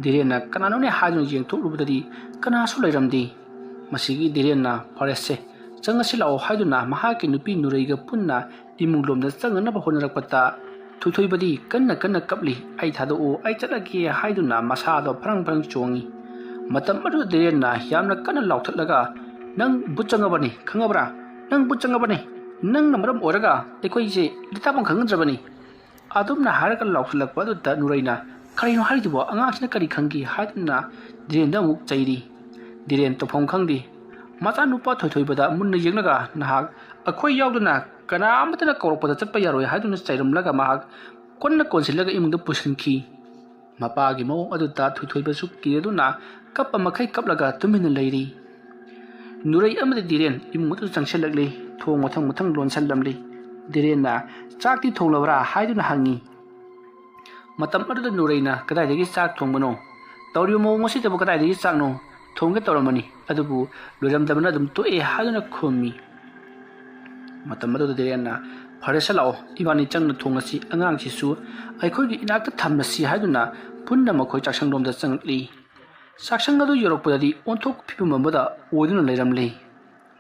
ꯙꯤꯔꯦꯟꯅ ꯀꯅꯥꯅꯣꯅꯦ ꯍꯥꯏꯗꯨꯅ ꯌꯦꯡꯊꯣꯛꯂꯨꯕꯗꯗꯤ ꯀꯅꯥꯁꯨ ꯂꯩꯔꯝꯗꯦ꯫ ꯃꯁꯤꯒꯤ ꯙꯤꯔꯦꯟꯅ "ꯐꯔꯦꯁꯦ, ꯆꯪꯉꯁꯤ ꯂꯥꯛꯑꯣ" ꯍꯥꯏꯗꯨꯅ ꯃꯍꯥꯛꯀꯤ ꯅꯨꯄꯤ ꯅꯨꯔꯩꯒ ꯄꯨꯟꯅ ꯏꯃꯨꯡꯂꯣꯝꯗ ꯆꯪꯅꯅꯕ ꯍꯣꯠꯅꯔꯛꯄꯗ ꯊꯣꯏꯊꯣꯏꯕꯗꯤ ꯀꯟꯅ ꯀꯟꯅ ꯀꯞꯂꯤ꯫ "ꯑꯩ ꯊꯥꯗꯣꯛꯎ, ꯑꯩ ꯆꯠꯂꯒꯦ" ꯍꯥꯏꯗꯨꯅ ꯃꯁꯥꯗꯣ ꯐꯔꯪ ꯐꯔꯪ ꯆꯣꯡꯉꯤ꯫ ꯃꯇꯝ ꯑꯗꯨꯗ ꯙꯤꯔꯦꯟꯅ ꯌꯥꯝꯅ ꯀꯟꯅ ꯂꯥꯎꯊꯠꯂꯒ, "ꯅꯪ ꯚꯨꯠ ꯆꯪꯉꯕꯅꯤ, ꯈꯪꯉꯕ꯭ꯔꯥ? ꯅꯪ ꯚꯨꯠ ꯆꯪꯉꯕꯅꯤ꯫ ꯅꯪꯅ ꯃꯔꯝ ꯑꯣꯏꯔꯒ ꯑꯩꯈꯣꯏꯁꯦ ꯂꯤꯇꯥꯐꯝ ꯈꯪꯗ꯭ꯔꯕꯅꯤ"꯫ ꯑꯗꯨꯝꯅ ꯍꯥꯏꯔꯒ ꯂꯥꯎꯁꯤꯜꯂꯛꯄ ꯑꯗꯨꯗ ꯅꯨꯔꯩꯅ, "ꯀꯔꯤꯅꯣ ꯍꯥꯏꯔꯤꯗꯨꯕꯣ? ꯑꯉꯥꯡꯁꯤꯅ ꯀꯔꯤ ꯈꯪꯒꯦ?" ꯍꯥꯏꯗꯨꯅ ꯙꯤꯔꯦꯟꯗ ꯑꯃꯨꯛ ꯆꯩꯔꯤ꯫ ꯙꯤꯔꯦꯟ ꯇꯧꯐꯝ ꯈꯪꯗꯦ꯫ ꯃꯆꯥꯅꯨꯄꯥ ꯊꯣꯏꯊꯣꯏꯕꯗ ꯃꯨꯟꯅ ꯌꯦꯡꯂꯒ, "ꯅꯍꯥꯛ ꯑꯩꯈꯣꯏ ꯌꯥꯎꯗꯅ ꯀꯅꯥ ꯑꯃꯠꯇꯅ ꯀꯧꯔꯛꯄꯗ ꯆꯠꯄ ꯌꯥꯔꯣꯏ" ꯍꯥꯏꯗꯨꯅ ꯆꯩꯔꯝꯂꯒ ꯃꯍꯥꯛ ꯀꯟꯅ ꯀꯣꯟꯁꯤꯜꯂꯒ ꯏꯃꯨꯡꯗ ꯄꯨꯁꯤꯟꯈꯤ꯫ ꯃꯄꯥꯒꯤ ꯃꯑꯣꯡ ꯑꯗꯨꯗ ꯊꯣꯏꯊꯣꯏꯕꯁꯨ ꯀꯤꯔꯗꯨꯅ ꯀꯞꯄ ꯃꯈꯩ ꯀꯞꯂꯒ ꯇꯨꯃꯤꯟꯅ ꯂꯩꯔꯤ꯫ ꯅꯨꯔꯩ ꯑꯃꯗꯤ ꯗꯤꯔꯦꯟ ꯏꯃꯨꯡ ꯑꯗꯨꯗ ꯆꯪꯁꯤꯜꯂꯛꯂꯤ꯫ ꯊꯣꯡ ꯃꯊꯪ ꯃꯊꯪ ꯂꯣꯟꯁꯤꯜꯂꯝꯂꯤ꯫ ꯗꯤꯔꯦꯟꯅ, "ꯆꯥꯛꯇꯤ ꯊꯣꯡꯂꯕ꯭ꯔꯥ?" ꯍꯥꯏꯗꯨꯅ ꯍꯪꯉꯤ꯫ ꯃꯇꯝ ꯑꯗꯨꯗ ꯅꯨꯔꯩꯅ, "ꯀꯗꯥꯏꯗꯒꯤ ꯆꯥꯛ ꯊꯣꯡꯕꯅꯣ? ꯇꯧꯔꯤꯕ ꯃꯑꯣꯡ ꯑꯁꯤꯗꯕꯨ ꯀꯗꯥꯏꯗꯒꯤ ꯆꯥꯛꯅꯣ? ꯊꯣꯡꯒꯦ ꯇꯧꯔꯝꯕꯅꯤ, ꯑꯗꯨꯕꯨ ꯂꯣꯏꯔꯝꯗꯕꯅ ꯑꯗꯨꯝ ꯇꯣꯛꯑꯦ" ꯍꯥꯏꯗꯨꯅ ꯈꯨꯝꯃꯤ꯫ ꯃꯇꯝ ꯑꯗꯨꯗ ꯗꯤꯔꯦꯟꯅ, "ꯐꯔꯦꯁꯦ, ꯂꯥꯛꯑꯣ, ꯏꯕꯥꯅꯤ ꯆꯪꯅ ꯊꯣꯡꯉꯁꯤ, ꯑꯉꯥꯡꯁꯤꯁꯨ ꯑꯩꯈꯣꯏꯒꯤ ꯏꯅꯥꯛꯇ ꯊꯝꯂꯁꯤ" ꯍꯥꯏꯗꯨꯅ ꯄꯨꯟꯅ ꯃꯈꯣꯏ ꯆꯥꯛꯁꯪꯂꯣꯝꯗ ꯆꯪꯂꯛꯂꯤ꯫ ꯆꯥꯛꯁꯪ ꯑꯗꯨ ꯌꯧꯔꯛꯄꯗꯗꯤ ꯑꯣꯟꯊꯣꯛ ꯐꯤꯕꯝ ꯑꯃꯗ ꯑꯣꯏꯗꯨꯅ ꯂꯩꯔꯝꯂꯤ꯫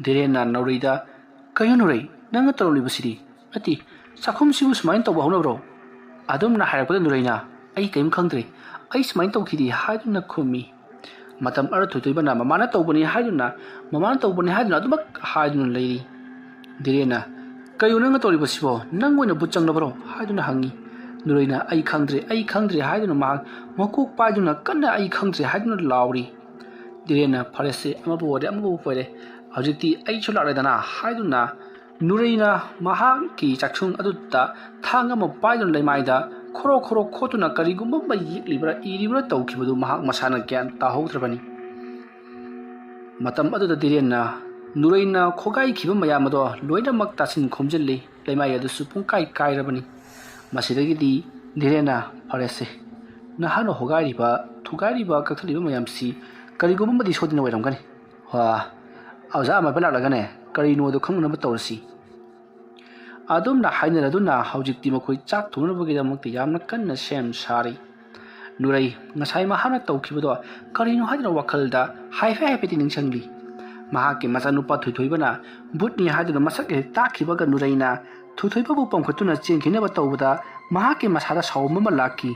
ꯗꯤꯔꯦꯟꯅ ꯅꯨꯔꯩꯗ, "ꯀꯩꯅꯣ ꯅꯨꯔꯩ, ꯅꯪꯅ ꯇꯧꯔꯝꯂꯤꯕꯁꯤꯗꯤ? ꯅꯠꯇꯦ, ꯆꯥꯛꯈꯨꯝꯁꯤꯕꯨ ꯁꯨꯃꯥꯏꯅ ꯇꯧꯕ ꯍꯧꯅꯕ꯭ꯔꯣ?" ꯑꯗꯨꯝꯅ ꯍꯥꯏꯔꯛꯄꯗ ꯅꯨꯔꯩꯅ, "ꯑꯩ ꯀꯔꯤꯝ ꯈꯪꯗ꯭ꯔꯦ, ꯑꯩ ꯁꯨꯃꯥꯏꯅ ꯇꯧꯈꯤꯗꯦ" ꯍꯥꯏꯗꯨꯅ ꯈꯨꯝꯃꯤ꯫ ꯃꯇꯝ ꯑꯗꯨ ꯊꯣꯏꯊꯣꯏꯕꯅ ꯃꯃꯥꯅ ꯇꯧꯕꯅꯤ ꯍꯥꯏꯗꯨꯅ, ꯃꯃꯥꯅ ꯇꯧꯕꯅꯤ ꯍꯥꯏꯗꯨꯅ ꯑꯗꯨꯃꯛ ꯍꯥꯏꯗꯨꯅ ꯂꯩꯔꯤ꯫ ꯗꯤꯔꯦꯟꯅ, "ꯀꯩꯅꯣ ꯅꯪꯅ ꯇꯧꯔꯤꯕꯁꯤꯕꯣ? ꯅꯪ ꯑꯣꯏꯅ ꯕꯨꯠ ꯆꯪꯂꯕ꯭ꯔꯣ?" ꯍꯥꯏꯗꯨꯅ ꯍꯪꯉꯤ꯫ ꯅꯨꯔꯩꯅ, "ꯑꯩ ꯈꯪꯗ꯭ꯔꯦ, ꯑꯩ ꯈꯪꯗ꯭ꯔꯦ" ꯍꯥꯏꯗꯨꯅ ꯃꯍꯥꯛ ꯃꯀꯣꯛ ꯄꯥꯏꯗꯨꯅ ꯀꯟꯅ "ꯑꯩ ꯈꯪꯗ꯭ꯔꯦ" ꯍꯥꯏꯗꯨꯅ ꯂꯥꯎꯔꯤ꯫ ꯗꯤꯔꯦꯟꯅ, "ꯐꯔꯦꯁꯦ, ꯑꯃꯕꯨ ꯑꯣꯏꯔꯦ, ꯑꯃꯕꯨ ꯑꯣꯏꯔꯦ, ꯍꯧꯖꯤꯛꯇꯤ ꯑꯩꯁꯨ ꯂꯥꯛꯂꯦꯗꯅ" ꯍꯥꯏꯗꯨꯅ ꯅꯨꯔꯩꯅ ꯃꯍꯥꯛꯀꯤ ꯆꯥꯛꯁꯪ ꯑꯗꯨꯗ ꯊꯥꯡ ꯑꯃ ꯄꯥꯏꯗꯨꯅ ꯂꯩꯃꯥꯏꯗ ꯈꯣꯔꯣ ꯈꯣꯔꯣ ꯈꯣꯠꯇꯨꯅ ꯀꯔꯤꯒꯨꯝꯕ ꯑꯃ ꯌꯦꯛꯂꯤꯕ꯭ꯔꯥ ꯏꯔꯤꯕ꯭ꯔꯥ ꯇꯧꯈꯤꯕꯗꯨ ꯃꯍꯥꯛ ꯃꯁꯥꯅ ꯒ꯭ꯌꯥꯟ ꯇꯥꯍꯧꯗ꯭ꯔꯕꯅꯤ꯫ ꯃꯇꯝ ꯑꯗꯨꯗ ꯗꯤꯔꯦꯟꯅ ꯅꯨꯔꯩꯅ ꯈꯣꯒꯥꯏꯈꯤꯕ ꯃꯌꯥꯝ ꯑꯗꯣ ꯂꯣꯏꯅꯃꯛ ꯇꯥꯁꯤꯟ ꯈꯣꯝꯖꯤꯜꯂꯤ, ꯂꯩꯃꯥꯏ ꯑꯗꯨꯁꯨ ꯄꯨꯡꯀꯥꯏ ꯀꯥꯏꯔꯕꯅꯤ꯫ ꯃꯁꯤꯗꯒꯤꯗꯤ ꯗꯤꯔꯦꯟꯅ, "ꯐꯔꯦꯁꯦ, ꯅꯍꯥꯛꯅ ꯍꯣꯒꯥꯏꯔꯤꯕ, ꯊꯨꯒꯥꯏꯔꯤꯕ, ꯀꯛꯊꯠꯂꯤꯕ ꯃꯌꯥꯝꯁꯤ ꯀꯔꯤꯒꯨꯝꯕ ꯑꯃꯗꯤ ꯁꯣꯏꯗꯅ ꯑꯣꯏꯔꯝꯒꯅꯤ꯫ ꯍꯣ, ꯑꯣꯖꯥ ꯑꯃꯥꯏꯕ ꯂꯥꯛꯂꯒꯅꯦ, ꯀꯔꯤꯅꯣꯗꯣ ꯈꯪꯅꯅꯕ ꯇꯧꯔꯁꯤ"꯫ ꯑꯗꯨꯝꯅ ꯍꯥꯏꯅꯔꯗꯨꯅ ꯍꯧꯖꯤꯛꯇꯤ ꯃꯈꯣꯏ ꯆꯥꯛ ꯊꯣꯡꯅꯕꯒꯤꯗꯃꯛꯇ ꯌꯥꯝꯅ ꯀꯟꯅ ꯁꯦꯝ ꯁꯥꯔꯤ꯫ ꯅꯨꯔꯩ ꯉꯁꯥꯏ ꯃꯍꯥꯛꯅ ꯇꯧꯈꯤꯕꯗꯣ ꯀꯔꯤꯅꯣ ꯍꯥꯏꯗꯨꯅ ꯋꯥꯈꯜꯗ ꯍꯥꯏꯐꯦꯠ ꯍꯥꯏꯐꯦꯠꯇꯤ ꯅꯤꯡꯁꯤꯡꯂꯤ꯫ ꯃꯍꯥꯛꯀꯤ ꯃꯆꯥꯅꯨꯄꯥ ꯊꯣꯏꯊꯣꯏꯕꯅ ꯕꯨꯠꯅꯤ ꯍꯥꯏꯗꯨꯅ ꯃꯁꯛ ꯍꯦꯛ ꯇꯥꯛꯈꯤꯕꯒ ꯅꯨꯔꯩꯅ ꯊꯣꯏꯊꯣꯏꯕꯕꯨ ꯄꯝꯈꯠꯇꯨꯅ ꯆꯦꯟꯈꯤꯅꯕ ꯇꯧꯕꯗ ꯃꯍꯥꯛꯀꯤ ꯃꯁꯥꯗ ꯁꯥꯎꯝ ꯑꯃ ꯂꯥꯛꯈꯤ꯫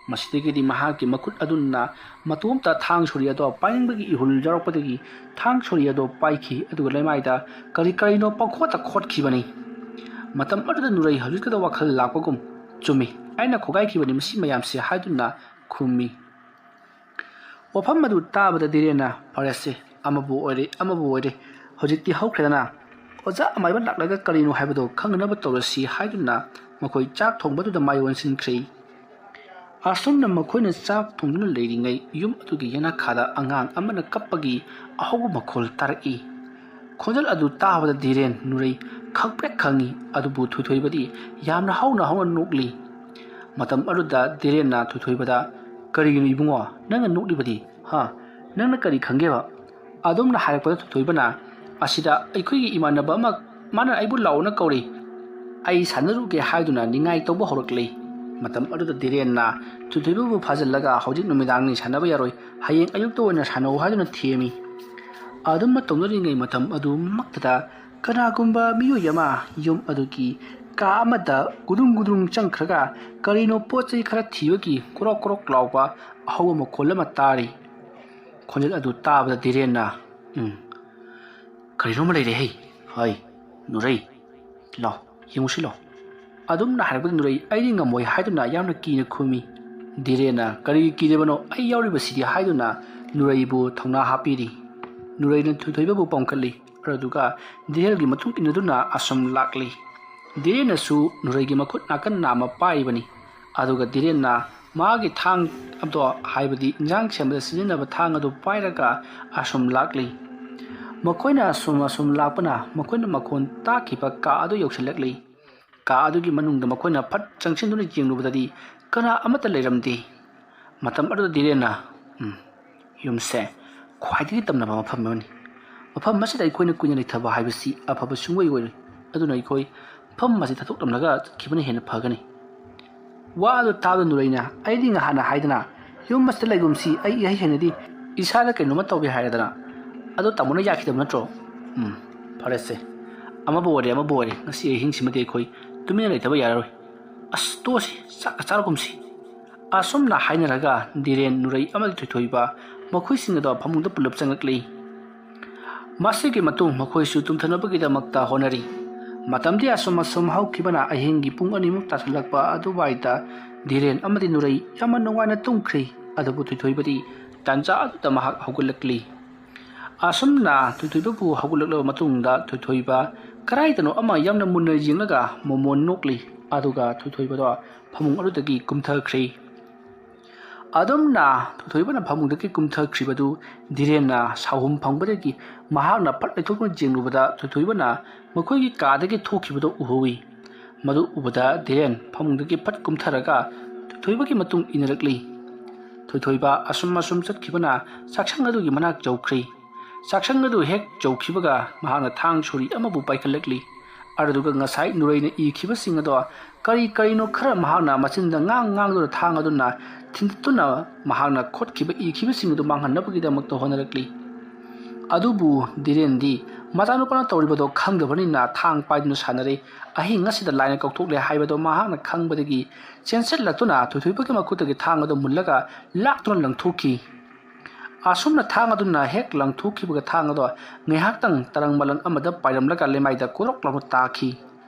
ꯃꯁꯤꯗꯒꯤꯗꯤ ꯃꯍꯥꯛꯀꯤ ꯃꯈꯨꯠ ꯑꯗꯨꯅ ꯃꯇꯣꯝꯇ ꯊꯥꯡ ꯁꯣꯔꯤ ꯑꯗꯣ ꯄꯥꯏꯅꯤꯡꯕꯒꯤ ꯏꯍꯨꯜ ꯌꯥꯎꯔꯛꯄꯗꯒꯤ ꯊꯥꯡ ꯁꯣꯔꯤ ꯑꯗꯣ ꯄꯥꯏꯈꯤ, ꯑꯗꯨꯒ ꯂꯩꯃꯥꯏꯗ ꯀꯔꯤ ꯀꯔꯤꯅꯣ ꯄꯪꯈꯣꯠꯇ ꯈꯣꯠꯈꯤꯕꯅꯤ꯫ ꯃꯇꯝ ꯑꯗꯨꯗ ꯅꯨꯔꯩ ꯍꯧꯖꯤꯛꯇꯗ ꯋꯥꯈꯜ ꯂꯥꯛꯄꯒꯨꯝ, "ꯆꯨꯝꯃꯤ, ꯑꯩꯅ ꯈꯣꯒꯥꯏꯈꯤꯕꯅꯤ ꯃꯁꯤ ꯃꯌꯥꯝꯁꯦ" ꯍꯥꯏꯗꯨꯅ ꯈꯨꯝꯃꯤ꯫ ꯋꯥꯐꯝ ꯑꯗꯨ ꯇꯥꯕꯗ ꯗꯤꯔꯦꯟꯅ, "ꯐꯔꯦꯁꯦ, ꯑꯃꯕꯨ ꯑꯣꯏꯔꯦ, ꯑꯃꯕꯨ ꯑꯣꯏꯔꯦ, ꯍꯧꯖꯤꯛꯇꯤ ꯍꯧꯈ꯭ꯔꯦꯗꯅ꯫ ꯑꯣꯖꯥ ꯑꯃꯥꯏꯕ ꯂꯥꯛꯂꯒ ꯀꯔꯤꯅꯣ ꯍꯥꯏꯕꯗꯨ ꯈꯪꯅꯅꯕ ꯇꯧꯔꯁꯤ" ꯍꯥꯏꯗꯨꯅ ꯃꯈꯣꯏ ꯆꯥꯛ ꯊꯣꯡꯕꯗꯨꯗ ꯃꯥꯏ ꯑꯣꯟꯁꯤꯟꯈ꯭ꯔꯦ꯫ ꯑꯁꯨꯝꯅ ꯃꯈꯣꯏꯅ ꯆꯥꯛ ꯊꯣꯡꯗꯨꯅ ꯂꯩꯔꯤꯉꯩ, ꯌꯨꯝ ꯑꯗꯨꯒꯤ ꯌꯦꯅꯈꯥꯗ ꯑꯉꯥꯡ ꯑꯃꯅ ꯀꯞꯄꯒꯤ ꯑꯍꯧꯕ ꯃꯈꯣꯜ ꯇꯥꯔꯛꯏ꯫ ꯈꯣꯟꯖꯦꯜ ꯑꯗꯨ ꯇꯥꯕꯗ ꯙꯤꯔꯦꯟ ꯅꯨꯔꯩ ꯈꯪꯄ꯭ꯔꯦꯛ ꯈꯪꯏ, ꯑꯗꯨꯕꯨ ꯊꯣꯏꯊꯣꯏꯕꯗꯤ ꯌꯥꯝꯅ ꯍꯧꯅ ꯍꯧꯅ ꯅꯣꯛꯂꯤ꯫ ꯃꯇꯝ ꯑꯗꯨꯗ ꯙꯤꯔꯦꯟꯅ ꯊꯣꯏꯊꯣꯏꯕꯗ, "ꯀꯔꯤꯒꯤꯅꯣ ꯏꯕꯨꯡꯉꯣ, ꯅꯪꯅ ꯅꯣꯛꯂꯤꯕꯗꯤ? ꯍꯥ? ꯅꯪꯅ ꯀꯔꯤ ꯈꯪꯒꯦꯕ?" ꯑꯗꯨꯝꯅ ꯍꯥꯏꯔꯛꯄꯗ ꯊꯣꯏꯊꯣꯏꯕꯅ, "ꯑꯁꯤꯗ ꯑꯩꯈꯣꯏꯒꯤ ꯏꯃꯥꯟꯅꯕ ꯑꯃ, ꯃꯥꯅ ꯑꯩꯕꯨ ꯂꯥꯛꯑꯣꯅ ꯀꯧꯔꯤ꯫ ꯑꯩ ꯁꯥꯟꯅꯔꯨꯒꯦ" ꯍꯥꯏꯗꯨꯅ ꯅꯤꯡꯉꯥꯏ ꯇꯧꯕ ꯍꯧꯔꯛꯂꯤ꯫ ꯃꯇꯝ ꯑꯗꯨꯗ ꯙꯤꯔꯦꯟꯅ ꯊꯣꯏꯊꯣꯏꯕꯕꯨ ꯐꯥꯖꯤꯜꯂꯒ, "ꯍꯧꯖꯤꯛ ꯅꯨꯃꯤꯗꯥꯡꯅꯤ, ꯁꯥꯟꯅꯕ ꯌꯥꯔꯣꯏ, ꯍꯌꯦꯡ ꯑꯌꯨꯛꯇ ꯑꯣꯏꯅ ꯁꯥꯟꯅꯧ" ꯍꯥꯏꯗꯨꯅ ꯊꯦꯝꯃꯤ꯫ ꯑꯗꯨꯝꯅ ꯇꯧꯅꯔꯤꯉꯩ ꯃꯇꯝ ꯑꯗꯨꯃꯛꯇꯗ ꯀꯅꯥꯒꯨꯝꯕ ꯃꯤꯑꯣꯏ ꯑꯃ ꯌꯨꯝ ꯑꯗꯨꯒꯤ ꯀꯥ ꯑꯃꯗ ꯒꯨꯗꯨꯡ ꯒꯨꯗꯨꯡ ꯆꯪꯈ꯭ꯔꯒ ꯀꯔꯤꯅꯣ ꯄꯣꯠ ꯆꯩ ꯈꯔ ꯊꯤꯕꯒꯤ ꯀ꯭ꯔꯣꯛ ꯀ꯭ꯔꯣꯛ ꯂꯥꯎꯕ ꯑꯍꯧꯕ ꯃꯈꯣꯜ ꯑꯃ ꯇꯥꯔꯤ꯫ ꯈꯣꯟꯖꯦꯜ ꯑꯗꯨ ꯇꯥꯕꯗ ꯙꯤꯔꯦꯟꯅ, "ꯎꯝ, ꯀꯔꯤꯅꯣꯝꯃ ꯂꯩꯔꯦ ꯍꯩ꯫ ꯍꯩ, ꯅꯨꯔꯩ, ꯂꯥꯎ, ꯌꯦꯡꯉꯨꯁꯤ ꯂꯥꯎ" ꯑꯗꯨꯝꯅ ꯍꯥꯏꯔꯛꯄꯗ ꯅꯨꯔꯩ, "ꯑꯩꯗꯤ ꯉꯝꯃꯣꯏ" ꯍꯥꯏꯗꯨꯅ ꯌꯥꯝꯅ ꯀꯤꯅ ꯈꯨꯝꯃꯤ꯫ ꯙꯤꯔꯦꯟꯅ, "ꯀꯔꯤꯒꯤ ꯀꯤꯔꯤꯕꯅꯣ? ꯑꯩ ꯌꯥꯎꯔꯤꯕꯁꯤꯗꯤ" ꯍꯥꯏꯗꯨꯅ ꯅꯨꯔꯩꯕꯨ ꯊꯧꯅꯥ ꯍꯥꯞꯄꯤꯔꯤ꯫ ꯅꯨꯔꯩꯅ ꯊꯣꯏꯊꯣꯏꯕꯕꯨ ꯄꯝꯈꯠꯂꯤ꯫ ꯑꯗꯨꯒ ꯙꯤꯔꯦꯟꯒꯤ ꯃꯇꯨꯡ ꯏꯟꯅꯗꯨꯅ ꯑꯁꯨꯝ ꯂꯥꯛꯂꯤ꯫ ꯙꯤꯔꯦꯟꯅꯁꯨ ꯅꯨꯔꯩꯒꯤ ꯃꯈꯨꯠ ꯅꯥꯀꯟ ꯅꯥꯝꯃ ꯄꯥꯏꯕꯅꯤ꯫ ꯑꯗꯨꯒ ꯙꯤꯔꯦꯟꯅ ꯃꯥꯒꯤ ꯊꯥꯡ ꯑꯗꯣ, ꯍꯥꯏꯕꯗꯤ ꯏꯟꯖꯥꯡ ꯁꯦꯝꯕꯗ ꯁꯤꯖꯤꯟꯅꯕ ꯊꯥꯡ ꯑꯗꯨ ꯄꯥꯏꯔꯒ ꯑꯁꯨꯝ ꯂꯥꯛꯂꯤ꯫ ꯃꯈꯣꯏꯅ ꯑꯁꯨꯝ ꯑꯁꯨꯝ ꯂꯥꯛꯄꯅ ꯃꯈꯣꯏꯅ ꯃꯈꯣꯟ ꯇꯥꯈꯤꯕ ꯀꯥ ꯑꯗꯨ ꯌꯧꯁꯤꯜꯂꯛꯂꯤ꯫ ꯀꯥ ꯑꯗꯨꯒꯤ ꯃꯅꯨꯡꯗ ꯃꯈꯣꯏꯅ ꯐꯠ ꯆꯪꯁꯤꯟꯗꯨꯅ ꯌꯦꯡꯂꯨꯕꯗꯗꯤ ꯀꯅꯥ ꯑꯃꯠꯇ ꯂꯩꯔꯝꯗꯦ꯫ ꯃꯇꯝ ꯑꯗꯨꯗ ꯙꯤꯔꯦꯟꯅ, "ꯎꯝ, ꯌꯨꯝꯁꯦ ꯈ꯭ꯋꯥꯏꯗꯒꯤ ꯇꯝꯅꯕ ꯃꯐꯝ ꯑꯃꯅꯤ꯫ ꯃꯐꯝ ꯑꯁꯤꯗ ꯑꯩꯈꯣꯏꯅ ꯀꯨꯏꯅ ꯂꯩꯊꯕ ꯍꯥꯏꯕꯁꯤ ꯑꯐꯕ ꯁꯨꯡꯑꯣꯏ ꯑꯣꯏꯔꯣꯏ꯫ ꯑꯗꯨꯅ ꯑꯩꯈꯣꯏ ꯃꯐꯝ ꯑꯁꯤ ꯊꯥꯗꯣꯛꯂꯝꯂꯒ ꯆꯠꯈꯤꯕꯅ ꯍꯦꯟꯅ ꯐꯒꯅꯤ"꯫ ꯋꯥ ꯑꯗꯨ ꯇꯥꯕꯗ ꯅꯨꯔꯩꯅ, "ꯑꯩꯗꯤ ꯉꯍꯥꯟꯅ ꯍꯥꯏꯗꯅ ꯌꯨꯝ ꯑꯁꯤꯗ ꯂꯩꯒꯨꯝꯁꯤ, ꯑꯩ ꯏꯍꯩ ꯍꯩꯅꯗꯦ, ꯏꯁꯥꯗ ꯀꯩꯅꯣꯝꯃ ꯇꯧꯒꯦ ꯍꯥꯏꯔꯗꯅ꯫ ꯑꯗꯣ ꯇꯥꯃꯣꯅ ꯌꯥꯈꯤꯗꯕ ꯅꯠꯇ꯭ꯔꯣ? ꯎꯝ, ꯐꯔꯦꯁꯦ, ꯑꯃꯕꯨ ꯑꯣꯏꯔꯦ ꯑꯃꯕꯨ ꯑꯣꯏꯔꯦ, ꯉꯁꯤ ꯑꯍꯤꯡꯁꯤꯃꯗꯤ ꯑꯩꯈꯣꯏ ꯇꯨꯃꯤꯟꯅ ꯂꯩꯇꯕ ꯌꯥꯔꯔꯣꯏ꯫ ꯑꯁ, ꯇꯣꯛꯑꯁꯤ, ꯆꯥꯛꯀ ꯆꯥꯔꯒꯨꯝꯁꯤ"꯫ ꯑꯁꯨꯝꯅ ꯍꯥꯏꯅꯔꯒ ꯙꯤꯔꯦꯟ, ꯅꯨꯔꯩ ꯑꯃꯗꯤ ꯊꯣꯏꯊꯣꯏꯕ ꯃꯈꯣꯏꯁꯤꯡ ꯑꯗꯣ ꯐꯃꯨꯡꯗ ꯄꯨꯂꯞ ꯆꯪꯂꯛꯂꯤ꯫ ꯃꯁꯤꯒꯤ ꯃꯇꯨꯡ ꯃꯈꯣꯏꯁꯨ ꯇꯨꯝꯊꯅꯕꯒꯤꯗꯃꯛꯇ ꯍꯣꯠꯅꯔꯤ꯫ ꯃꯇꯝꯗꯤ ꯑꯁꯨꯝ ꯑꯁꯨꯝ ꯍꯧꯈꯤꯕꯅ ꯑꯍꯤꯡꯒꯤ ꯄꯨꯡ ꯑꯅꯤꯃꯨꯛ ꯇꯥꯁꯤꯜꯂꯛꯄ ꯑꯗꯨꯋꯥꯏꯗ ꯙꯤꯔꯦꯟ ꯑꯃꯗꯤ ꯅꯨꯔꯩ ꯌꯥꯝꯅ ꯅꯨꯡꯉꯥꯏꯅ ꯇꯨꯝꯈ꯭ꯔꯤ꯫ ꯑꯗꯨꯕꯨ ꯊꯣꯏꯊꯣꯏꯕꯗꯤ ꯇꯥꯟꯖꯥ ꯑꯗꯨꯗ ꯃꯍꯥꯛ ꯍꯧꯒꯠꯂꯛꯂꯤ꯫ ꯑꯁꯨꯝꯅ ꯊꯣꯏꯊꯣꯏꯕꯕꯨ ꯍꯧꯒꯠꯂꯛꯂꯕ ꯃꯇꯨꯡꯗ ꯊꯣꯏꯊꯣꯏꯕ ꯀꯗꯥꯏꯗꯅꯣ ꯑꯃ ꯌꯥꯝꯅ ꯃꯨꯟꯅ ꯌꯦꯡꯂꯒ ꯃꯣꯃꯣꯟ ꯅꯣꯛꯂꯤ꯫ ꯑꯗꯨꯒ ꯊꯣꯏꯊꯣꯏꯕꯗꯣ ꯐꯃꯨꯡ ꯑꯗꯨꯗꯒꯤ ꯀꯨꯝꯊꯈ꯭ꯔꯤ꯫ ꯑꯗꯨꯝꯅ ꯊꯣꯏꯊꯣꯏꯕꯅ ꯐꯃꯨꯡꯗꯒꯤ ꯀꯨꯝꯊꯈ꯭ꯔꯤꯕꯗꯨ ꯙꯤꯔꯦꯟꯅ ꯁꯥꯎꯍꯨꯝ ꯐꯪꯕꯗꯒꯤ ꯃꯍꯥꯛꯅ ꯐꯠ ꯂꯩꯊꯣꯛꯇꯨꯅ ꯌꯦꯡꯂꯨꯕꯗ ꯊꯣꯏꯊꯣꯏꯕꯅ ꯃꯈꯣꯏꯒꯤ ꯀꯥꯗꯒꯤ ꯊꯣꯛꯈꯤꯕꯗꯨ ꯎꯍꯧꯏ꯫ ꯃꯗꯨ ꯎꯕꯗ ꯙꯤꯔꯦꯟ ꯐꯃꯨꯡꯗꯒꯤ ꯐꯠ ꯀꯨꯝꯊꯔꯒ ꯊꯣꯏꯊꯣꯏꯕꯒꯤ ꯃꯇꯨꯡ ꯏꯟꯅꯔꯛꯂꯤ꯫ ꯊꯣꯏꯊꯣꯏꯕ ꯑꯁꯨꯝ ꯑꯁꯨꯝ ꯆꯠꯈꯤꯕꯅ ꯆꯥꯛꯁꯪ ꯑꯗꯨꯒꯤ ꯃꯅꯥꯛ ꯌꯧꯈ꯭ꯔꯤ꯫ ꯆꯥꯛꯁꯪ ꯑꯗꯨ ꯍꯦꯛ ꯌꯧꯈꯤꯕꯒ ꯃꯍꯥꯛꯅ ꯊꯥꯡ ꯁꯣꯔꯤ ꯑꯃꯕꯨ ꯄꯥꯏꯈꯠꯂꯛꯂꯤ꯫ ꯑꯗꯨꯗꯨꯒ ꯉꯁꯥꯏ ꯅꯨꯔꯩꯅ ꯏꯈꯤꯕꯁꯤꯡ ꯑꯗꯣ ꯀꯔꯤ ꯀꯔꯤꯅꯣ ꯈꯔ ꯃꯍꯥꯛꯅ ꯃꯆꯤꯟꯗ ꯉꯥꯡ ꯉꯥꯡꯗꯨꯅ ꯊꯥꯡ ꯑꯗꯨꯅ ꯊꯤꯟꯗꯠꯇꯨꯅ ꯃꯍꯥꯛꯅ ꯈꯣꯠꯈꯤꯕ ꯏꯈꯤꯕꯁꯤꯡ ꯑꯗꯨ ꯃꯥꯡꯍꯟꯅꯕꯒꯤꯗꯃꯛꯇ ꯍꯣꯠꯅꯔꯛꯂꯤ꯫ ꯑꯗꯨꯕꯨ ꯙꯤꯔꯦꯟꯗꯤ ꯃꯆꯥꯅꯨꯄꯥꯅ ꯇꯧꯔꯤꯕꯗꯣ ꯈꯪꯗꯕꯅꯤꯅ ꯊꯥꯡ ꯄꯥꯏꯗꯨꯅ ꯁꯥꯟꯅꯔꯦ꯫ ꯑꯍꯤꯡ ꯑꯁꯤꯗ ꯂꯥꯏꯅ ꯀꯧꯊꯣꯛꯂꯦ ꯍꯥꯏꯕꯗꯣ ꯃꯍꯥꯛꯅ ꯈꯪꯕꯗꯒꯤ ꯆꯦꯟꯁꯤꯜꯂꯛꯇꯨꯅ ꯊꯣꯏꯊꯣꯏꯕꯒꯤ ꯃꯈꯨꯠꯇꯒꯤ ꯊꯥꯡ ꯑꯗꯨ ꯃꯨꯜꯂꯒ ꯂꯥꯛꯇꯨꯅ ꯂꯪꯊꯣꯛꯈꯤ꯫ ꯑꯁꯨꯝꯅ ꯊꯥꯡ ꯑꯗꯨꯅ ꯍꯦꯛ ꯂꯪꯊꯣꯛꯈꯤꯕꯒ ꯊꯥꯡ ꯑꯗꯣ ꯉꯥꯏꯍꯥꯛꯇꯪ ꯇꯔꯪ ꯃꯂꯪ ꯑꯃꯗ ꯄꯥꯏꯔꯝꯂꯒ ꯂꯩꯃꯥꯏꯗ ꯀꯣꯔꯣꯛ ꯂꯥꯎꯅ ꯇꯥꯈꯤ꯫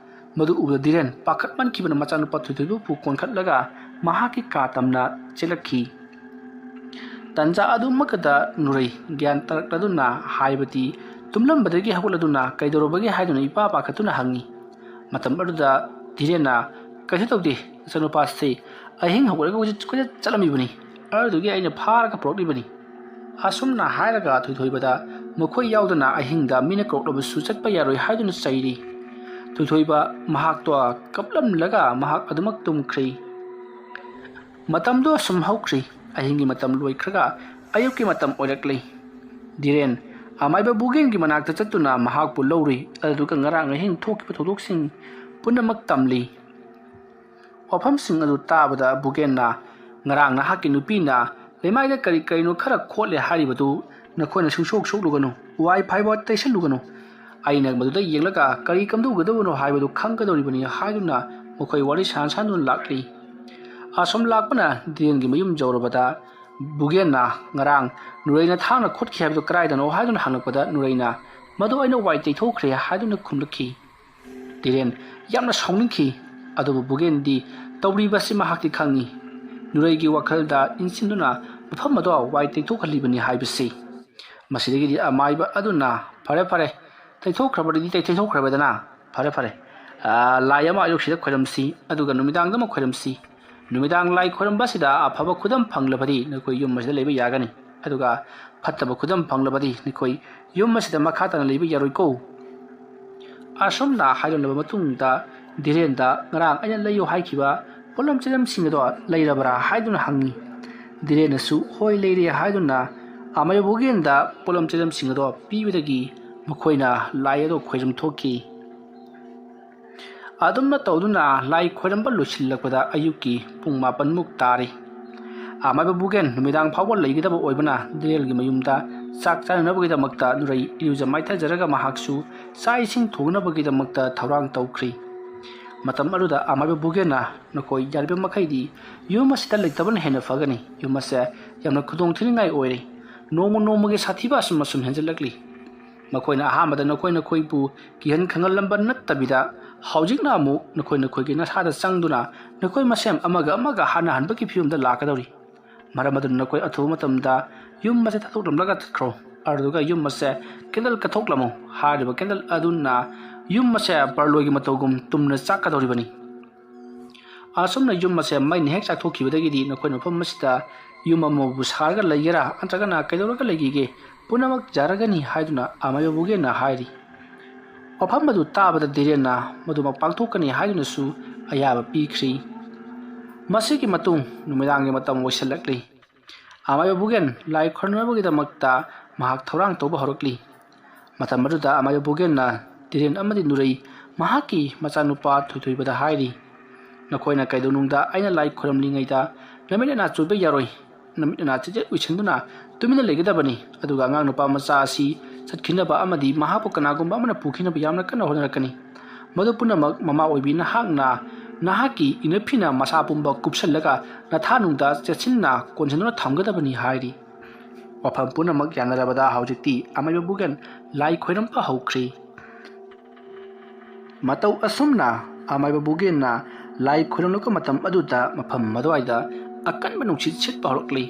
ꯃꯗꯨ ꯎꯕꯗ ꯙꯤꯔꯦꯟ ꯄꯥꯈꯠꯃꯟꯈꯤꯕꯅ ꯃꯆꯥꯅꯨꯄꯥ ꯊꯣꯏꯊꯣꯏꯕꯕꯨ ꯀꯣꯟꯈꯠꯂꯒ ꯃꯍꯥꯛꯀꯤ ꯀꯥ ꯇꯝꯅ ꯆꯦꯜꯂꯛꯈꯤ꯫ ꯇꯟꯖꯥ ꯑꯗꯨꯃꯛꯇꯗ ꯅꯨꯔꯩ ꯒ꯭ꯌꯥꯟ ꯇꯥꯔꯛꯂꯗꯨꯅ ꯍꯥꯏꯕꯗꯤ ꯇꯨꯝꯂꯝꯕꯗꯒꯤ ꯍꯧꯒꯠꯂꯗꯨꯅ ꯀꯩꯗꯧꯔꯕꯒꯦ ꯍꯥꯏꯗꯨꯅ ꯏꯄꯥ ꯄꯥꯈꯠꯇꯨꯅ ꯍꯪꯉꯤ꯫ ꯃꯇꯝ ꯑꯗꯨꯗ ꯙꯤꯔꯦꯟꯅ, "ꯀꯩꯁꯨ ꯇꯧꯗꯦ, ꯏꯆꯥꯅꯨꯄꯥꯁꯤ ꯑꯍꯤꯡ ꯍꯧꯒꯠꯂꯒ ꯀꯣꯏꯆꯠ ꯀꯣꯏꯆꯠ ꯆꯠꯂꯝꯃꯤꯕꯅꯤ, ꯑꯗꯨꯗꯨꯒꯤ ꯑꯩꯅ ꯐꯥꯔꯒ ꯄꯨꯔꯛꯂꯤꯕꯅꯤ"꯫ ꯑꯁꯨꯝꯅ ꯍꯥꯏꯔꯒ ꯊꯣꯏꯊꯣꯏꯕꯗ ꯃꯈꯣꯏ ꯌꯥꯎꯗꯅ ꯑꯍꯤꯡꯗ ꯃꯤꯅ ꯀꯧꯔꯛꯂꯕꯁꯨ ꯆꯠꯄ ꯌꯥꯔꯣꯏ ꯍꯥꯏꯗꯨꯅ ꯆꯩꯔꯤ꯫ ꯊꯣꯏꯊꯣꯏꯕ ꯃꯍꯥꯛꯇꯣ ꯀꯞꯂꯝꯂꯒ ꯃꯍꯥꯛ ꯑꯗꯨꯃꯛ ꯇꯨꯝꯈ꯭ꯔꯤ꯫ ꯃꯇꯝꯗꯣ ꯑꯁꯨꯝ ꯍꯧꯈ꯭ꯔꯤ꯫ ꯑꯍꯤꯡꯒꯤ ꯃꯇꯝ ꯂꯣꯏꯈ꯭ꯔꯒ ꯑꯌꯨꯛꯀꯤ ꯃꯇꯝ ꯑꯣꯏꯔꯛꯂꯤ꯫ ꯙꯤꯔꯦꯟ ꯑꯃꯥꯏꯕ ꯕꯨꯒꯦꯟꯒꯤ ꯃꯅꯥꯛꯇ ꯆꯠꯇꯨꯅ ꯃꯍꯥꯛꯄꯨ ꯂꯧꯔꯨꯏ, ꯑꯗꯨꯒ ꯉꯔꯥꯡ ꯑꯍꯤꯡ ꯊꯣꯛꯈꯤꯕ ꯊꯧꯗꯣꯛꯁꯤꯡ ꯄꯨꯝꯅꯃꯛ ꯇꯝꯂꯤ꯫ ꯋꯥꯐꯝꯁꯤꯡ ꯑꯗꯨ ꯇꯥꯕꯗ ꯕꯨꯒꯦꯟꯅ, "ꯉꯔꯥꯡ ꯅꯍꯥꯛꯀꯤ ꯅꯨꯄꯤꯅ ꯂꯩꯃꯥꯏꯗ ꯀꯔꯤ ꯀꯔꯤꯅꯣ ꯈꯔ ꯈꯣꯠꯂꯦ ꯍꯥꯏꯔꯤꯕꯗꯨ ꯅꯈꯣꯏꯅ ꯁꯨꯡꯁꯣꯛ ꯁꯣꯛꯂꯨꯒꯅꯨ, ꯋꯥꯏ ꯐꯥꯏꯕ ꯇꯩꯁꯜꯂꯨꯒꯅꯨ꯫ ꯑꯩꯅ ꯃꯗꯨꯗ ꯌꯦꯡꯂꯒ ꯀꯔꯤ ꯀꯝꯗꯧꯒꯗꯕꯅꯣ ꯍꯥꯏꯕꯗꯨ ꯈꯪꯒꯗꯧꯔꯤꯕꯅꯤ" ꯍꯥꯏꯗꯨꯅ ꯃꯈꯣꯏ ꯋꯥꯔꯤ ꯁꯥꯟꯅ ꯁꯥꯟꯅꯗꯨꯅ ꯂꯥꯛꯂꯤ꯫ ꯑꯁꯨꯝ ꯂꯥꯛꯄꯅ ꯙꯤꯔꯦꯟꯒꯤ ꯃꯌꯨꯝ ꯌꯧꯔꯕꯗ ꯕꯨꯒꯦꯟꯅ, "ꯉꯔꯥꯡ ꯅꯨꯔꯩꯅ ꯊꯥꯡꯅ ꯈꯣꯠꯈꯤ ꯍꯥꯏꯕꯗꯨ ꯀꯗꯥꯏꯗꯅꯣ?" ꯍꯥꯏꯗꯨꯅ ꯍꯪꯂꯛꯄꯗ ꯅꯨꯔꯩꯅ, "ꯃꯗꯨ ꯑꯩꯅ ꯋꯥꯏ ꯇꯩꯊꯣꯛꯈ꯭ꯔꯦ" ꯍꯥꯏꯗꯨꯅ ꯈꯨꯝꯂꯛꯈꯤ꯫ ꯙꯤꯔꯦꯟ ꯌꯥꯝꯅ ꯁꯥꯎꯅꯤꯡꯈꯤ꯫ ꯑꯗꯨꯕꯨ ꯕꯨꯒꯦꯟꯗꯤ ꯇꯧꯔꯤꯕꯁꯤ ꯃꯍꯥꯛꯇꯤ ꯈꯪꯏ꯫ ꯅꯨꯔꯩꯒꯤ ꯋꯥꯈꯜꯗ ꯏꯟꯁꯤꯟꯗꯨꯅ ꯃꯐꯝ ꯑꯗꯣ ꯋꯥꯏ ꯇꯩꯊꯣꯛꯍꯜꯂꯤꯕꯅꯤ ꯍꯥꯏꯕꯁꯤ꯫ ꯃꯁꯤꯗꯒꯤꯗꯤ ꯑꯃꯥꯏꯕ ꯑꯗꯨꯅ, "ꯐꯔꯦ, ꯐꯔꯦ, ꯇꯩꯊꯣꯛꯈ꯭ꯔꯕꯗꯤ ꯇꯩ-, ꯇꯩꯊꯣꯛꯈ꯭ꯔꯕꯗꯅ꯫ ꯐꯔꯦ, ꯐꯔꯦ꯫ ꯑꯥ, ꯂꯥꯏ ꯑꯃ ꯑꯌꯨꯛꯁꯤꯗ ꯈꯣꯏꯔꯝꯁꯤ, ꯑꯗꯨꯒ ꯅꯨꯃꯤꯗꯥꯡꯗ ꯑꯃ ꯈꯣꯏꯔꯝꯁꯤ꯫ ꯅꯨꯃꯤꯗꯥꯡ ꯂꯥꯏ ꯈꯣꯏꯔꯝꯕꯁꯤꯗ ꯑꯐꯕ ꯈꯨꯗꯝ ꯐꯪꯂꯕꯗꯤ ꯅꯈꯣꯏ ꯌꯨꯝ ꯑꯁꯤꯗ ꯂꯩꯕ ꯌꯥꯒꯅꯤ, ꯑꯗꯨꯒ ꯐꯠꯇꯕ ꯈꯨꯗꯝ ꯐꯪꯂꯕꯗꯤ ꯅꯈꯣꯏ ꯌꯨꯝ ꯑꯁꯤꯗ ꯃꯈꯥ ꯇꯥꯅ ꯂꯩꯕ ꯌꯥꯔꯣꯏꯀꯣ꯫ ꯑꯁꯨꯝꯅ ꯍꯥꯏꯔꯝꯂꯕ ꯃꯇꯨꯡꯗ ꯙꯤꯔꯦꯟꯗ ꯉꯔꯥꯡ ꯑꯩꯅ ꯂꯩꯌꯨ ꯍꯥꯏꯈꯤꯕ ꯄꯣꯠꯂꯝ ꯆꯩꯂꯝꯁꯤꯡ ꯑꯗꯣ ꯂꯩꯔꯕ꯭ꯔꯥ ꯍꯥꯏꯗꯨꯅ ꯍꯪꯉꯤ꯫ ꯙꯤꯔꯦꯟꯅꯁꯨ ꯍꯣꯏ ꯂꯩꯔꯦ ꯍꯥꯏꯗꯨꯅ ꯑꯃꯥꯏꯕ ꯕꯨꯒꯦꯟꯗ ꯄꯣꯠꯂꯝ ꯆꯩꯂꯝꯁꯤꯡ ꯑꯗꯣ ꯄꯤꯕꯗꯒꯤ ꯃꯈꯣꯏꯅ ꯂꯥꯏ ꯑꯗꯣ ꯈꯣꯏꯔꯝ ꯊꯣꯛꯈꯤ꯫ ꯑꯗꯨꯝꯅ ꯇꯧꯗꯨꯅ ꯂꯥꯏ ꯈꯣꯏꯔꯝꯕ ꯂꯣꯏꯁꯤꯜꯂꯛꯄꯗ ꯑꯌꯨꯛꯀꯤ ꯄꯨꯡ ꯃꯥꯄꯟꯃꯨꯛ ꯇꯥꯔꯤ꯫ ꯑꯃꯥꯏꯕ ꯕꯨꯒꯦꯟ ꯅꯨꯃꯤꯗꯥꯡ ꯐꯥꯎꯕ ꯂꯩꯒꯗꯕ ꯑꯣꯏꯕꯅ ꯙꯤꯔꯦꯟꯒꯤ ꯃꯌꯨꯝꯗ ꯆꯥꯛ ꯆꯥꯅꯅꯕꯒꯤꯗꯃꯛꯇ ꯅꯨꯔꯩ ꯏꯔꯨꯖ ꯃꯥꯏꯊꯖꯔꯒ ꯃꯍꯥꯛꯁꯨ ꯆꯥꯛ ꯏꯁꯤꯡ ꯊꯣꯡꯅꯕꯒꯤꯗꯃꯛꯇ ꯊꯧꯔꯥꯡ ꯇꯧꯈ꯭ꯔꯤ꯫ ꯃꯇꯝ ꯑꯗꯨꯗ ꯑꯃꯥꯏꯕ ꯕꯨꯒꯦꯟꯅ ꯅꯈꯣꯏ ꯌꯥꯔꯤꯕ ꯃꯈꯩꯗꯤ ꯌꯨꯝ ꯑꯁꯤꯗ ꯂꯩꯇꯕꯅ ꯍꯦꯟꯅ ꯐꯒꯅꯤ꯫ ꯌꯨꯝ ꯑꯁꯦ ꯌꯥꯝꯅ ꯈꯨꯗꯣꯡ ꯊꯤꯅꯤꯡꯉꯥꯏ ꯑꯣꯏꯔꯦ꯫ ꯅꯣꯡꯃ ꯅꯣꯡꯃꯒꯤ ꯁꯥꯊꯤꯕ ꯑꯁꯨꯝ ꯑꯁꯨꯝ ꯍꯦꯟꯖꯜꯂꯛꯂꯤ꯫ ꯃꯈꯣꯏꯅ ꯑꯍꯥꯟꯕꯗ ꯅꯈꯣꯏ ꯅꯈꯣꯏꯕꯨ ꯀꯤꯍꯟ ꯈꯪꯍꯜꯂꯝꯕ ꯅꯠꯇꯕꯤꯗ ꯍꯧꯖꯤꯛꯅ ꯑꯃꯨꯛ ꯅꯈꯣꯏ ꯅꯈꯣꯏꯒꯤ ꯅꯁꯥꯗ ꯆꯪꯗꯨꯅ ꯅꯈꯣꯏ ꯃꯁꯦꯟ ꯑꯃꯒ ꯑꯃꯒ ꯍꯥꯟꯅꯍꯟꯕꯒꯤ ꯐꯤꯕꯝꯗ ꯂꯥꯛꯀꯗꯧꯔꯤ꯫ ꯃꯔꯝ ꯑꯗꯨꯅ ꯅꯈꯣꯏ ꯑꯊꯨꯕ ꯃꯇꯝꯗ ꯌꯨꯝ ꯑꯁꯦ ꯊꯥꯗꯣꯛꯂꯝꯂꯒ ꯆꯠꯈ꯭ꯔꯣ꯫ ꯑꯗꯨꯒ ꯌꯨꯝ ꯑꯁꯦ ꯀꯦꯟꯗꯜ ꯀꯠꯊꯣꯛꯂꯝꯃꯨ꯫ ꯍꯥꯏꯔꯤꯕ ꯀꯦꯟꯗꯜ ꯑꯗꯨꯅ ꯌꯨꯝ ꯑꯁꯦ ꯕꯔꯂꯣꯏꯒꯤ ꯃꯇꯧꯒꯨꯝ ꯇꯨꯝꯅ ꯆꯥꯛꯀꯗꯧꯔꯤꯕꯅꯤ꯫ ꯑꯁꯨꯝꯅ ꯌꯨꯝ ꯑꯁꯦ ꯃꯩꯅ ꯍꯦꯛ ꯆꯥꯛꯊꯣꯛꯈꯤꯕꯗꯒꯤꯗꯤ ꯅꯈꯣꯏ ꯃꯐꯝ ꯑꯁꯤꯗ ꯌꯨꯝ ꯑꯃꯕꯨ ꯁꯥꯔꯒ ꯂꯩꯒꯦꯔꯥ ꯅꯠꯇ꯭ꯔꯒꯅ ꯀꯩꯗꯧꯔꯒ ꯂꯩꯒꯦꯒꯦ ꯄꯨꯝꯅꯃꯛ ꯌꯥꯔꯒꯅꯤ ꯍꯥꯏꯗꯨꯅ ꯑꯃꯥꯏꯕ ꯕꯨꯒꯦꯟꯅ ꯍꯥꯏꯔꯤ꯫ ꯋꯥꯐꯝ ꯑꯗꯨ ꯇꯥꯕꯗ ꯙꯤꯔꯦꯟꯅ ꯃꯗꯨꯃꯛ ꯄꯥꯡꯊꯣꯛꯀꯅꯤ ꯍꯥꯏꯗꯨꯅꯁꯨ ꯑꯌꯥꯕ ꯄꯤꯈ꯭ꯔꯤ꯫ ꯃꯁꯤꯒꯤ ꯃꯇꯨꯡ ꯅꯨꯃꯤꯗꯥꯡꯒꯤ ꯃꯇꯝ ꯑꯣꯏꯁꯤꯜꯂꯛꯂꯤ꯫ ꯑꯃꯥꯏꯕ ꯕꯨꯒꯦꯟ ꯂꯥꯏ ꯈꯣꯏꯔꯝꯅꯕꯒꯤꯗꯃꯛꯇ ꯃꯍꯥꯛ ꯊꯧꯔꯥꯡ ꯇꯧꯕ ꯍꯧꯔꯛꯂꯤ꯫ ꯃꯇꯝ ꯑꯗꯨꯗ ꯑꯃꯥꯏꯕ ꯕꯨꯒꯦꯟꯅ ꯙꯤꯔꯦꯟ ꯑꯃꯗꯤ ꯅꯨꯔꯩ ꯃꯍꯥꯛꯀꯤ ꯃꯆꯥꯅꯨꯄꯥ ꯊꯣꯏꯊꯣꯏꯕꯗ ꯍꯥꯏꯔꯤ, ꯅꯈꯣꯏꯅ ꯀꯩꯗꯧꯅꯨꯡꯗ ꯑꯩꯅ ꯂꯥꯏ ꯈꯣꯏꯔꯝꯂꯤꯉꯩꯗ ꯅꯃꯤꯠ ꯅꯅꯥ ꯆꯣꯏꯕ ꯌꯥꯔꯣꯏ꯫ ꯅꯃꯤꯠ ꯅꯅꯥ ꯆꯤꯖꯦꯠ ꯎꯏꯁꯤꯟꯗꯨꯅ ꯇꯨꯃꯤꯟꯅ ꯂꯩꯒꯗꯕꯅꯤ꯫ ꯑꯗꯨꯒ ꯑꯉꯥꯡ ꯅꯨꯄꯥ ꯃꯆꯥ ꯑꯁꯤ ꯆꯠꯈꯤꯅꯕ ꯑꯃꯗꯤ ꯃꯍꯥꯛꯄꯨ ꯀꯅꯥꯒꯨꯝꯕ ꯑꯃꯅ ꯄꯨꯈꯤꯅꯕ ꯌꯥꯝꯅ ꯀꯟꯅ ꯍꯣꯠꯅꯔꯛꯀꯅꯤ꯫ ꯃꯗꯨ ꯄꯨꯝꯅꯃꯛ ꯃꯃꯥ ꯑꯣꯏꯕꯤ ꯅꯍꯥꯛꯅ ꯅꯍꯥꯛꯀꯤ ꯏꯅꯐꯤꯅ ꯃꯁꯥ ꯄꯨꯝꯕ ꯀꯨꯞꯁꯜꯂꯒ ꯅꯊꯥꯅꯨꯡꯗ ꯆꯦꯠꯁꯤꯟꯅ ꯀꯣꯟꯁꯤꯟꯗꯨꯅ ꯊꯝꯒꯗꯕꯅꯤ ꯍꯥꯏꯔꯤ꯫ ꯋꯥꯐꯝ ꯄꯨꯝꯅꯃꯛ ꯌꯥꯅꯔꯕꯗ ꯍꯧꯖꯤꯛꯇꯤ ꯑꯃꯥꯏꯕ ꯕꯨꯒꯦꯟ ꯂꯥꯏ ꯈꯣꯏꯔꯝꯕ ꯍꯧꯈ꯭ꯔꯤ꯫ ꯃꯇꯧ ꯑꯁꯨꯝꯅ ꯑꯃꯥꯏꯕ ꯕꯨꯒꯦꯟꯅ ꯂꯥꯏ ꯈꯣꯏꯔꯝꯂꯛꯄ ꯃꯇꯝ ꯑꯗꯨꯗ ꯃꯐꯝ ꯑꯗꯨꯋꯥꯏꯗ ꯑꯀꯟꯕ ꯅꯨꯡꯁꯤꯠ ꯁꯤꯠꯄ ꯍꯧꯔꯛꯂꯤ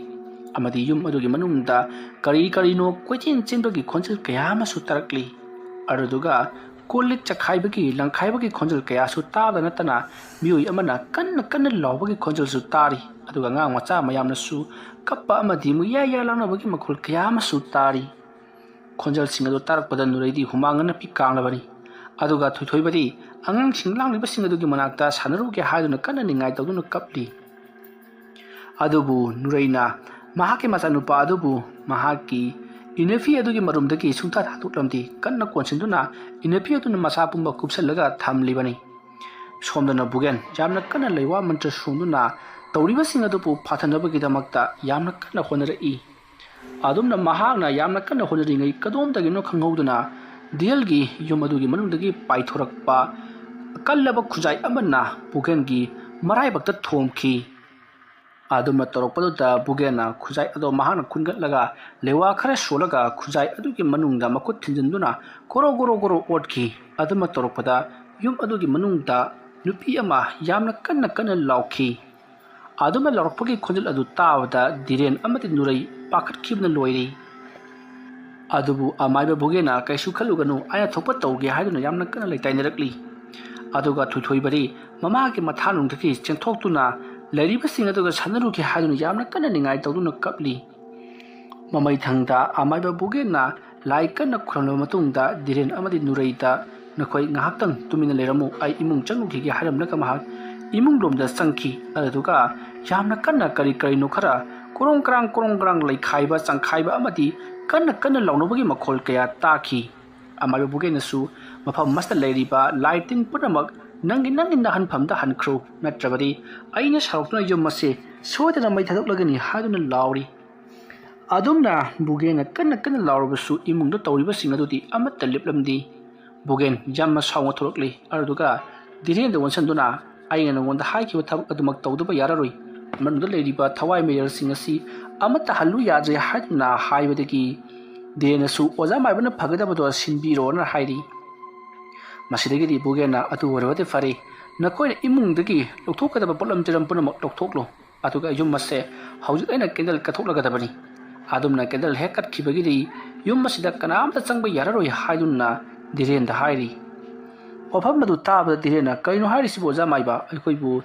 ꯑꯃꯗꯤ ꯌꯨꯝ ꯑꯗꯨꯒꯤ ꯃꯅꯨꯡꯗ ꯀꯔꯤ ꯀꯔꯤꯅꯣ ꯀꯣꯏꯆꯦꯟ ꯆꯦꯟꯕꯒꯤ ꯈꯣꯟꯖꯦꯜ ꯀꯌꯥ ꯑꯃꯁꯨ ꯇꯥꯔꯛꯂꯤ꯫ ꯑꯗꯨꯗꯨꯒ ꯀꯣꯜ ꯂꯤꯛ ꯆꯈꯥꯏꯕꯒꯤ, ꯂꯪꯈꯥꯏꯕꯒꯤ ꯈꯣꯟꯖꯦꯜ ꯀꯌꯥꯁꯨ ꯇꯥꯕꯗ ꯅꯠꯇꯅ, ꯃꯤꯑꯣꯏ ꯑꯃꯅ ꯀꯟꯅ ꯀꯟꯅ ꯂꯥꯎꯕꯒꯤ ꯈꯣꯟꯖꯦꯜꯁꯨ ꯇꯥꯔꯤ꯫ ꯑꯗꯨꯒ ꯑꯉꯥꯡ ꯃꯆꯥ ꯃꯌꯥꯝꯅꯁꯨ ꯀꯞꯄ ꯑꯃꯗꯤ ꯃꯨꯛꯌꯥ ꯌꯥ ꯂꯥꯎꯅꯕꯒꯤ ꯃꯈꯣꯜ ꯀꯌꯥ ꯑꯃꯁꯨ ꯇꯥꯔꯤ꯫ ꯈꯣꯟꯖꯦꯜꯁꯤꯡ ꯑꯗꯨ ꯇꯥꯔꯛꯄꯗ ꯅꯨꯔꯩꯗꯤ ꯍꯨꯃꯥꯡ ꯑꯅꯞꯄꯤ ꯀꯥꯡꯂꯕꯅꯤ꯫ ꯑꯗꯨꯒ ꯊꯣꯏꯊꯣꯏꯕꯗꯤ ꯑꯉꯥꯡꯁꯤꯡ ꯂꯥꯡꯂꯤꯕꯁꯤꯡ ꯑꯗꯨꯒꯤ ꯃꯅꯥꯛꯇ ꯁꯥꯟꯅꯔꯨꯒꯦ ꯍꯥꯏꯗꯨꯅ ꯀꯟꯅ ꯅꯤꯡꯉꯥꯏ ꯇꯧꯗꯨꯅ ꯀꯞꯂꯤ꯫ ꯑꯗꯨꯕꯨ ꯅꯨꯔꯩꯅ ꯃꯍꯥꯛꯀꯤ ꯃꯆꯥꯅꯨꯄꯥ ꯑꯗꯨꯕꯨ ꯃꯍꯥꯛꯀꯤ ꯏꯅꯐꯤ ꯑꯗꯨꯒꯤ ꯃꯔꯨꯝꯗꯒꯤ ꯁꯨꯡꯊꯥ ꯊꯥꯗꯣꯛꯂꯝꯗꯦ꯫ ꯀꯟꯅ ꯀꯣꯟꯁꯤꯟꯗꯨꯅ ꯏꯅꯐꯤ ꯑꯗꯨꯅ ꯃꯁꯥ ꯄꯨꯝꯕ ꯀꯨꯞꯁꯜꯂꯒ ꯊꯝꯂꯤꯕꯅꯤ꯫ ꯁꯣꯝꯗꯅ ꯕꯨꯒꯦꯟ ꯌꯥꯝꯅ ꯀꯟꯅ ꯂꯩꯋꯥ ꯃꯟꯇ꯭ꯔ ꯁꯣꯡꯗꯨꯅ ꯇꯧꯔꯤꯕꯁꯤꯡ ꯑꯗꯨꯕꯨ ꯐꯥꯊꯅꯕꯒꯤꯗꯃꯛꯇ ꯌꯥꯝꯅ ꯀꯟꯅ ꯍꯣꯠꯅꯔꯛꯏ꯫ ꯑꯗꯨꯝꯅ ꯃꯍꯥꯛꯅ ꯌꯥꯝꯅ ꯀꯟꯅ ꯍꯣꯠꯅꯔꯤꯉꯩ, ꯀꯗꯣꯝꯗꯒꯤꯅꯣ ꯈꯪꯍꯧꯗꯅ ꯗꯤꯌꯦꯜꯒꯤ ꯌꯨꯝ ꯑꯗꯨꯒꯤ ꯃꯅꯨꯡꯗꯒꯤ ꯄꯥꯏꯊꯣꯔꯛꯄ ꯀꯜꯂꯕ ꯈꯨꯖꯥꯏ ꯑꯃꯅ ꯕꯨꯒꯦꯟꯒꯤ ꯃꯔꯥꯏꯕꯛꯇ ꯊꯣꯝꯈꯤ꯫ ꯑꯗꯨꯝꯅ ꯇꯧꯔꯛꯄꯗꯨꯗ ꯕꯨꯒꯦꯟꯅ ꯈꯨꯖꯥꯏ ꯑꯗꯣ ꯃꯍꯥꯛꯅ ꯈꯨꯟꯒꯠꯂꯒ ꯂꯩꯋꯥ ꯈꯔ ꯁꯣꯜꯂꯒ ꯈꯨꯖꯥꯏ ꯑꯗꯨꯒꯤ ꯃꯅꯨꯡꯗ ꯃꯈꯨꯠ ꯊꯤꯟꯖꯤꯟꯗꯨꯅ ꯒꯣꯔꯣ ꯒꯣꯔꯣ ꯒꯣꯔꯣ ꯑꯣꯠꯈꯤ꯫ ꯑꯗꯨꯝꯅ ꯇꯧꯔꯛꯄꯗ ꯌꯨꯝ ꯑꯗꯨꯒꯤ ꯃꯅꯨꯡꯗ ꯅꯨꯄꯤ ꯑꯃ ꯌꯥꯝꯅ ꯀꯟꯅ ꯀꯟꯅ ꯂꯥꯎꯈꯤ꯫ ꯑꯗꯨꯝꯅ ꯂꯥꯎꯔꯛꯄꯒꯤ ꯈꯣꯟꯖꯦꯜ ꯑꯗꯨ ꯇꯥꯕꯗ ꯗꯤꯔꯦꯟ ꯑꯃꯗꯤ ꯅꯨꯔꯩ ꯄꯥꯈꯠꯈꯤꯕꯅ ꯂꯣꯏꯔꯦ꯫ ꯑꯗꯨꯕꯨ ꯑꯃꯥꯏꯕ ꯕꯨꯒꯦꯅ "ꯀꯩꯁꯨ ꯈꯜꯂꯨꯒꯅꯨ, ꯑꯩꯅ ꯊꯣꯛꯄ ꯇꯧꯒꯦ" ꯍꯥꯏꯗꯨꯅ ꯌꯥꯝꯅ ꯀꯟꯅ ꯂꯩꯇꯥꯏꯅꯔꯛꯂꯤ꯫ ꯑꯗꯨꯒ ꯊꯣꯏꯊꯣꯏꯕꯗꯤ ꯃꯃꯥꯒꯤ ꯃꯊꯥꯅꯨꯡꯗꯒꯤ ꯆꯦꯟꯊꯣꯛꯇꯨꯅ ꯂꯩꯔꯤꯕꯁꯤꯡ ꯑꯗꯨꯒ ꯁꯥꯟꯅꯔꯨꯒꯦ ꯍꯥꯏꯗꯨꯅ ꯌꯥꯝꯅ ꯀꯟꯅ ꯅꯤꯡꯉꯥꯏ ꯇꯧꯗꯨꯅ ꯀꯞꯂꯤ꯫ ꯃꯃꯩꯊꯪꯗ ꯑꯃꯥꯏꯕ ꯕꯨꯒꯦꯟꯅ ꯂꯥꯏ ꯀꯟꯅ ꯈꯨꯔꯨꯝꯂꯕ ꯃꯇꯨꯡꯗ ꯗꯤꯔꯦꯟ ꯑꯃꯗꯤ ꯅꯨꯔꯩꯗ "ꯅꯈꯣꯏ ꯉꯥꯏꯍꯥꯛꯇꯪ ꯇꯨꯃꯤꯟꯅ ꯂꯩꯔꯝꯃꯨ, ꯑꯩ ꯏꯃꯨꯡ ꯆꯪꯉꯨꯈꯤꯒꯦ" ꯍꯥꯏꯔꯝꯂꯒ ꯃꯍꯥꯛ ꯏꯃꯨꯡ ꯂꯣꯝꯗ ꯆꯪꯈꯤ꯫ ꯑꯗꯨꯗꯨꯒ ꯌꯥꯝꯅ ꯀꯟꯅ ꯀꯔꯤ ꯀꯔꯤꯅꯣ ꯈꯔ ꯀꯣꯔꯣꯡ ꯀꯔꯥꯡ ꯀꯣꯔꯣꯡ ꯀꯔꯥꯡ ꯂꯩꯈꯥꯏꯕ ꯆꯪꯈꯥꯏꯕ ꯑꯃꯗꯤ ꯀꯟꯅ ꯀꯟꯅ ꯂꯥꯎꯅꯕꯒꯤ ꯃꯈꯣꯜ ꯀꯌꯥ ꯇꯥꯈꯤ꯫ ꯑꯃꯥꯏꯕ ꯕꯨꯒꯦꯟꯅꯁꯨ "ꯃꯐꯝ ꯑꯁꯤꯗ ꯂꯩꯔꯤꯕ ꯂꯥꯏ ꯇꯤꯟ ꯄꯨꯝꯅꯃꯛ ꯅꯪꯒꯤ ꯅꯪꯒꯤ ꯅꯍꯟꯐꯝꯗ ꯍꯟꯈ꯭ꯔꯣ, ꯅꯠꯇ꯭ꯔꯕꯗꯤ ꯑꯩꯅ ꯁꯥꯎꯔꯛꯇꯨꯅ ꯌꯨꯝ ꯑꯁꯤ ꯁꯣꯏꯗꯅ ꯃꯩ ꯊꯥꯗꯣꯛꯂꯒꯅꯤ" ꯍꯥꯏꯗꯨꯅ ꯂꯥꯎꯔꯤ꯫ ꯑꯗꯨꯝꯅ ꯕꯨꯒꯦꯟꯅ ꯀꯟꯅ ꯀꯟꯅ ꯂꯥꯎꯔꯕꯁꯨ ꯏꯃꯨꯡꯗ ꯇꯧꯔꯤꯕꯁꯤꯡ ꯑꯗꯨꯗꯤ ꯑꯃꯠꯇ ꯂꯦꯞꯂꯝꯗꯦ꯫ ꯕꯨꯒꯦꯟ ꯌꯥꯝꯅ ꯁꯥꯎꯅ ꯊꯣꯛꯂꯛꯂꯤ꯫ ꯑꯗꯨꯗꯨꯒ ꯗꯤꯔꯦꯟꯗ ꯑꯣꯟꯁꯤꯟꯗꯨꯅ "ꯑꯩꯅ ꯅꯉꯣꯟꯗ ꯍꯥꯏꯈꯤꯕ ꯊꯕꯛ ꯑꯗꯨꯃꯛ ꯇꯧꯗꯕ ꯌꯥꯔꯔꯣꯏ꯫ ꯃꯅꯨꯡꯗ ꯂꯩꯔꯤꯕ ꯊꯋꯥꯏ ꯃꯩꯔꯦꯜꯁꯤꯡ ꯑꯁꯤ ꯑꯃꯠꯇ ꯍꯜꯂꯨ ꯌꯥꯗ꯭ꯔꯦ" ꯍꯥꯏꯗꯨꯅ ꯍꯥꯏꯕꯗꯒꯤ ꯗꯤꯔꯦꯟꯅꯁꯨ "ꯑꯣꯖꯥ ꯃꯥꯏꯕꯅ ꯐꯒꯗꯕꯗꯣ ꯁꯤꯟꯕꯤꯔꯣꯅ" ꯍꯥꯏꯔꯤ꯫ ꯃꯁꯤꯗꯒꯤꯗꯤ ꯕꯨꯒꯦꯟꯅ "ꯑꯗꯨ ꯑꯣꯏꯔꯕꯗꯤ ꯐꯔꯦ, ꯅꯈꯣꯏꯅ ꯏꯃꯨꯡꯗꯒꯤ ꯂꯧꯊꯣꯛꯀꯗꯕ ꯄꯣꯠꯂꯝ ꯆꯩꯔꯝ ꯄꯨꯝꯅꯃꯛ ꯂꯧꯊꯣꯛꯂꯣ꯫ ꯑꯗꯨꯒ ꯌꯨꯝ ꯑꯁꯦ ꯍꯧꯖꯤꯛ ꯑꯩꯅ ꯀꯦꯟꯗꯜ ꯀꯠꯊꯣꯛꯂꯒꯗꯕꯅꯤ꯫ ꯑꯗꯨꯝꯅ ꯀꯦꯟꯗꯜ ꯍꯦꯛ ꯀꯠꯈꯤꯕꯒꯤꯗꯤ ꯌꯨꯝ ꯑꯁꯤꯗ ꯀꯅꯥꯝꯇ ꯆꯪꯕ ꯌꯥꯔꯔꯣꯏ" ꯍꯥꯏꯗꯨꯅ ꯙꯤꯔꯦꯟꯗ ꯍꯥꯏꯔꯤ꯫ ꯋꯥꯐꯝ ꯑꯗꯨ ꯇꯥꯕꯗ ꯙꯤꯔꯦꯟꯅ, "ꯀꯩꯅꯣ ꯍꯥꯏꯔꯤꯁꯤꯕꯨ, ꯑꯣꯖꯥ ꯃꯥꯏꯕ? ꯑꯩꯈꯣꯏꯕꯨ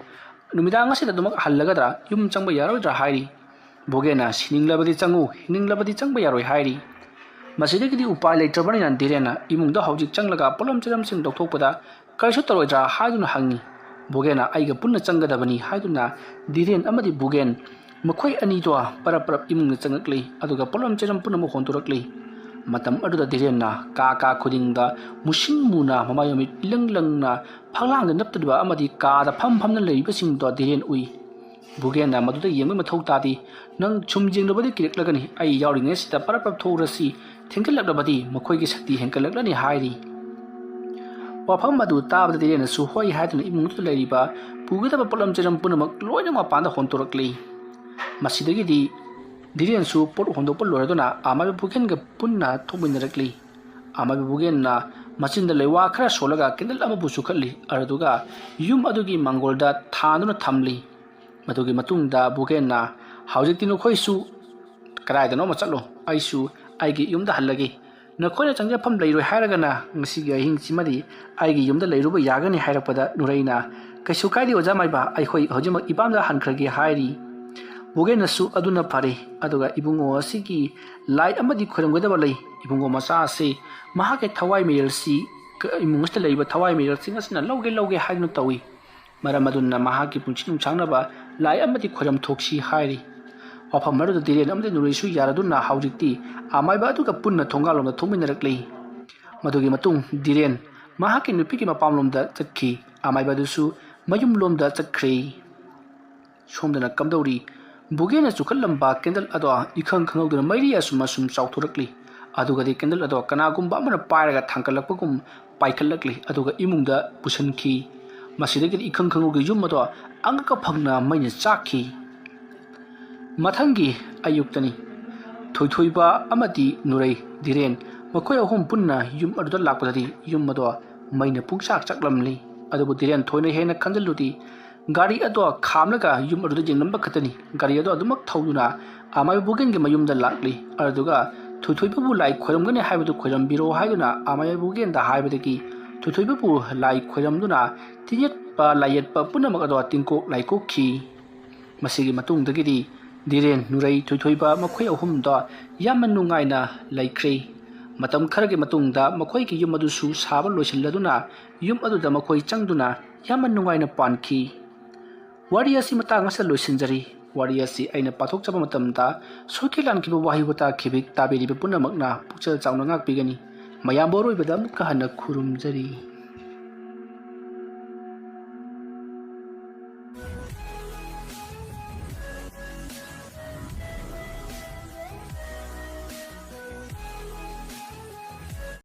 ꯅꯨꯃꯤꯗꯥꯡ ꯑꯁꯤꯗ ꯑꯗꯨꯃꯛ ꯍꯜꯂꯒꯗ꯭ꯔꯥ? ꯌꯨꯝ ꯆꯪꯕ ꯌꯥꯔꯣꯏꯗ꯭ꯔꯥ?" ꯍꯥꯏꯔꯤ꯫ ꯚꯨꯒꯦꯟꯅ, "ꯁꯤꯅꯤꯡꯂꯕꯗꯤ ꯆꯪꯉꯨ, ꯍꯤꯡꯅꯤꯡꯂꯕꯗꯤ ꯆꯪꯕ ꯌꯥꯔꯣꯏ" ꯍꯥꯏꯔꯤ꯫ ꯃꯁꯤꯗꯒꯤꯗꯤ ꯎꯄꯥꯏ ꯂꯩꯇ꯭ꯔꯕꯅꯤꯅ ꯙꯤꯔꯦꯟꯅ ꯏꯃꯨꯡꯗ ꯍꯧꯖꯤꯛ ꯆꯪꯂꯒ ꯄꯣꯠꯂꯝ ꯆꯩꯔꯝꯁꯤꯡ ꯂꯧꯊꯣꯛꯄꯗ ꯀꯔꯤꯁꯨ ꯇꯧꯔꯣꯏꯗ꯭ꯔꯥ ꯍꯥꯏꯗꯨꯅ ꯍꯪꯉꯤ꯫ ꯚꯨꯒꯦꯟꯅ, "ꯑꯩꯒ ꯄꯨꯟꯅ ꯆꯪꯒꯗꯕꯅꯤ" ꯍꯥꯏꯗꯨꯅ ꯙꯤꯔꯦꯟ ꯑꯃꯗꯤ ꯚꯨꯒꯦꯟ ꯃꯈꯣꯏ ꯑꯅꯤꯗꯣ ꯄꯔꯞ ꯄꯔꯞ ꯏꯃꯨꯡꯗ ꯆꯪꯂꯛꯂꯤ, ꯑꯗꯨꯒ ꯄꯣꯠꯂꯝ ꯆꯩꯔꯝ ꯄꯨꯝꯅꯃꯛ ꯍꯣꯟꯗꯣꯔꯛꯂꯤ꯫ ꯃꯇꯝ ꯑꯗꯨꯗ ꯙꯤꯔꯦꯟꯅ ꯀꯥ ꯀꯥ ꯈꯨꯗꯤꯡꯗ ꯃꯨꯁꯤꯟ ꯃꯨꯅ, ꯃꯃꯥꯏ ꯃꯃꯤꯠ ꯏꯂꯪ ꯂꯪꯅ ꯐꯛꯂꯥꯡꯗ ꯅꯞꯇꯨꯔꯤꯕ ꯑꯃꯗꯤ ꯀꯥꯗ ꯐꯝ ꯐꯝꯅ ꯂꯩꯔꯤꯕꯁꯤꯡꯗꯣ ꯙꯤꯔꯦꯟ ꯎꯏ꯫ ꯚꯨꯒꯦꯟꯅ ꯃꯗꯨꯗ ꯌꯦꯡꯕꯒꯤ ꯃꯊꯧ ꯇꯥꯗꯦ꯫ "ꯅꯪ ꯁꯨꯝ ꯌꯦꯡꯂꯕꯗꯤ ꯀꯤꯔꯛꯂꯒꯅꯤ꯫ ꯑꯩ ꯌꯥꯎꯔꯤꯉꯩꯁꯤꯗ ꯄꯔꯞ ꯄꯔꯞ ꯊꯣꯛꯎꯔꯁꯤ꯫ ꯊꯦꯡꯒꯠꯂꯛꯂꯕꯗꯤ ꯃꯈꯣꯏꯒꯤ ꯁꯛꯇꯤ ꯍꯦꯟꯒꯠꯂꯛꯂꯅꯤ" ꯍꯥꯏꯔꯤ꯫ ꯋꯥꯐꯝ ꯑꯗꯨ ꯇꯥꯕꯗ ꯙꯤꯔꯦꯟꯅꯁꯨ ꯍꯣꯏ ꯍꯥꯏꯗꯨꯅ ꯏꯃꯨꯡꯗꯨꯗ ꯂꯩꯔꯤꯕ ꯄꯨꯒꯗꯕ ꯄꯣꯠꯂꯝ ꯆꯩꯔꯝ ꯄꯨꯝꯅꯃꯛ ꯂꯣꯏꯅ ꯃꯄꯥꯟꯗ ꯍꯣꯟꯗꯣꯔꯛꯂꯤ꯫ ꯃꯁꯤꯗꯒꯤꯗꯤ ꯙꯤꯔꯦꯟꯁꯨ ꯄꯣꯠ ꯍꯣꯟꯗꯣꯛꯄ ꯂꯣꯏꯔꯗꯨꯅ ꯑꯃꯥꯏꯕ ꯚꯨꯒꯦꯟꯒ ꯄꯨꯟꯅ ꯊꯣꯛꯃꯤꯟꯅꯔꯛꯂꯤ꯫ ꯑꯃꯥꯏꯕ ꯚꯨꯒꯦꯟꯅ ꯃꯆꯤꯟꯗ ꯂꯩꯋꯥ ꯈꯔ ꯁꯣꯜꯂꯒ ꯀꯦꯟꯗꯜ ꯑꯃꯕꯨ ꯆꯨꯈꯠꯂꯤ, ꯑꯗꯨꯗꯨꯒ ꯌꯨꯝ ꯑꯗꯨꯒꯤ ꯃꯥꯡꯒꯣꯜꯗ ꯊꯥꯟꯗꯨꯅ ꯊꯝꯂꯤ꯫ ꯃꯗꯨꯒꯤ ꯃꯇꯨꯡꯗ ꯚꯨꯒꯦꯟꯅ, "ꯍꯧꯖꯤꯛꯇꯤ ꯅꯈꯣꯏꯁꯨ ꯀꯗꯥꯏꯗꯅꯣ ꯑꯃ ꯆꯠꯂꯣ, ꯑꯩꯁꯨ ꯑꯩꯒꯤ ꯌꯨꯝꯗ ꯍꯜꯂꯒꯦ꯫ ꯅꯈꯣꯏꯅ ꯆꯪꯖꯐꯝ ꯂꯩꯔꯣꯏ ꯍꯥꯏꯔꯒꯅ ꯉꯁꯤꯒꯤ ꯑꯍꯤꯡꯁꯤꯃꯗꯤ ꯑꯩꯒꯤ ꯌꯨꯝꯗ ꯂꯩꯔꯨꯕ ꯌꯥꯒꯅꯤ" ꯍꯥꯏꯔꯛꯄꯗ ꯅꯨꯔꯩꯅ, "ꯀꯩꯁꯨ ꯀꯥꯏꯗꯦ ꯑꯣꯖꯥ ꯃꯥꯏꯕ, ꯑꯩꯈꯣꯏ ꯍꯧꯖꯤꯛꯃꯛ ꯏꯄꯥꯝꯗ ꯍꯟꯈ꯭ꯔꯒꯦ" ꯍꯥꯏꯔꯤ꯫ ꯚꯨꯒꯦꯟꯅꯁꯨ, "ꯑꯗꯨꯅ ꯐꯔꯦ, ꯑꯗꯨꯒ ꯏꯕꯨꯡꯉꯣ ꯑꯁꯤꯒꯤ ꯂꯥꯏ ꯑꯃꯗꯤ ꯈꯣꯏꯔꯝꯒꯗꯕ ꯂꯩ꯫ ꯏꯕꯨꯡꯉꯣ ꯃꯆꯥ ꯑꯁꯤ ꯃꯍꯥꯛꯀꯤ ꯊꯋꯥꯏ ꯃꯩꯔꯦꯜꯁꯤ ꯏꯃꯨꯡ ꯑꯁꯤꯗ ꯂꯩꯔꯤꯕ ꯊꯋꯥꯏ ꯃꯩꯔꯦꯜꯁꯤꯡ ꯑꯁꯤꯅ ꯂꯧꯒꯦ ꯂꯧꯒꯦ ꯍꯥꯏꯗꯨꯅ ꯇꯧꯏ꯫ ꯃꯔꯝ ꯑꯗꯨꯅ ꯃꯍꯥꯛꯀꯤ ꯄꯨꯟꯁꯤ ꯅꯨꯡꯁꯥꯡꯅꯕ ꯂꯥꯏ ꯑꯃꯗꯤ ꯈꯣꯏꯔꯝ ꯊꯣꯛꯁꯤ" ꯍꯥꯏꯔꯤ꯫ ꯋꯥꯐꯝ ꯑꯗꯨꯗ ꯙꯤꯔꯦꯟ ꯑꯃꯗꯤ ꯅꯨꯔꯩꯁꯨ ꯌꯥꯔꯗꯨꯅ ꯍꯧꯖꯤꯛꯇꯤ ꯑꯃꯥꯏꯕ ꯑꯗꯨꯒ ꯄꯨꯟꯅ ꯊꯣꯡꯒꯥꯜꯂꯣꯝꯗ ꯊꯣꯛꯃꯤꯟꯅꯔꯛꯂꯤ꯫ ꯃꯗꯨꯒꯤ ꯃꯇꯨꯡ ꯙꯤꯔꯦꯟ ꯃꯍꯥꯛꯀꯤ ꯅꯨꯄꯤꯒꯤ ꯃꯄꯥꯝꯂꯣꯝꯗ ꯆꯠꯈꯤ꯫ ꯑꯃꯥꯏꯕ ꯑꯗꯨꯁꯨ ꯃꯌꯨꯝꯂꯣꯝꯗ ꯆꯠꯈ꯭ꯔꯦ꯫ ꯁꯣꯝꯗꯅ ꯀꯝꯗꯧꯔꯤ? ꯚꯨꯒꯦꯟꯅ ꯆꯨꯈꯠꯂꯝꯕ ꯀꯦꯟꯗꯜ ꯑꯗꯣ ꯏꯈꯪ ꯈꯪꯍꯧꯗꯅ ꯃꯩꯔꯤ ꯑꯁꯨꯝ ꯑꯁꯨꯝ ꯆꯥꯎꯊꯣꯔꯛꯂꯤ꯫ ꯑꯗꯨꯒꯗꯤ ꯀꯦꯟꯗꯜ ꯑꯗꯣ ꯀꯅꯥꯒꯨꯝꯕ ꯑꯃꯅ ꯄꯥꯏꯔꯒ ꯊꯥꯡꯒꯠꯂꯛꯄꯒꯨꯝ ꯄꯥꯏꯈꯠꯂꯛꯂꯤ, ꯑꯗꯨꯒ ꯏꯃꯨꯡꯗ ꯄꯨꯁꯤꯟꯈꯤ꯫ ꯃꯁꯤꯗꯒꯤꯗꯤ ꯏꯈꯪ ꯈꯪꯍꯧꯗ ꯌꯨꯝ ꯑꯗꯣ ꯑꯉꯛꯄ ꯐꯪꯅ ꯃꯩꯅ ꯆꯥꯛꯈꯤ꯫ ꯃꯊꯪꯒꯤ ꯑꯌꯨꯛꯇꯅꯤ꯫ ꯊꯣꯏꯊꯣꯏꯕ ꯑꯃꯗꯤ ꯅꯨꯔꯩ, ꯙꯤꯔꯦꯟ, ꯃꯈꯣꯏ ꯑꯍꯨꯝ ꯄꯨꯟꯅ ꯌꯨꯝ ꯑꯗꯨꯗ ꯂꯥꯛꯄꯗꯗꯤ ꯌꯨꯝ ꯑꯗꯣ ꯃꯩꯅ ꯄꯨꯡꯆꯥꯛ ꯆꯥꯛꯂꯝꯂꯤ꯫ ꯑꯗꯨꯕꯨ ꯙꯤꯔꯦꯟ ꯊꯣꯏꯅ ꯍꯦꯟꯅ ꯈꯟꯖꯤꯜꯂꯨꯗꯦ꯫ ꯒꯥꯔꯤ ꯑꯗꯣ ꯈꯥꯝꯂꯒ ꯌꯨꯝ ꯑꯗꯨꯗ ꯌꯦꯡꯂꯝꯕ ꯈꯛꯇꯅꯤ꯫ ꯒꯥꯔꯤ ꯑꯗꯣ ꯑꯗꯨꯃꯛ ꯊꯧꯗꯨꯅ ꯑꯃꯥꯏꯕ ꯚꯨꯒꯦꯟꯒꯤ ꯃꯌꯨꯝꯗ ꯂꯥꯛꯂꯤ꯫ ꯑꯗꯨꯒ ꯊꯣꯏꯊꯣꯏꯕꯕꯨ ꯂꯥꯏ ꯈꯣꯏꯔꯝꯒꯅꯤ ꯍꯥꯏꯕꯗꯨ ꯈꯣꯏꯔꯝꯕꯤꯔꯣ ꯍꯥꯏꯗꯨꯅ ꯑꯃꯌꯥꯏꯕꯨꯒꯦꯟꯗ ꯍꯥꯏꯕꯗꯒꯤ ꯊꯣꯏꯊꯣꯏꯕꯕꯨ ꯂꯥꯏ ꯈꯣꯏꯔꯝꯗꯨꯅ ꯇꯤꯟꯌꯦꯠꯄ ꯂꯥꯏꯌꯦꯠꯄ ꯄꯨꯝꯅꯃꯛ ꯑꯗꯣ ꯇꯤꯟꯀꯣꯛ ꯂꯥꯏꯀꯣꯛꯈꯤ꯫ ꯃꯁꯤꯒꯤ ꯃꯇꯨꯡꯗꯒꯤꯗꯤ ꯙꯤꯔꯦꯟ, ꯅꯨꯔꯩ, ꯊꯣꯏꯊꯣꯏꯕ ꯃꯈꯣꯏ ꯑꯍꯨꯝꯗꯣ ꯌꯥꯝꯅ ꯅꯨꯡꯉꯥꯏꯅ ꯂꯩꯈ꯭ꯔꯦ꯫ ꯃꯇꯝ ꯈꯔꯒꯤ ꯃꯇꯨꯡꯗ ꯃꯈꯣꯏꯒꯤ ꯌꯨꯝ ꯑꯗꯨꯁꯨ ꯁꯥꯕ ꯂꯣꯏꯁꯤꯜꯂꯗꯨꯅ ꯌꯨꯝ ꯑꯗꯨꯗ ꯃꯈꯣꯏ ꯆꯪꯗꯨꯅ ꯌꯥꯝꯅ ꯅꯨꯡꯉꯥꯏꯅ ꯄꯥꯟꯈꯤ꯫ ꯋꯥꯔꯤ ꯑꯁꯤ ꯃꯇꯥꯡ ꯑꯁꯤꯗ ꯂꯣꯏꯁꯤꯟꯖꯔꯤ꯫ ꯋꯥꯔꯤ ꯑꯁꯤ ꯑꯩꯅ ꯄꯥꯊꯣꯛꯆꯕ ꯃꯇꯝꯗ ꯁꯣꯏꯈꯤ ꯂꯥꯟꯈꯤꯕ ꯋꯥꯍꯩ ꯋꯥꯇꯥ ꯈꯤꯕꯤꯛ ꯇꯥꯕꯤꯔꯤꯕ ꯄꯨꯝꯅꯃꯛꯅ ꯄꯨꯛꯆꯦꯜ ꯆꯥꯎꯅ ꯉꯥꯛꯄꯤꯒꯅꯤ꯫ ꯃꯌꯥꯝꯕꯨ ꯑꯔꯣꯏꯕꯗ ꯑꯃꯨꯛꯀ ꯍꯟꯅ ꯈꯨꯔꯨꯝꯖꯔꯤ꯫